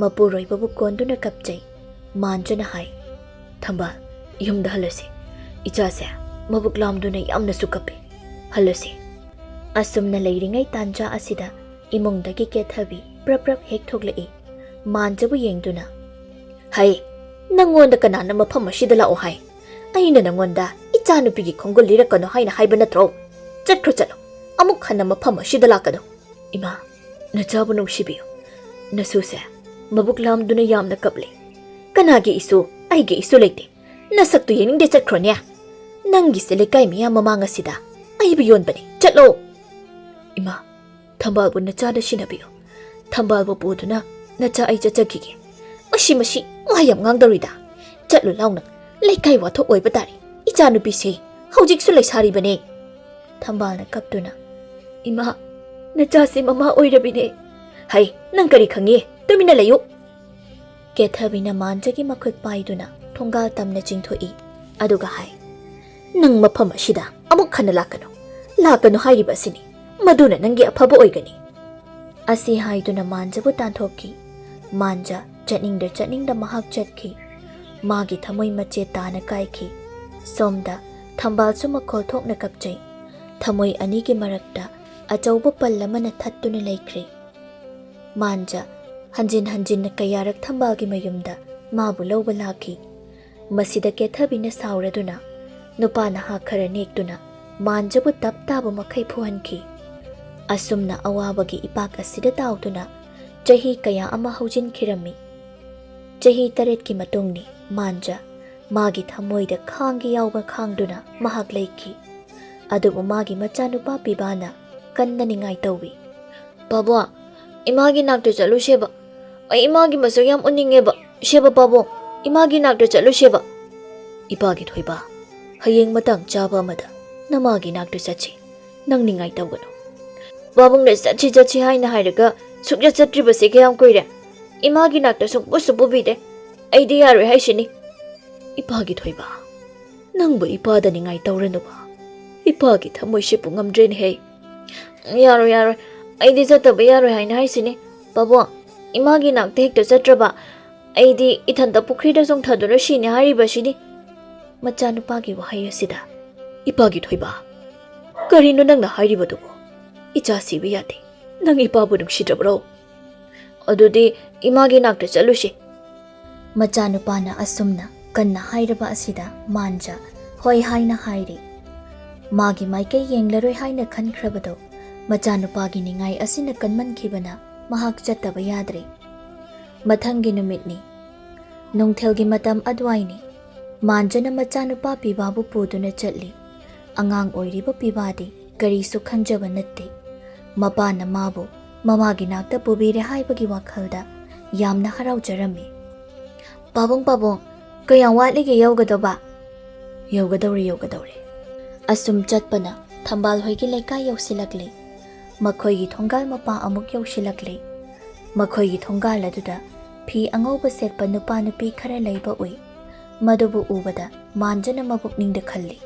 ꯃꯄꯨꯔꯣꯏꯕꯕꯨ ꯀꯣꯟꯗꯨꯅ ꯀꯞꯆꯩ꯫ ꯃꯥꯟꯖꯅ ꯍꯥꯏ, "ꯊꯝꯕꯥꯜ, ꯌꯨꯝꯗ ꯍꯜꯂꯁꯤ꯫ ꯏꯆꯥꯁꯦ ꯃꯕꯨꯛ ꯂꯥꯝꯗꯨꯅ ꯌꯥꯝꯅꯁꯨ ꯀꯞꯄꯤ꯫ ꯍꯜꯂꯁꯤ꯫" ꯑꯁꯨꯝꯅ ꯂꯩꯔꯤꯉꯩ ꯇꯥꯟꯖꯥ ꯑꯁꯤꯗ ꯏꯃꯨꯡꯗꯒꯤ ꯀꯦꯊꯕꯤ ꯄ꯭ꯔꯞ ꯄ꯭ꯔꯞ ꯍꯦꯛ ꯊꯣꯛꯂꯛꯏ꯫ ꯃꯥꯟꯖꯕꯨ ꯌꯦꯡꯗꯨꯅ, "ꯍꯩ, ꯅꯪꯉꯣꯟꯗ ꯀꯅꯥꯅ ꯃꯐꯝ ꯑꯁꯤꯗ ꯂꯥꯛꯑꯣ ꯍꯥꯏ? ꯑꯩꯅ ꯅꯪꯉꯣꯟꯗ ꯏꯆꯥꯅꯨꯄꯤꯒꯤ ꯈꯣꯡꯒꯨꯜ ꯂꯤꯔꯛꯀꯅꯨ ꯍꯥꯏꯅ ꯍꯥꯏꯕ ꯅꯠꯇ꯭ꯔꯣ? ꯆꯠꯈ꯭ꯔꯣ, ꯆꯠꯂꯣ꯫ ꯑꯃꯨꯛ ꯍꯟꯅ ꯃꯐꯝ ꯑꯁꯤꯗ ꯂꯥꯛꯀꯅꯨ꯫" "ꯏꯃꯥ, ꯅꯆꯥꯕꯨ ꯅꯨꯡꯁꯤꯕꯤꯌꯨ꯫ ꯅꯁꯨꯁꯦ ꯃꯕꯨꯛ ꯂꯥꯝꯗꯨꯅ ꯌꯥꯝꯅ ꯀꯞꯂꯤ꯫" "ꯀꯅꯥꯒꯤ ꯏꯁꯨ? ꯑꯩꯒꯤ ꯏꯁꯨ ꯂꯩꯇꯦ꯫ ꯅꯁꯛꯇꯨ ꯌꯦꯡꯅꯤꯡꯗꯦ, ꯆꯠꯈ꯭ꯔꯣꯅꯦ꯫ ꯅꯪꯒꯤꯁꯦ ꯂꯩꯀꯥꯏ ꯃꯤꯌꯥꯝ ꯃꯃꯥꯡ ꯑꯁꯤꯗ ꯑꯩꯕꯨ ꯌꯣꯟꯕꯅꯦ꯫ ꯆꯠꯂꯣ꯫" "ꯏꯃꯥ, ꯊꯝꯕꯥꯜꯕꯨ ꯅꯆꯥꯗ ꯁꯤꯟꯅꯕꯤꯌꯨ꯫ ꯊꯝꯕꯥꯜꯕꯨ ꯄꯨꯗꯨꯅ ꯅꯆꯥ ꯑꯩ ꯆꯠꯆꯈꯤꯒꯦ꯫" "ꯃꯁꯤ, ꯃꯁꯤ ꯋꯥ ꯌꯥꯝ ꯉꯥꯡꯗꯧꯔꯤꯗ꯫ ꯆꯠꯂꯨ ꯂꯥꯎꯅ꯫ ꯂꯩꯀꯥꯏ ꯋꯥꯊꯣꯛ ꯑꯣꯏꯕ ꯇꯥꯔꯦ ꯏꯆꯥꯅꯨꯄꯤꯁꯦ꯫ ꯍꯧꯖꯤꯛꯁꯨ ꯂꯩꯁꯥꯔꯤꯕꯅꯦ꯫" ꯊꯝꯕꯥꯜꯅ ꯀꯞꯇꯨꯅ, "ꯏꯃꯥ, ꯅꯆꯥꯁꯤ ꯃꯃꯥ ꯑꯣꯏꯔꯕꯤꯅꯦ꯫" "ꯍꯩ, ꯅꯪ ꯀꯔꯤ ꯈꯪꯉꯤ? ꯇꯨꯃꯤꯟꯅ ꯂꯩꯌꯨ꯫" ꯀꯦꯊꯕꯤꯅ ꯃꯥꯟꯖꯒꯤ ꯃꯈꯨꯠ ꯄꯥꯏꯗꯨꯅ ꯊꯣꯡꯒꯥꯜ ꯇꯝꯅ ꯆꯤꯡꯊꯣꯛꯏ꯫ ꯑꯗꯨꯒ ꯍꯥꯏ, "ꯅꯪ ꯃꯐꯝ ꯑꯁꯤꯗ ꯑꯃꯨꯛ ꯍꯟꯅ ꯂꯥꯛꯀꯅꯨ꯫ ꯂꯥꯛꯀꯅꯨ ꯍꯥꯏꯔꯤꯕ ꯑꯁꯤꯅꯤ꯫ ꯃꯗꯨꯅ ꯅꯪꯒꯤ ꯑꯐꯕ ꯑꯣꯏꯒꯅꯤ꯫" ꯑꯁꯤ ꯍꯥꯏꯗꯨꯅ ꯃꯥꯟꯖꯕꯨ ꯇꯥꯟꯊꯣꯛꯈꯤ꯫ ꯃꯥꯟꯖ ꯆꯠꯅꯤꯡꯗ ꯆꯠꯅꯤꯡꯗ ꯃꯍꯥꯛ ꯆꯠꯈꯤ꯫ ꯃꯥꯒꯤ ꯊꯃꯣꯏ ꯃꯆꯦꯠ ꯇꯥꯅ ꯀꯥꯏꯈꯤ꯫ ꯁꯣꯝꯗ ꯊꯝꯕꯥꯜꯁꯨ ꯃꯈꯣꯜ ꯊꯣꯛꯅ ꯀꯞꯆꯩ꯫ ꯊꯃꯣꯏ ꯑꯅꯤꯒꯤ ꯃꯔꯛꯇ ꯑꯆꯧꯕ ꯄꯜ ꯑꯃꯅ ꯊꯠꯇꯨꯅ ꯂꯩꯈ꯭ꯔꯦ꯫ ꯃꯥꯟꯖ ꯍꯟꯖꯤꯟ ꯍꯟꯖꯤꯟꯅ ꯀꯌꯥꯔꯛ ꯊꯝꯕꯥꯜꯒꯤ ꯃꯌꯨꯝꯗ ꯃꯥꯕꯨ ꯂꯧꯕ ꯂꯥꯛꯈꯤ꯫ ꯃꯁꯤꯗ ꯀꯦꯊꯕꯤꯅ ꯁꯥꯎꯔꯗꯨꯅ ꯅꯨꯄꯥ ꯅꯍꯥ ꯈꯔ ꯅꯦꯛꯇꯨꯅ ꯃꯥꯟꯖꯕꯨ ꯇꯞ ꯇꯥꯕ ꯃꯈꯩ ꯐꯨꯍꯟꯈꯤ꯫ ꯑꯁꯨꯝꯅ ꯑꯋꯥꯕꯒꯤ ꯏꯄꯥꯛ ꯑꯁꯤꯗ ꯇꯥꯎꯗꯨꯅ ꯆꯍꯤ ꯀꯌꯥ ꯑꯃ ꯍꯧꯖꯤꯟꯈꯤꯔꯝꯃꯤ꯫ ꯆꯍꯤ ꯇꯔꯦꯠꯀꯤ ꯃꯇꯨꯡꯅꯤ ꯃꯥꯟꯖ ꯃꯥꯒꯤ ꯊꯃꯣꯏꯗ ꯈꯥꯡꯒꯤ ꯌꯥꯎꯕ ꯈꯥꯡꯗꯨꯅ ꯃꯍꯥꯛ ꯂꯩꯈꯤ꯫ ꯑꯗꯨꯕꯨ ꯃꯥꯒꯤ ꯃꯆꯥꯅꯨꯄꯥ ꯄꯤꯕꯥꯅ ꯀꯟꯅ ꯅꯤꯡꯉꯥꯏ ꯇꯧꯏ꯫ "ꯄꯥꯕꯨꯡ, ꯏꯃꯥꯒꯤ ꯅꯥꯛꯇ ꯆꯠꯂꯨꯁꯦꯕ꯫ ꯑꯩ ꯏꯃꯥꯒꯤ ꯃꯁꯛ ꯌꯥꯝ ꯎꯅꯤꯡꯉꯦꯕ꯫ ꯁꯦꯕ ꯄꯥꯕꯨꯡ, ꯏꯃꯥꯒꯤ ꯅꯥꯛꯇ ꯆꯠꯂꯨꯁꯦꯕ꯫" "ꯏꯄꯥꯒꯤ ꯊꯣꯏꯕ, ꯍꯌꯦꯡ ꯃꯇꯥꯡ ꯆꯥꯕ ꯑꯃꯗ ꯅꯃꯥꯒꯤ ꯅꯥꯛꯇ ꯆꯠꯁꯤ꯫ ꯅꯪ ꯅꯤꯡꯉꯥꯏ ꯇꯧꯒꯅꯨ꯫" "ꯄꯥꯕꯨꯡꯅ ꯆꯠꯁꯤ ꯆꯠꯁꯤ ꯍꯥꯏꯅ ꯍꯥꯏꯔꯒ ꯁꯨꯛꯆꯠ ꯆꯠꯇ꯭ꯔꯤꯕꯁꯦ ꯀꯌꯥꯝ ꯀꯨꯏꯔꯦ꯫ ꯏꯃꯥꯒꯤ ꯅꯥꯛꯇ ꯁꯨꯡꯄꯨꯁꯨ ꯄꯨꯕꯤꯗꯦ꯫ ꯑꯩꯗꯤ ꯌꯥꯔꯣꯏ ꯍꯥꯏꯁꯤꯅꯤ꯫" "ꯏꯄꯥꯒꯤ ꯊꯣꯏꯕ, ꯅꯪꯕꯨ ꯏꯄꯥꯗ ꯅꯤꯡꯉꯥꯏ ꯇꯧꯔꯅꯨꯕ꯫ ꯏꯄꯥꯒꯤ ꯊꯃꯣꯏꯁꯤꯕꯨ ꯉꯝꯗ꯭ꯔꯦꯅꯦꯍꯦ꯫" "ꯌꯥꯔꯣꯏ, ꯌꯥꯔꯣꯏ꯫ ꯑꯩꯗꯤ ꯆꯠꯇꯕ ꯌꯥꯔꯣꯏ ꯍꯥꯏꯅ ꯍꯥꯏꯁꯤꯅꯤ꯫ ꯄꯥꯕꯨꯡ, ꯏꯃꯥꯒꯤ ꯅꯥꯛꯇ ꯍꯦꯛꯇ ꯆꯠꯇ꯭ꯔꯕ ꯑꯩꯗꯤ ꯏꯊꯟꯇ ꯄꯨꯈ꯭ꯔꯤꯗ ꯆꯣꯡꯊꯗꯨꯅ ꯁꯤꯅꯤ ꯍꯥꯏꯔꯤꯕꯁꯤꯅꯤ꯫" ꯃꯆꯥꯅꯨꯄꯥꯒꯤ ꯋꯥꯍꯩ ꯑꯁꯤꯗ, "ꯏꯄꯥꯒꯤ ꯊꯣꯏꯕ, ꯀꯔꯤꯅꯣ ꯅꯪꯅ ꯍꯥꯏꯔꯤꯕꯗꯨꯕꯨ? ꯏꯆꯥ ꯁꯤꯕ ꯌꯥꯗꯦ꯫ ꯅꯪ ꯏꯄꯥꯕꯨ ꯅꯨꯡꯁꯤꯗ꯭ꯔꯕ꯭ꯔꯣ?" "ꯑꯗꯨꯗꯤ ꯏꯃꯥꯒꯤ ꯅꯥꯛꯇ ꯆꯠꯂꯨꯁꯤ꯫" ꯃꯆꯥꯅꯨꯄꯥꯅ ꯑꯁꯨꯝꯅ ꯀꯟꯅ ꯍꯥꯏꯔꯕ ꯑꯁꯤꯗ ꯃꯥꯟꯖ ꯍꯣꯏ ꯍꯥꯏꯅ ꯍꯥꯏꯔꯤ꯫ ꯃꯥꯒꯤ ꯃꯥꯏꯀꯩ ꯌꯦꯡꯂꯔꯣꯏ ꯍꯥꯏꯅ ꯈꯟꯈ꯭ꯔꯕꯗꯣ ꯃꯆꯥꯅꯨꯄꯥꯒꯤ ꯅꯤꯡꯉꯥꯏ ꯑꯁꯤꯅ ꯀꯟꯃꯟꯈꯤꯕꯅ ꯃꯍꯥꯛ ꯆꯠꯇꯕ ꯌꯥꯗ꯭ꯔꯦ꯫ ꯃꯊꯪꯒꯤ ꯅꯨꯃꯤꯠꯅꯤ꯫ ꯅꯨꯡꯊꯤꯜꯒꯤ ꯃꯇꯝ ꯑꯗꯨꯋꯥꯏꯅꯤ꯫ ꯃꯥꯟꯖꯅ ꯃꯆꯥꯅꯨꯄꯥ ꯄꯤꯕꯥꯕꯨ ꯄꯨꯗꯨꯅ ꯆꯠꯂꯤ꯫ ꯑꯉꯥꯡ ꯑꯣꯏꯔꯤꯕ ꯄꯤꯕꯥꯗꯤ ꯀꯔꯤꯁꯨ ꯈꯪꯖꯕ ꯅꯠꯇꯦ꯫ ꯃꯄꯥꯅ ꯃꯥꯕꯨ ꯃꯃꯥꯒꯤ ꯅꯥꯛꯇ ꯄꯨꯕꯤꯔꯦ ꯍꯥꯏꯕꯒꯤ ꯋꯥꯈꯜꯗ ꯌꯥꯝꯅ ꯍꯔꯥꯎꯖꯔꯝꯃꯤ꯫ "ꯄꯥꯕꯨꯡ, ꯄꯥꯕꯨꯡ, ꯀꯌꯥꯝ ꯋꯥꯠꯂꯤꯒꯦ ꯌꯧꯒꯗꯧꯕ?" "ꯌꯧꯒꯗꯧꯔꯦ, ꯌꯧꯒꯗꯧꯔꯦ꯫" ꯑꯁꯨꯝ ꯆꯠꯄꯅ ꯊꯝꯕꯥꯜ ꯍꯣꯏꯒꯤ ꯂꯩꯀꯥꯏ ꯌꯧꯁꯤꯜꯂꯛꯂꯦ꯫ ꯃꯈꯣꯏꯒꯤ ꯊꯣꯡꯒꯥꯜ ꯃꯄꯥ ꯑꯃꯨꯛ ꯌꯧꯁꯤꯜꯂꯛꯂꯦ꯫ ꯃꯈꯣꯏꯒꯤ ꯊꯣꯡꯒꯥꯜ ꯑꯗꯨꯗ ꯐꯤ ꯑꯉꯧꯕ ꯁꯦꯠꯄ ꯅꯨꯄꯥ ꯅꯨꯄꯤ ꯈꯔ ꯂꯩꯕ ꯎꯏ꯫ ꯃꯗꯨꯕꯨ ꯎꯕꯗ ꯃꯥꯟꯖꯅ ꯃꯕꯨꯛꯅꯤꯡꯗ ꯈꯜꯂꯤ,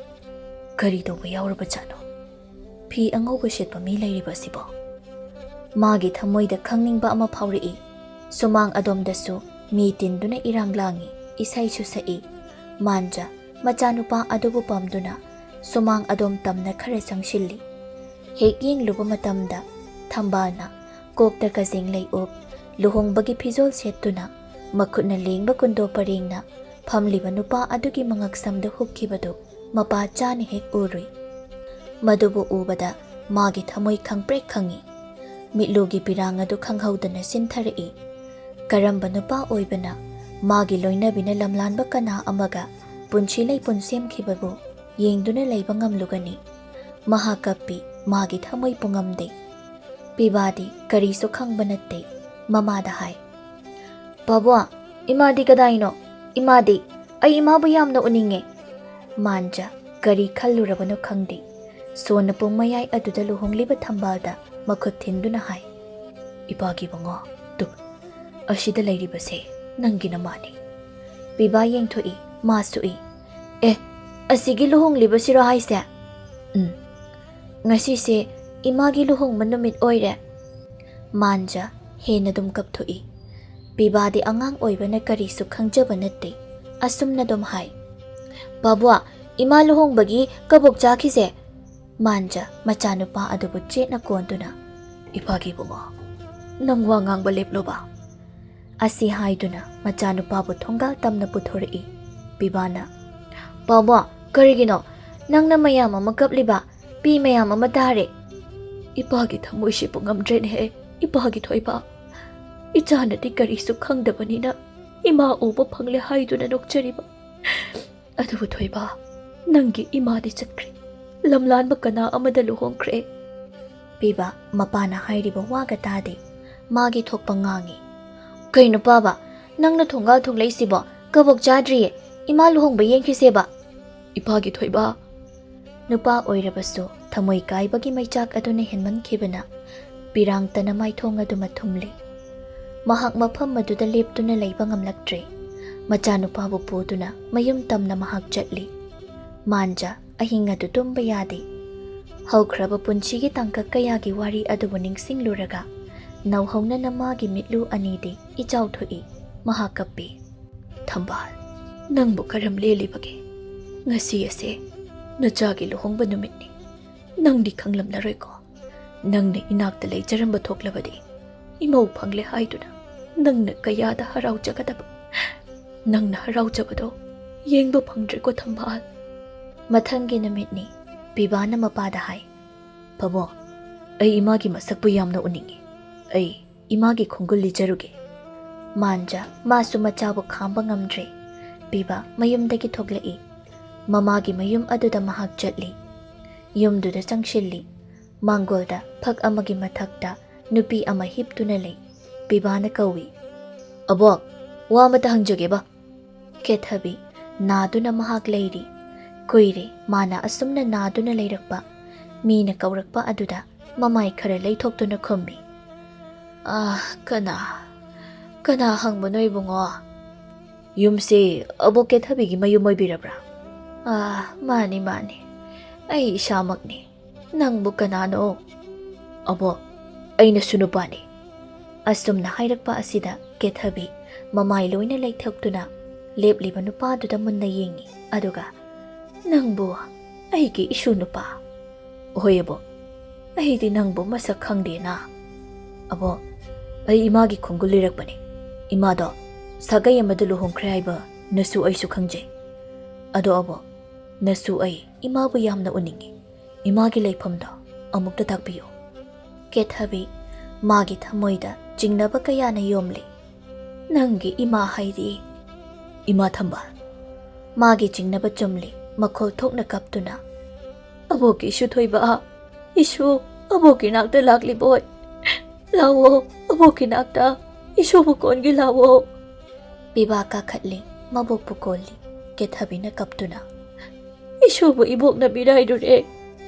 "ꯀꯔꯤ ꯇꯧꯕ ꯌꯥꯎꯔꯕꯖꯥꯠꯅꯣ? ꯐꯤ ꯑꯉꯧꯕ ꯁꯦꯠꯄ ꯃꯤ ꯂꯩꯔꯤꯕ ꯑꯁꯤꯕꯣ?" ꯃꯥꯒꯤ ꯊꯃꯣꯏꯗ ꯈꯪꯅꯤꯡꯕ ꯑꯃ ꯐꯥꯎꯔꯛꯏ꯫ ꯁꯨꯃꯥꯡ ꯑꯗꯣꯝꯗꯁꯨ ꯃꯤ ꯇꯤꯟꯗꯨꯅ ꯏꯔꯥꯡ ꯂꯥꯡꯏ, ꯏꯁꯩꯁꯨ ꯁꯛꯏ꯫ ꯃꯥꯟꯖ ꯃꯆꯥꯅꯨꯄꯥ ꯑꯗꯨꯕꯨ ꯄꯝꯗꯨꯅ ꯁꯨꯃꯥꯡ ꯑꯗꯣꯝ ꯇꯝꯅ ꯈꯔ ꯆꯪꯁꯤꯜꯂꯤ꯫ ꯍꯦꯛ ꯌꯦꯡꯂꯨꯕ ꯃꯇꯝꯗ ꯊꯝꯕꯥꯜꯅ ꯀꯣꯛꯇ ꯀꯖꯦꯡ ꯂꯩ ꯎꯞ, ꯂꯨꯍꯣꯡꯕꯒꯤ ꯐꯤꯖꯣꯜ ꯁꯦꯠꯇꯨꯅ, ꯃꯈꯨꯠꯅ ꯂꯦꯡꯕ ꯀꯨꯟꯗꯣ ꯄꯔꯦꯡꯅ ꯐꯝꯂꯤꯕ ꯅꯨꯄꯥ ꯑꯗꯨꯒꯤ ꯃꯉꯛꯁꯝꯗ ꯍꯨꯛꯈꯤꯕꯗꯨ ꯃꯄꯥ ꯆꯥꯅ ꯍꯦꯛ ꯎꯔꯨꯏ꯫ ꯃꯗꯨꯕꯨ ꯎꯕꯗ ꯃꯥꯒꯤ ꯊꯃꯣꯏ ꯈꯪꯄ꯭ꯔꯦꯛ ꯈꯪꯏ꯫ ꯃꯤꯠꯂꯨꯒꯤ ꯄꯤꯔꯥꯡ ꯑꯗꯨ ꯈꯪꯍꯧꯗꯅ ꯁꯤꯟꯊꯔꯛꯏ꯫ ꯀꯔꯝꯕ ꯅꯨꯄꯥ ꯑꯣꯏꯕꯅ ꯃꯥꯒꯤ ꯂꯣꯏꯅꯕꯤꯅ ꯂꯝꯂꯥꯟꯕ ꯀꯅꯥ ꯑꯃꯒ ꯄꯨꯟꯁꯤ ꯂꯩꯄꯨꯟ ꯁꯦꯝꯈꯤꯕꯕꯨ ꯌꯦꯡꯗꯨꯅ ꯂꯩꯕ ꯉꯝꯂꯨꯒꯅꯤ? ꯃꯍꯥꯛ ꯀꯞꯄꯤ, ꯃꯥꯒꯤ ꯊꯃꯣꯏ ꯄꯨꯡꯉꯝꯗꯦ꯫ ꯄꯤꯕꯥꯗꯤ ꯀꯔꯤꯁꯨ ꯈꯪꯕ ꯅꯠꯇꯦ꯫ ꯃꯃꯥꯗ ꯍꯥꯏ, "ꯄꯥꯕꯨꯡ, ꯏꯃꯥꯗꯤ ꯀꯗꯥꯏꯅꯣ? ꯏꯃꯥꯗꯤ, ꯑꯩ ꯏꯃꯥꯕꯨ ꯌꯥꯝꯅ ꯎꯅꯤꯡꯉꯦ꯫" ꯃꯥꯟꯖ ꯀꯔꯤ ꯈꯜꯂꯨꯔꯕꯅꯣ ꯈꯪꯗꯦ꯫ ꯁꯣꯟꯅ ꯄꯨꯡ ꯃꯌꯥꯏ ꯑꯗꯨꯗ ꯂꯨꯍꯣꯡꯂꯤꯕ ꯊꯝꯕꯥꯜꯗ ꯃꯈꯨꯠ ꯊꯤꯟꯗꯨꯅ ꯍꯥꯏ, "ꯏꯄꯥꯒꯤ ꯏꯕꯨꯡꯉꯣ, ꯇꯨ, ꯑꯁꯤꯗ ꯂꯩꯔꯤꯕꯁꯦ ꯅꯪꯒꯤ ꯅꯃꯥꯅꯤ꯫" ꯄꯤꯕꯥ ꯌꯦꯡꯊꯣꯛꯏ, ꯃꯥ ꯁꯨꯛꯏ꯫ "ꯑꯦ, ꯑꯁꯤꯒꯤ ꯂꯨꯍꯣꯡꯂꯤꯕꯁꯤꯔꯣ ꯍꯥꯏꯁꯦ?" "ꯎꯝ꯫ ꯉꯁꯤꯁꯦ ꯏꯃꯥꯒꯤ ꯂꯨꯍꯣꯡꯕ ꯅꯨꯃꯤꯠ ꯑꯣꯏꯔꯦ꯫" ꯃꯥꯟꯖ ꯍꯦꯟꯅ ꯑꯗꯨꯝ ꯀꯞꯊꯣꯛꯏ꯫ ꯄꯤꯕꯥꯗꯤ ꯑꯉꯥꯡ ꯑꯣꯏꯕꯅ ꯀꯔꯤꯁꯨ ꯈꯪꯖꯕ ꯅꯠꯇꯦ꯫ ꯑꯁꯨꯝꯅ ꯑꯗꯨꯝ ꯍꯥꯏ, "ꯄꯥꯕꯨꯡ, ꯏꯃꯥ ꯂꯨꯍꯣꯡꯕꯒꯤ ꯀꯕꯣꯛ ꯆꯥꯈꯤꯁꯦ꯫" ꯃꯥꯟꯖ ꯃꯆꯥꯅꯨꯄꯥ ꯑꯗꯨꯕꯨ ꯆꯦꯠꯅ ꯀꯣꯟꯗꯨꯅ, "ꯏꯄꯥꯒꯤ ꯏꯕꯨꯡꯉꯣ, ꯅꯪ ꯋꯥ ꯉꯥꯡꯕ ꯂꯦꯞꯂꯣꯕ꯫" ꯑꯁꯤ ꯍꯥꯏꯗꯨꯅ ꯃꯆꯥꯅꯨꯄꯥꯕꯨ ꯊꯣꯡꯒꯥꯜ ꯇꯝꯅ ꯄꯨꯊꯣꯔꯛꯏ꯫ ꯄꯤꯕꯥꯅ, "ꯄꯥꯕꯨꯡ, ꯀꯔꯤꯒꯤꯅꯣ ꯅꯪꯅ ꯃꯌꯥꯝ ꯑꯃ ꯀꯞꯂꯤꯕ? ꯄꯤ ꯃꯌꯥꯝ ꯑꯃ ꯇꯥꯔꯦ꯫" "ꯏꯄꯥꯒꯤ ꯊꯃꯣꯏꯁꯤꯕꯨ ꯉꯝꯗ꯭ꯔꯦꯅꯦꯍꯦ, ꯏꯄꯥꯒꯤ ꯊꯣꯏꯕ꯫ ꯏꯆꯥꯅꯗꯤ ꯀꯔꯤꯁꯨ ꯈꯪꯗꯕꯅꯤꯅ ꯏꯃꯥ ꯎꯕ ꯐꯪꯂꯦ ꯍꯥꯏꯗꯨꯅ ꯅꯣꯛꯆꯔꯤꯕ꯫ ꯑꯗꯨꯕꯨ ꯊꯣꯏꯕ, ꯅꯪꯒꯤ ꯏꯃꯥꯗꯤ ꯆꯠꯈ꯭ꯔꯦ, ꯂꯝꯂꯥꯟꯕ ꯀꯅꯥ ꯑꯃꯗ ꯂꯨꯍꯣꯡꯈ꯭ꯔꯦ꯫" ꯄꯤꯕ ꯃꯄꯥꯅ ꯍꯥꯏꯔꯤꯕ ꯋꯥꯒ ꯇꯥꯗꯦ꯫ ꯃꯥꯒꯤ ꯊꯣꯛꯄ ꯉꯥꯡꯉꯤ꯫ "ꯀꯩꯅꯣ ꯄꯥꯕ, ꯅꯪꯅ ꯊꯣꯡꯒꯥꯜ ꯊꯣꯛꯂꯛꯏꯁꯤꯕꯣ? ꯀꯕꯣꯛ ꯆꯥꯗ꯭ꯔꯤꯌꯦ, ꯏꯃꯥ ꯂꯨꯍꯣꯡꯕ ꯌꯦꯡꯈꯤꯁꯦꯕ꯫" "ꯏꯄꯥꯒꯤ ꯊꯣꯏꯕ꯫" ꯅꯨꯄꯥ ꯑꯣꯏꯔꯕꯁꯨ ꯊꯃꯣꯏ ꯀꯥꯏꯕꯒꯤ ꯃꯩꯆꯥꯛ ꯑꯗꯨꯅ ꯍꯦꯟꯃꯟꯈꯤꯕꯅ ꯄꯤꯔꯥꯡꯇꯅ ꯃꯥꯏꯊꯣꯡ ꯑꯗꯨꯃ ꯊꯨꯝꯂꯤ꯫ ꯃꯍꯥꯛ ꯃꯐꯝ ꯑꯗꯨꯗ ꯂꯦꯞꯇꯨꯅ ꯂꯩꯕ ꯉꯝꯂꯛꯇ꯭ꯔꯦ꯫ ꯃꯆꯥꯅꯨꯄꯥꯕꯨ ꯄꯨꯗꯨꯅ ꯃꯌꯨꯝ ꯇꯝꯅ ꯃꯍꯥꯛ ꯆꯠꯂꯤ꯫ ꯃꯥꯟꯖ ꯑꯍꯤꯡ ꯑꯗꯨ ꯇꯨꯝꯕ ꯌꯥꯗꯦ꯫ ꯍꯧꯈ꯭ꯔꯕ ꯄꯨꯟꯁꯤꯒꯤ ꯇꯥꯡꯀꯛ ꯀꯌꯥꯒꯤ ꯋꯥꯔꯤ ꯑꯗꯨꯕꯨ ꯅꯤꯡꯁꯤꯡꯂꯨꯔꯒ ꯅꯧꯍꯧꯅꯅ ꯃꯥꯒꯤ ꯃꯤꯠꯂꯨ ꯑꯅꯤꯗꯤ ꯏꯆꯥꯎ ꯊꯣꯛꯏ꯫ ꯃꯍꯥꯛ ꯀꯞꯄꯤ꯫ "ꯊꯝꯕꯥꯜ, ꯅꯪꯕꯨ ꯀꯔꯝ ꯂꯦꯜꯂꯤꯕꯒꯦ? ꯉꯁꯤ ꯑꯁꯦ ꯅꯆꯥꯒꯤ ꯂꯨꯍꯣꯡꯕ ꯅꯨꯃꯤꯠꯅꯤ꯫ ꯅꯪꯗꯤ ꯈꯪꯂꯝꯂꯔꯣꯏꯀꯣ꯫ ꯅꯪꯅ ꯏꯅꯥꯛꯇ ꯂꯩꯖꯔꯝꯕ ꯊꯣꯛꯂꯕꯗꯤ ꯏꯃꯧ ꯐꯪꯂꯦ ꯍꯥꯏꯗꯨꯅ ꯅꯪꯅ ꯀꯌꯥꯗ ꯍꯔꯥꯎꯖꯒꯗꯕ꯫ ꯅꯪꯅ ꯍꯔꯥꯎꯖꯕꯗꯣ ꯌꯦꯡꯕ ꯐꯪꯗ꯭ꯔꯦꯀꯣ, ꯊꯝꯕꯥꯜ꯫ ꯃꯊꯪꯒꯤ ꯅꯨꯃꯤꯠꯅꯤ꯫ ꯄꯤꯕꯥꯅ ꯃꯄꯥꯗ ꯍꯥꯏ, "ꯄꯥꯕꯨꯡ, ꯑꯩ ꯏꯃꯥꯒꯤ ꯃꯁꯛꯄꯨ ꯌꯥꯝꯅ ꯎꯅꯤꯡꯏ꯫ ꯑꯩ ꯏꯃꯥꯒꯤ ꯈꯣꯡꯒꯨꯜ ꯂꯤꯖꯔꯨꯒꯦ꯫" ꯃꯥꯟꯖ ꯃꯥꯁꯨ ꯃꯆꯥꯕꯨ ꯈꯥꯝꯕ ꯉꯝꯗ꯭ꯔꯦ꯫ ꯄꯤꯕꯥ ꯃꯌꯨꯝꯗꯒꯤ ꯊꯣꯛꯂꯛꯏ꯫ ꯃꯃꯥꯒꯤ ꯃꯌꯨꯝ ꯑꯗꯨꯗ ꯃꯍꯥꯛ ꯆꯠꯂꯤ꯫ ꯌꯨꯝꯗꯨꯗ ꯆꯪꯁꯤꯜꯂꯤ꯫ ꯃꯥꯡꯒꯣꯜꯗ ꯐꯛ ꯑꯃꯒꯤ ꯃꯊꯛꯇ ꯅꯨꯄꯤ ꯑꯃ ꯍꯤꯞꯇꯨꯅ ꯂꯩ꯫ ꯄꯤꯕꯥꯅ ꯀꯧꯏ, "ꯑꯕꯣꯛ, ꯋꯥ ꯑꯃꯇ ꯍꯪꯖꯒꯦꯕ꯫" ꯀꯦꯊꯕꯤ ꯅꯥꯗꯨꯅ ꯃꯍꯥꯛ ꯂꯩꯔꯤ꯫ ꯀꯨꯏꯔꯦ ꯃꯥꯅ ꯑꯁꯨꯝꯅ ꯅꯥꯗꯨꯅ ꯂꯩꯔꯛꯄ꯫ ꯃꯤꯅ ꯀꯧꯔꯛꯄ ꯑꯗꯨꯗ ꯃꯃꯥꯏ ꯈꯔ ꯂꯩꯊꯣꯛꯇꯨꯅ ꯈꯨꯝꯃꯤ, "ꯑꯥ, ꯀꯅꯥ, ꯀꯅꯥ ꯍꯪꯕꯅꯣ ꯏꯕꯨꯡꯉꯣ?" "ꯌꯨꯝꯁꯤ ꯑꯕꯣꯛ ꯀꯦꯊꯕꯤꯒꯤ ꯃꯌꯨꯝ ꯑꯣꯏꯕꯤꯔꯕ꯭ꯔꯥ?" "ꯑꯥ, ꯃꯥꯅꯤ, ꯃꯥꯅꯤ, ꯑꯩ ꯏꯁꯥꯃꯛꯅꯤ꯫ ꯅꯪꯕꯨ ꯀꯅꯥꯅꯣ?" "ꯑꯕꯣꯛ, ꯑꯩꯅꯁꯨ ꯅꯨꯄꯥꯅꯤ꯫" ꯑꯁꯨꯝꯅ ꯍꯥꯏꯔꯛꯄ ꯑꯁꯤꯗ ꯀꯦꯊꯕꯤ ꯃꯃꯥꯏ ꯂꯣꯏꯅ ꯂꯩꯊꯣꯛꯇꯨꯅ ꯂꯦꯞꯂꯤꯕ ꯅꯨꯄꯥꯗꯨꯗ ꯃꯨꯟꯅ ꯌꯦꯡꯉꯤ꯫ ꯑꯗꯨꯒ, "ꯅꯪꯕꯨ ꯑꯩꯒꯤ ꯏꯁꯨ ꯅꯨꯄꯥ?" "ꯍꯣꯏ ꯑꯕꯣꯛ, ꯑꯩꯗꯤ ꯅꯪꯕꯨ ꯃꯁꯛ ꯈꯪꯗꯦꯅ꯫" "ꯑꯕꯣꯛ, ꯑꯩ ꯏꯃꯥꯒꯤ ꯈꯣꯡꯒꯨꯜ ꯂꯤꯔꯛꯄꯅꯤ꯫ ꯏꯃꯥꯗꯣ ꯁꯥꯒꯩ ꯑꯃꯗ ꯂꯨꯍꯣꯡꯈ꯭ꯔꯦ ꯍꯥꯏꯕ ꯅꯁꯨ ꯑꯩꯁꯨ ꯈꯪꯖꯩ꯫ ꯑꯗꯣ ꯑꯕꯣꯛ, ꯅꯁꯨ ꯑꯩ ꯏꯃꯥꯕꯨ ꯌꯥꯝꯅ ꯎꯅꯤꯡꯉꯤ꯫ ꯏꯃꯥꯒꯤ ꯂꯩꯐꯝꯗꯣ ꯑꯃꯨꯛꯇ ꯇꯥꯛꯄꯤꯌꯨ꯫" ꯀꯦꯊꯕꯤ ꯃꯥꯒꯤ ꯊꯃꯣꯏꯗ ꯆꯤꯡꯅꯕ ꯀꯌꯥꯅ ꯌꯣꯝꯂꯤ꯫ "ꯅꯪꯒꯤ ꯏꯃꯥ ꯍꯥꯏꯗꯤ?" "ꯏꯃꯥ ꯊꯝꯕꯥꯜ꯫" ꯃꯥꯒꯤ ꯆꯤꯡꯅꯕ ꯆꯨꯝꯂꯤ꯫ ꯃꯈꯣꯜ ꯊꯣꯛꯅ ꯀꯞꯇꯨꯅ, "ꯑꯕꯣꯛꯀꯤ ꯏꯁꯨ ꯊꯣꯏꯕ, ꯏꯁꯨ ꯑꯕꯣꯛꯀꯤ ꯅꯥꯛꯇ ꯂꯥꯛꯂꯤꯕꯣꯏ꯫ ꯂꯥꯛꯑꯣ, ꯑꯕꯣꯛꯀꯤ ꯅꯥꯛꯇ, ꯏꯁꯨꯕꯨ ꯀꯣꯟꯒꯦ ꯂꯥꯛꯑꯣ꯫" ꯄꯤꯕꯥ ꯀꯥꯈꯠꯂꯤ, ꯃꯕꯣꯛꯄꯨ ꯀꯣꯜꯂꯤ꯫ ꯀꯦꯊꯕꯤꯅ ꯀꯞꯇꯨꯅ, "ꯏꯁꯨꯕꯨ ꯏꯕꯣꯛꯅ ꯃꯤꯔꯥꯏꯔꯨꯔꯦ꯫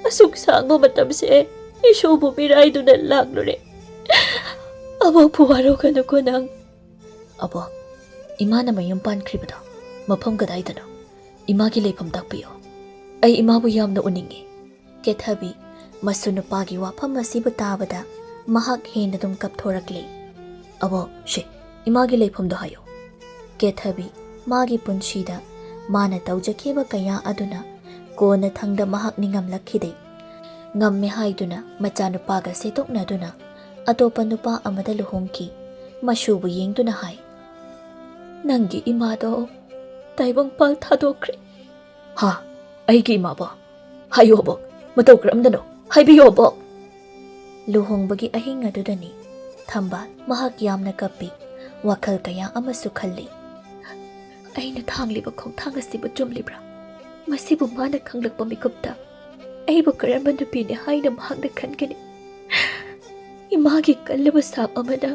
ꯑꯁꯨꯛ ꯁꯥꯡꯕ ꯃꯇꯝꯁꯦ ꯏꯁꯨꯕꯨ ꯃꯤꯔꯥꯏꯗꯨꯅ ꯂꯥꯛꯂꯨꯔꯦ꯫ ꯑꯕꯣꯛꯄꯨ ꯋꯥꯔꯧꯒꯅꯨꯀꯣ ꯅꯪ꯫" "ꯑꯕꯣꯛ, ꯏꯃꯥꯅ ꯃꯌꯨꯝ ꯄꯥꯟꯈ꯭ꯔꯤꯕꯗꯣ ꯃꯐꯝ ꯀꯗꯥꯏꯗꯅꯣ? ꯏꯃꯥꯒꯤ ꯂꯩꯐꯝ ꯇꯥꯛꯄꯤꯌꯨ꯫ ꯑꯩ ꯏꯃꯥꯕꯨ ꯌꯥꯝꯅ ꯎꯅꯤꯡꯉꯤ꯫" ꯀꯦꯊꯕꯤ ꯃꯁꯨ ꯅꯨꯄꯥꯒꯤ ꯋꯥꯐꯝ ꯑꯁꯤꯕꯨ ꯇꯥꯕꯗ ꯃꯍꯥꯛ ꯍꯦꯟꯅ ꯑꯗꯨꯝ ꯀꯞꯊꯣꯔꯛꯂꯤ꯫ "ꯑꯕꯣꯛ, ꯁꯦ, ꯏꯃꯥꯒꯤ ꯂꯩꯐꯝꯗꯣ ꯍꯥꯏꯌꯨ꯫" ꯀꯦꯊꯕꯤ ꯃꯥꯒꯤ ꯄꯨꯟꯁꯤꯗ ꯃꯥꯅ ꯇꯧꯖꯈꯤꯕ ꯀꯌꯥ ꯑꯗꯨꯅ ꯀꯣꯟꯅꯊꯪꯗ ꯃꯍꯥꯛ ꯅꯤꯡꯉꯝꯂꯛꯈꯤꯗꯦ꯫ ꯉꯝꯃꯦ ꯍꯥꯏꯗꯨꯅ ꯃꯆꯥꯅꯨꯄꯥꯒ ꯁꯦꯠꯇꯣꯛꯅꯗꯨꯅ ꯑꯇꯣꯞꯄ ꯅꯨꯄꯥ ꯑꯃꯗ ꯂꯨꯍꯣꯡꯈꯤ꯫ ꯃꯁꯨꯕꯨ ꯌꯦꯡꯗꯨꯅ ꯍꯥꯏ, "ꯅꯪꯒꯤ ꯏꯃꯥꯗꯣ ꯇꯥꯏꯕꯪꯄꯥꯜ ꯊꯥꯗꯣꯛꯈ꯭ꯔꯦ꯫" "ꯍꯥ? ꯑꯩꯒꯤ ꯏꯃꯥꯕꯣ? ꯍꯥꯏꯌꯣ ꯑꯕꯣꯛ, ꯃꯇꯧ ꯀꯔꯝꯗꯅꯣ? ꯍꯥꯏꯕꯤꯌꯣ ꯑꯕꯣꯛ꯫" ꯂꯨꯍꯣꯡꯕꯒꯤ ꯑꯍꯤꯡ ꯑꯗꯨꯗꯅꯤ ꯊꯝꯕꯥꯜ ꯃꯍꯥꯛ ꯌꯥꯝꯅ ꯀꯞꯄꯤ, ꯋꯥꯈꯜ ꯀꯌꯥ ꯑꯃꯁꯨ ꯈꯜꯂꯤ꯫ "ꯑꯩꯅ ꯊꯥꯡꯂꯤꯕ ꯈꯣꯡꯊꯥꯡ ꯑꯁꯤꯕꯨ ꯆꯨꯝꯂꯤꯕ꯭ꯔꯥ? ꯃꯁꯤꯕꯨ ꯃꯥꯅ ꯈꯪꯂꯛꯄ ꯃꯤꯀꯨꯞꯇ ꯑꯩꯕꯨ ꯀꯔꯝꯕ ꯅꯨꯄꯤꯅꯤ ꯍꯥꯏꯅ ꯃꯍꯥꯛꯅ ꯈꯟꯒꯅꯤ? ꯏꯃꯥꯒꯤ ꯀꯜꯂꯕ ꯁꯥꯞ ꯑꯃꯅ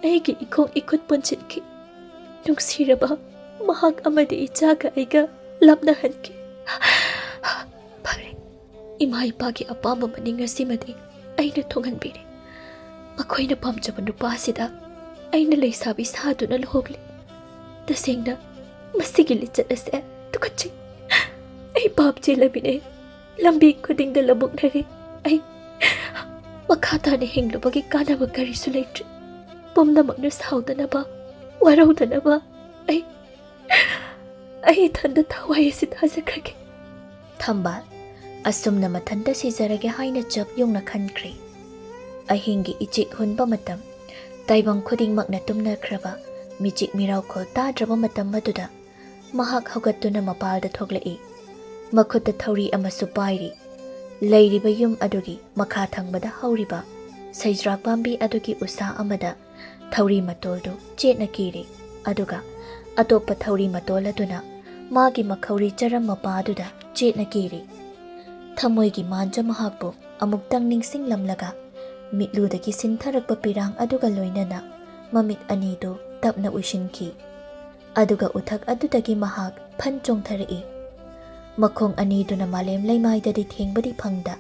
ꯑꯩꯒꯤ ꯏꯈꯣꯡ ꯏꯈꯨꯠ ꯄꯨꯟꯁꯤꯟꯈꯤ꯫ ꯅꯨꯡꯁꯤꯔꯕ ꯃꯍꯥꯛ ꯑꯃꯗꯤ ꯏꯆꯥꯒ ꯑꯩꯒ ꯂꯥꯞꯅꯍꯟꯈꯤ꯫ ꯐꯔꯦ, ꯏꯃꯥ ꯏꯄꯥꯒꯤ ꯑꯄꯥꯝꯕ ꯃꯅꯤꯡ ꯑꯁꯤꯃꯗꯤ ꯑꯩꯅ ꯊꯨꯡꯍꯟꯕꯤꯔꯦ꯫ ꯃꯈꯣꯏꯅ ꯄꯥꯝꯖꯕ ꯅꯨꯄꯥ ꯑꯁꯤꯗ ꯑꯩꯅ ꯂꯩꯁꯥꯕꯤ ꯁꯥꯗꯨꯅ ꯂꯨꯍꯣꯡꯂꯦ꯫ ꯇꯁꯦꯡꯅ ꯃꯁꯤꯒꯤ ꯂꯤꯆꯠ ꯑꯁꯦ ꯇꯨꯀꯠꯆꯩ꯫ ꯑꯩ ꯄꯥꯞ ꯆꯦꯜꯂꯕꯤꯅꯦ꯫ ꯂꯝꯕꯤ ꯈꯨꯗꯤꯡꯗ ꯂꯧꯕꯨꯛꯅꯔꯦ꯫ ꯑꯩ ꯃꯈꯥ ꯇꯥꯅ ꯍꯤꯡꯂꯨꯕꯒꯤ ꯀꯥꯟꯅꯕ ꯀꯔꯤꯁꯨ ꯂꯩꯇ꯭ꯔꯦ꯫ ꯄꯨꯝꯅꯃꯛꯅ ꯁꯥꯎꯗꯅꯕ, ꯋꯥꯔꯧꯗꯅꯕ ꯑꯩ, ꯑꯩ ꯏꯊꯟꯗ ꯊꯋꯥꯏ ꯑꯁꯤ ꯊꯥꯖꯈ꯭ꯔꯒꯦ꯫" ꯊꯝꯕꯥꯜ ꯑꯁꯨꯝꯅ ꯃꯊꯟꯇ ꯁꯤꯖꯔꯒꯦ ꯍꯥꯏꯅ ꯆꯞ ꯌꯨꯡꯅ ꯈꯟꯈ꯭ꯔꯦ꯫ ꯑꯍꯤꯡꯒꯤ ꯏꯆꯤꯛ ꯍꯨꯟꯕ ꯃꯇꯝ, ꯇꯥꯏꯕꯪ ꯈꯨꯗꯤꯡꯃꯛꯅ ꯇꯨꯝꯅꯈ꯭ꯔꯕ, ꯃꯤꯆꯤꯛ ꯃꯤꯔꯥꯎꯈꯣꯜ ꯇꯥꯗ꯭ꯔꯕ ꯃꯇꯝ ꯑꯗꯨꯗ ꯃꯍꯥꯛ ꯍꯧꯒꯠꯇꯨꯅ ꯃꯄꯥꯜꯗ ꯊꯣꯛꯂꯛꯏ꯫ ꯃꯈꯨꯠꯇ ꯊꯧꯔꯤ ꯑꯃꯁꯨ ꯄꯥꯏꯔꯤ꯫ ꯂꯩꯔꯤꯕ ꯌꯨꯝ ꯑꯗꯨꯒꯤ ꯃꯈꯥ ꯊꯪꯕꯗ ꯍꯧꯔꯤꯕ ꯁꯩꯖ꯭ꯔꯥꯛ ꯄꯥꯝꯕꯤ ꯑꯗꯨꯒꯤ ꯎꯁꯥ ꯑꯃꯗ ꯊꯧꯔꯤ ꯃꯇꯣꯜꯗꯨ ꯆꯦꯠꯅ ꯀꯤꯔꯤ꯫ ꯑꯗꯨꯒ ꯑꯇꯣꯞꯄ ꯊꯧꯔꯤ ꯃꯇꯣꯜ ꯑꯗꯨꯅ ꯃꯥꯒꯤ ꯃꯈꯧꯔꯤ ꯆꯔꯝ ꯃꯄꯥ ꯑꯗꯨꯗ ꯆꯦꯠꯅ ꯀꯤꯔꯤ꯫ ꯊꯃꯣꯏꯒꯤ ꯃꯥꯟꯖ ꯃꯍꯥꯛꯄꯨ ꯑꯃꯨꯛꯇꯪ ꯅꯤꯡꯁꯤꯡꯂꯝꯂꯒ ꯃꯤꯠꯂꯨꯗꯒꯤ ꯁꯤꯟꯊꯔꯛꯄ ꯄꯤꯔꯥꯡ ꯑꯗꯨꯒ ꯂꯣꯏꯅꯅ ꯃꯃꯤꯠ ꯑꯅꯤꯗꯨ ꯇꯞꯅ ꯎꯏꯁꯤꯟꯈꯤ꯫ ꯑꯗꯨꯒ ꯎꯊꯛ ꯑꯗꯨꯗꯒꯤ ꯃꯍꯥꯛ ꯐꯟ ꯆꯣꯡꯊꯔꯛꯏ꯫ ꯃꯈꯣꯡ ꯑꯅꯤꯗꯨꯅ ꯃꯥꯂꯦꯝ ꯂꯩꯃꯥꯏꯗꯗꯤ ꯊꯦꯡꯕꯗꯤ ꯐꯪꯗ,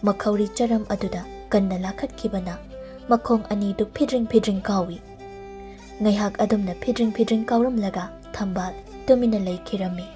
ꯃꯈꯧꯔꯤ ꯆꯔꯝ ꯑꯗꯨꯗ ꯀꯟꯅ ꯂꯥꯈꯠꯈꯤꯕꯅ ꯃꯈꯣꯡ ꯑꯅꯤꯗꯨ ꯐꯤꯗ꯭ꯔꯤꯡ ꯐꯤꯗ꯭ꯔꯤꯡ ꯀꯥꯎꯏ꯫ ꯉꯥꯏꯍꯥꯛ ꯑꯗꯨꯝꯅ ꯐꯤꯗ꯭ꯔꯤꯡ ꯐꯤꯗ꯭ꯔꯤꯡ ꯀꯥꯎꯔꯝꯂꯒ ꯊꯝꯕꯥꯜ ꯇꯨꯃꯤꯟꯅ ꯂꯩꯈꯤꯔꯝꯃꯤ꯫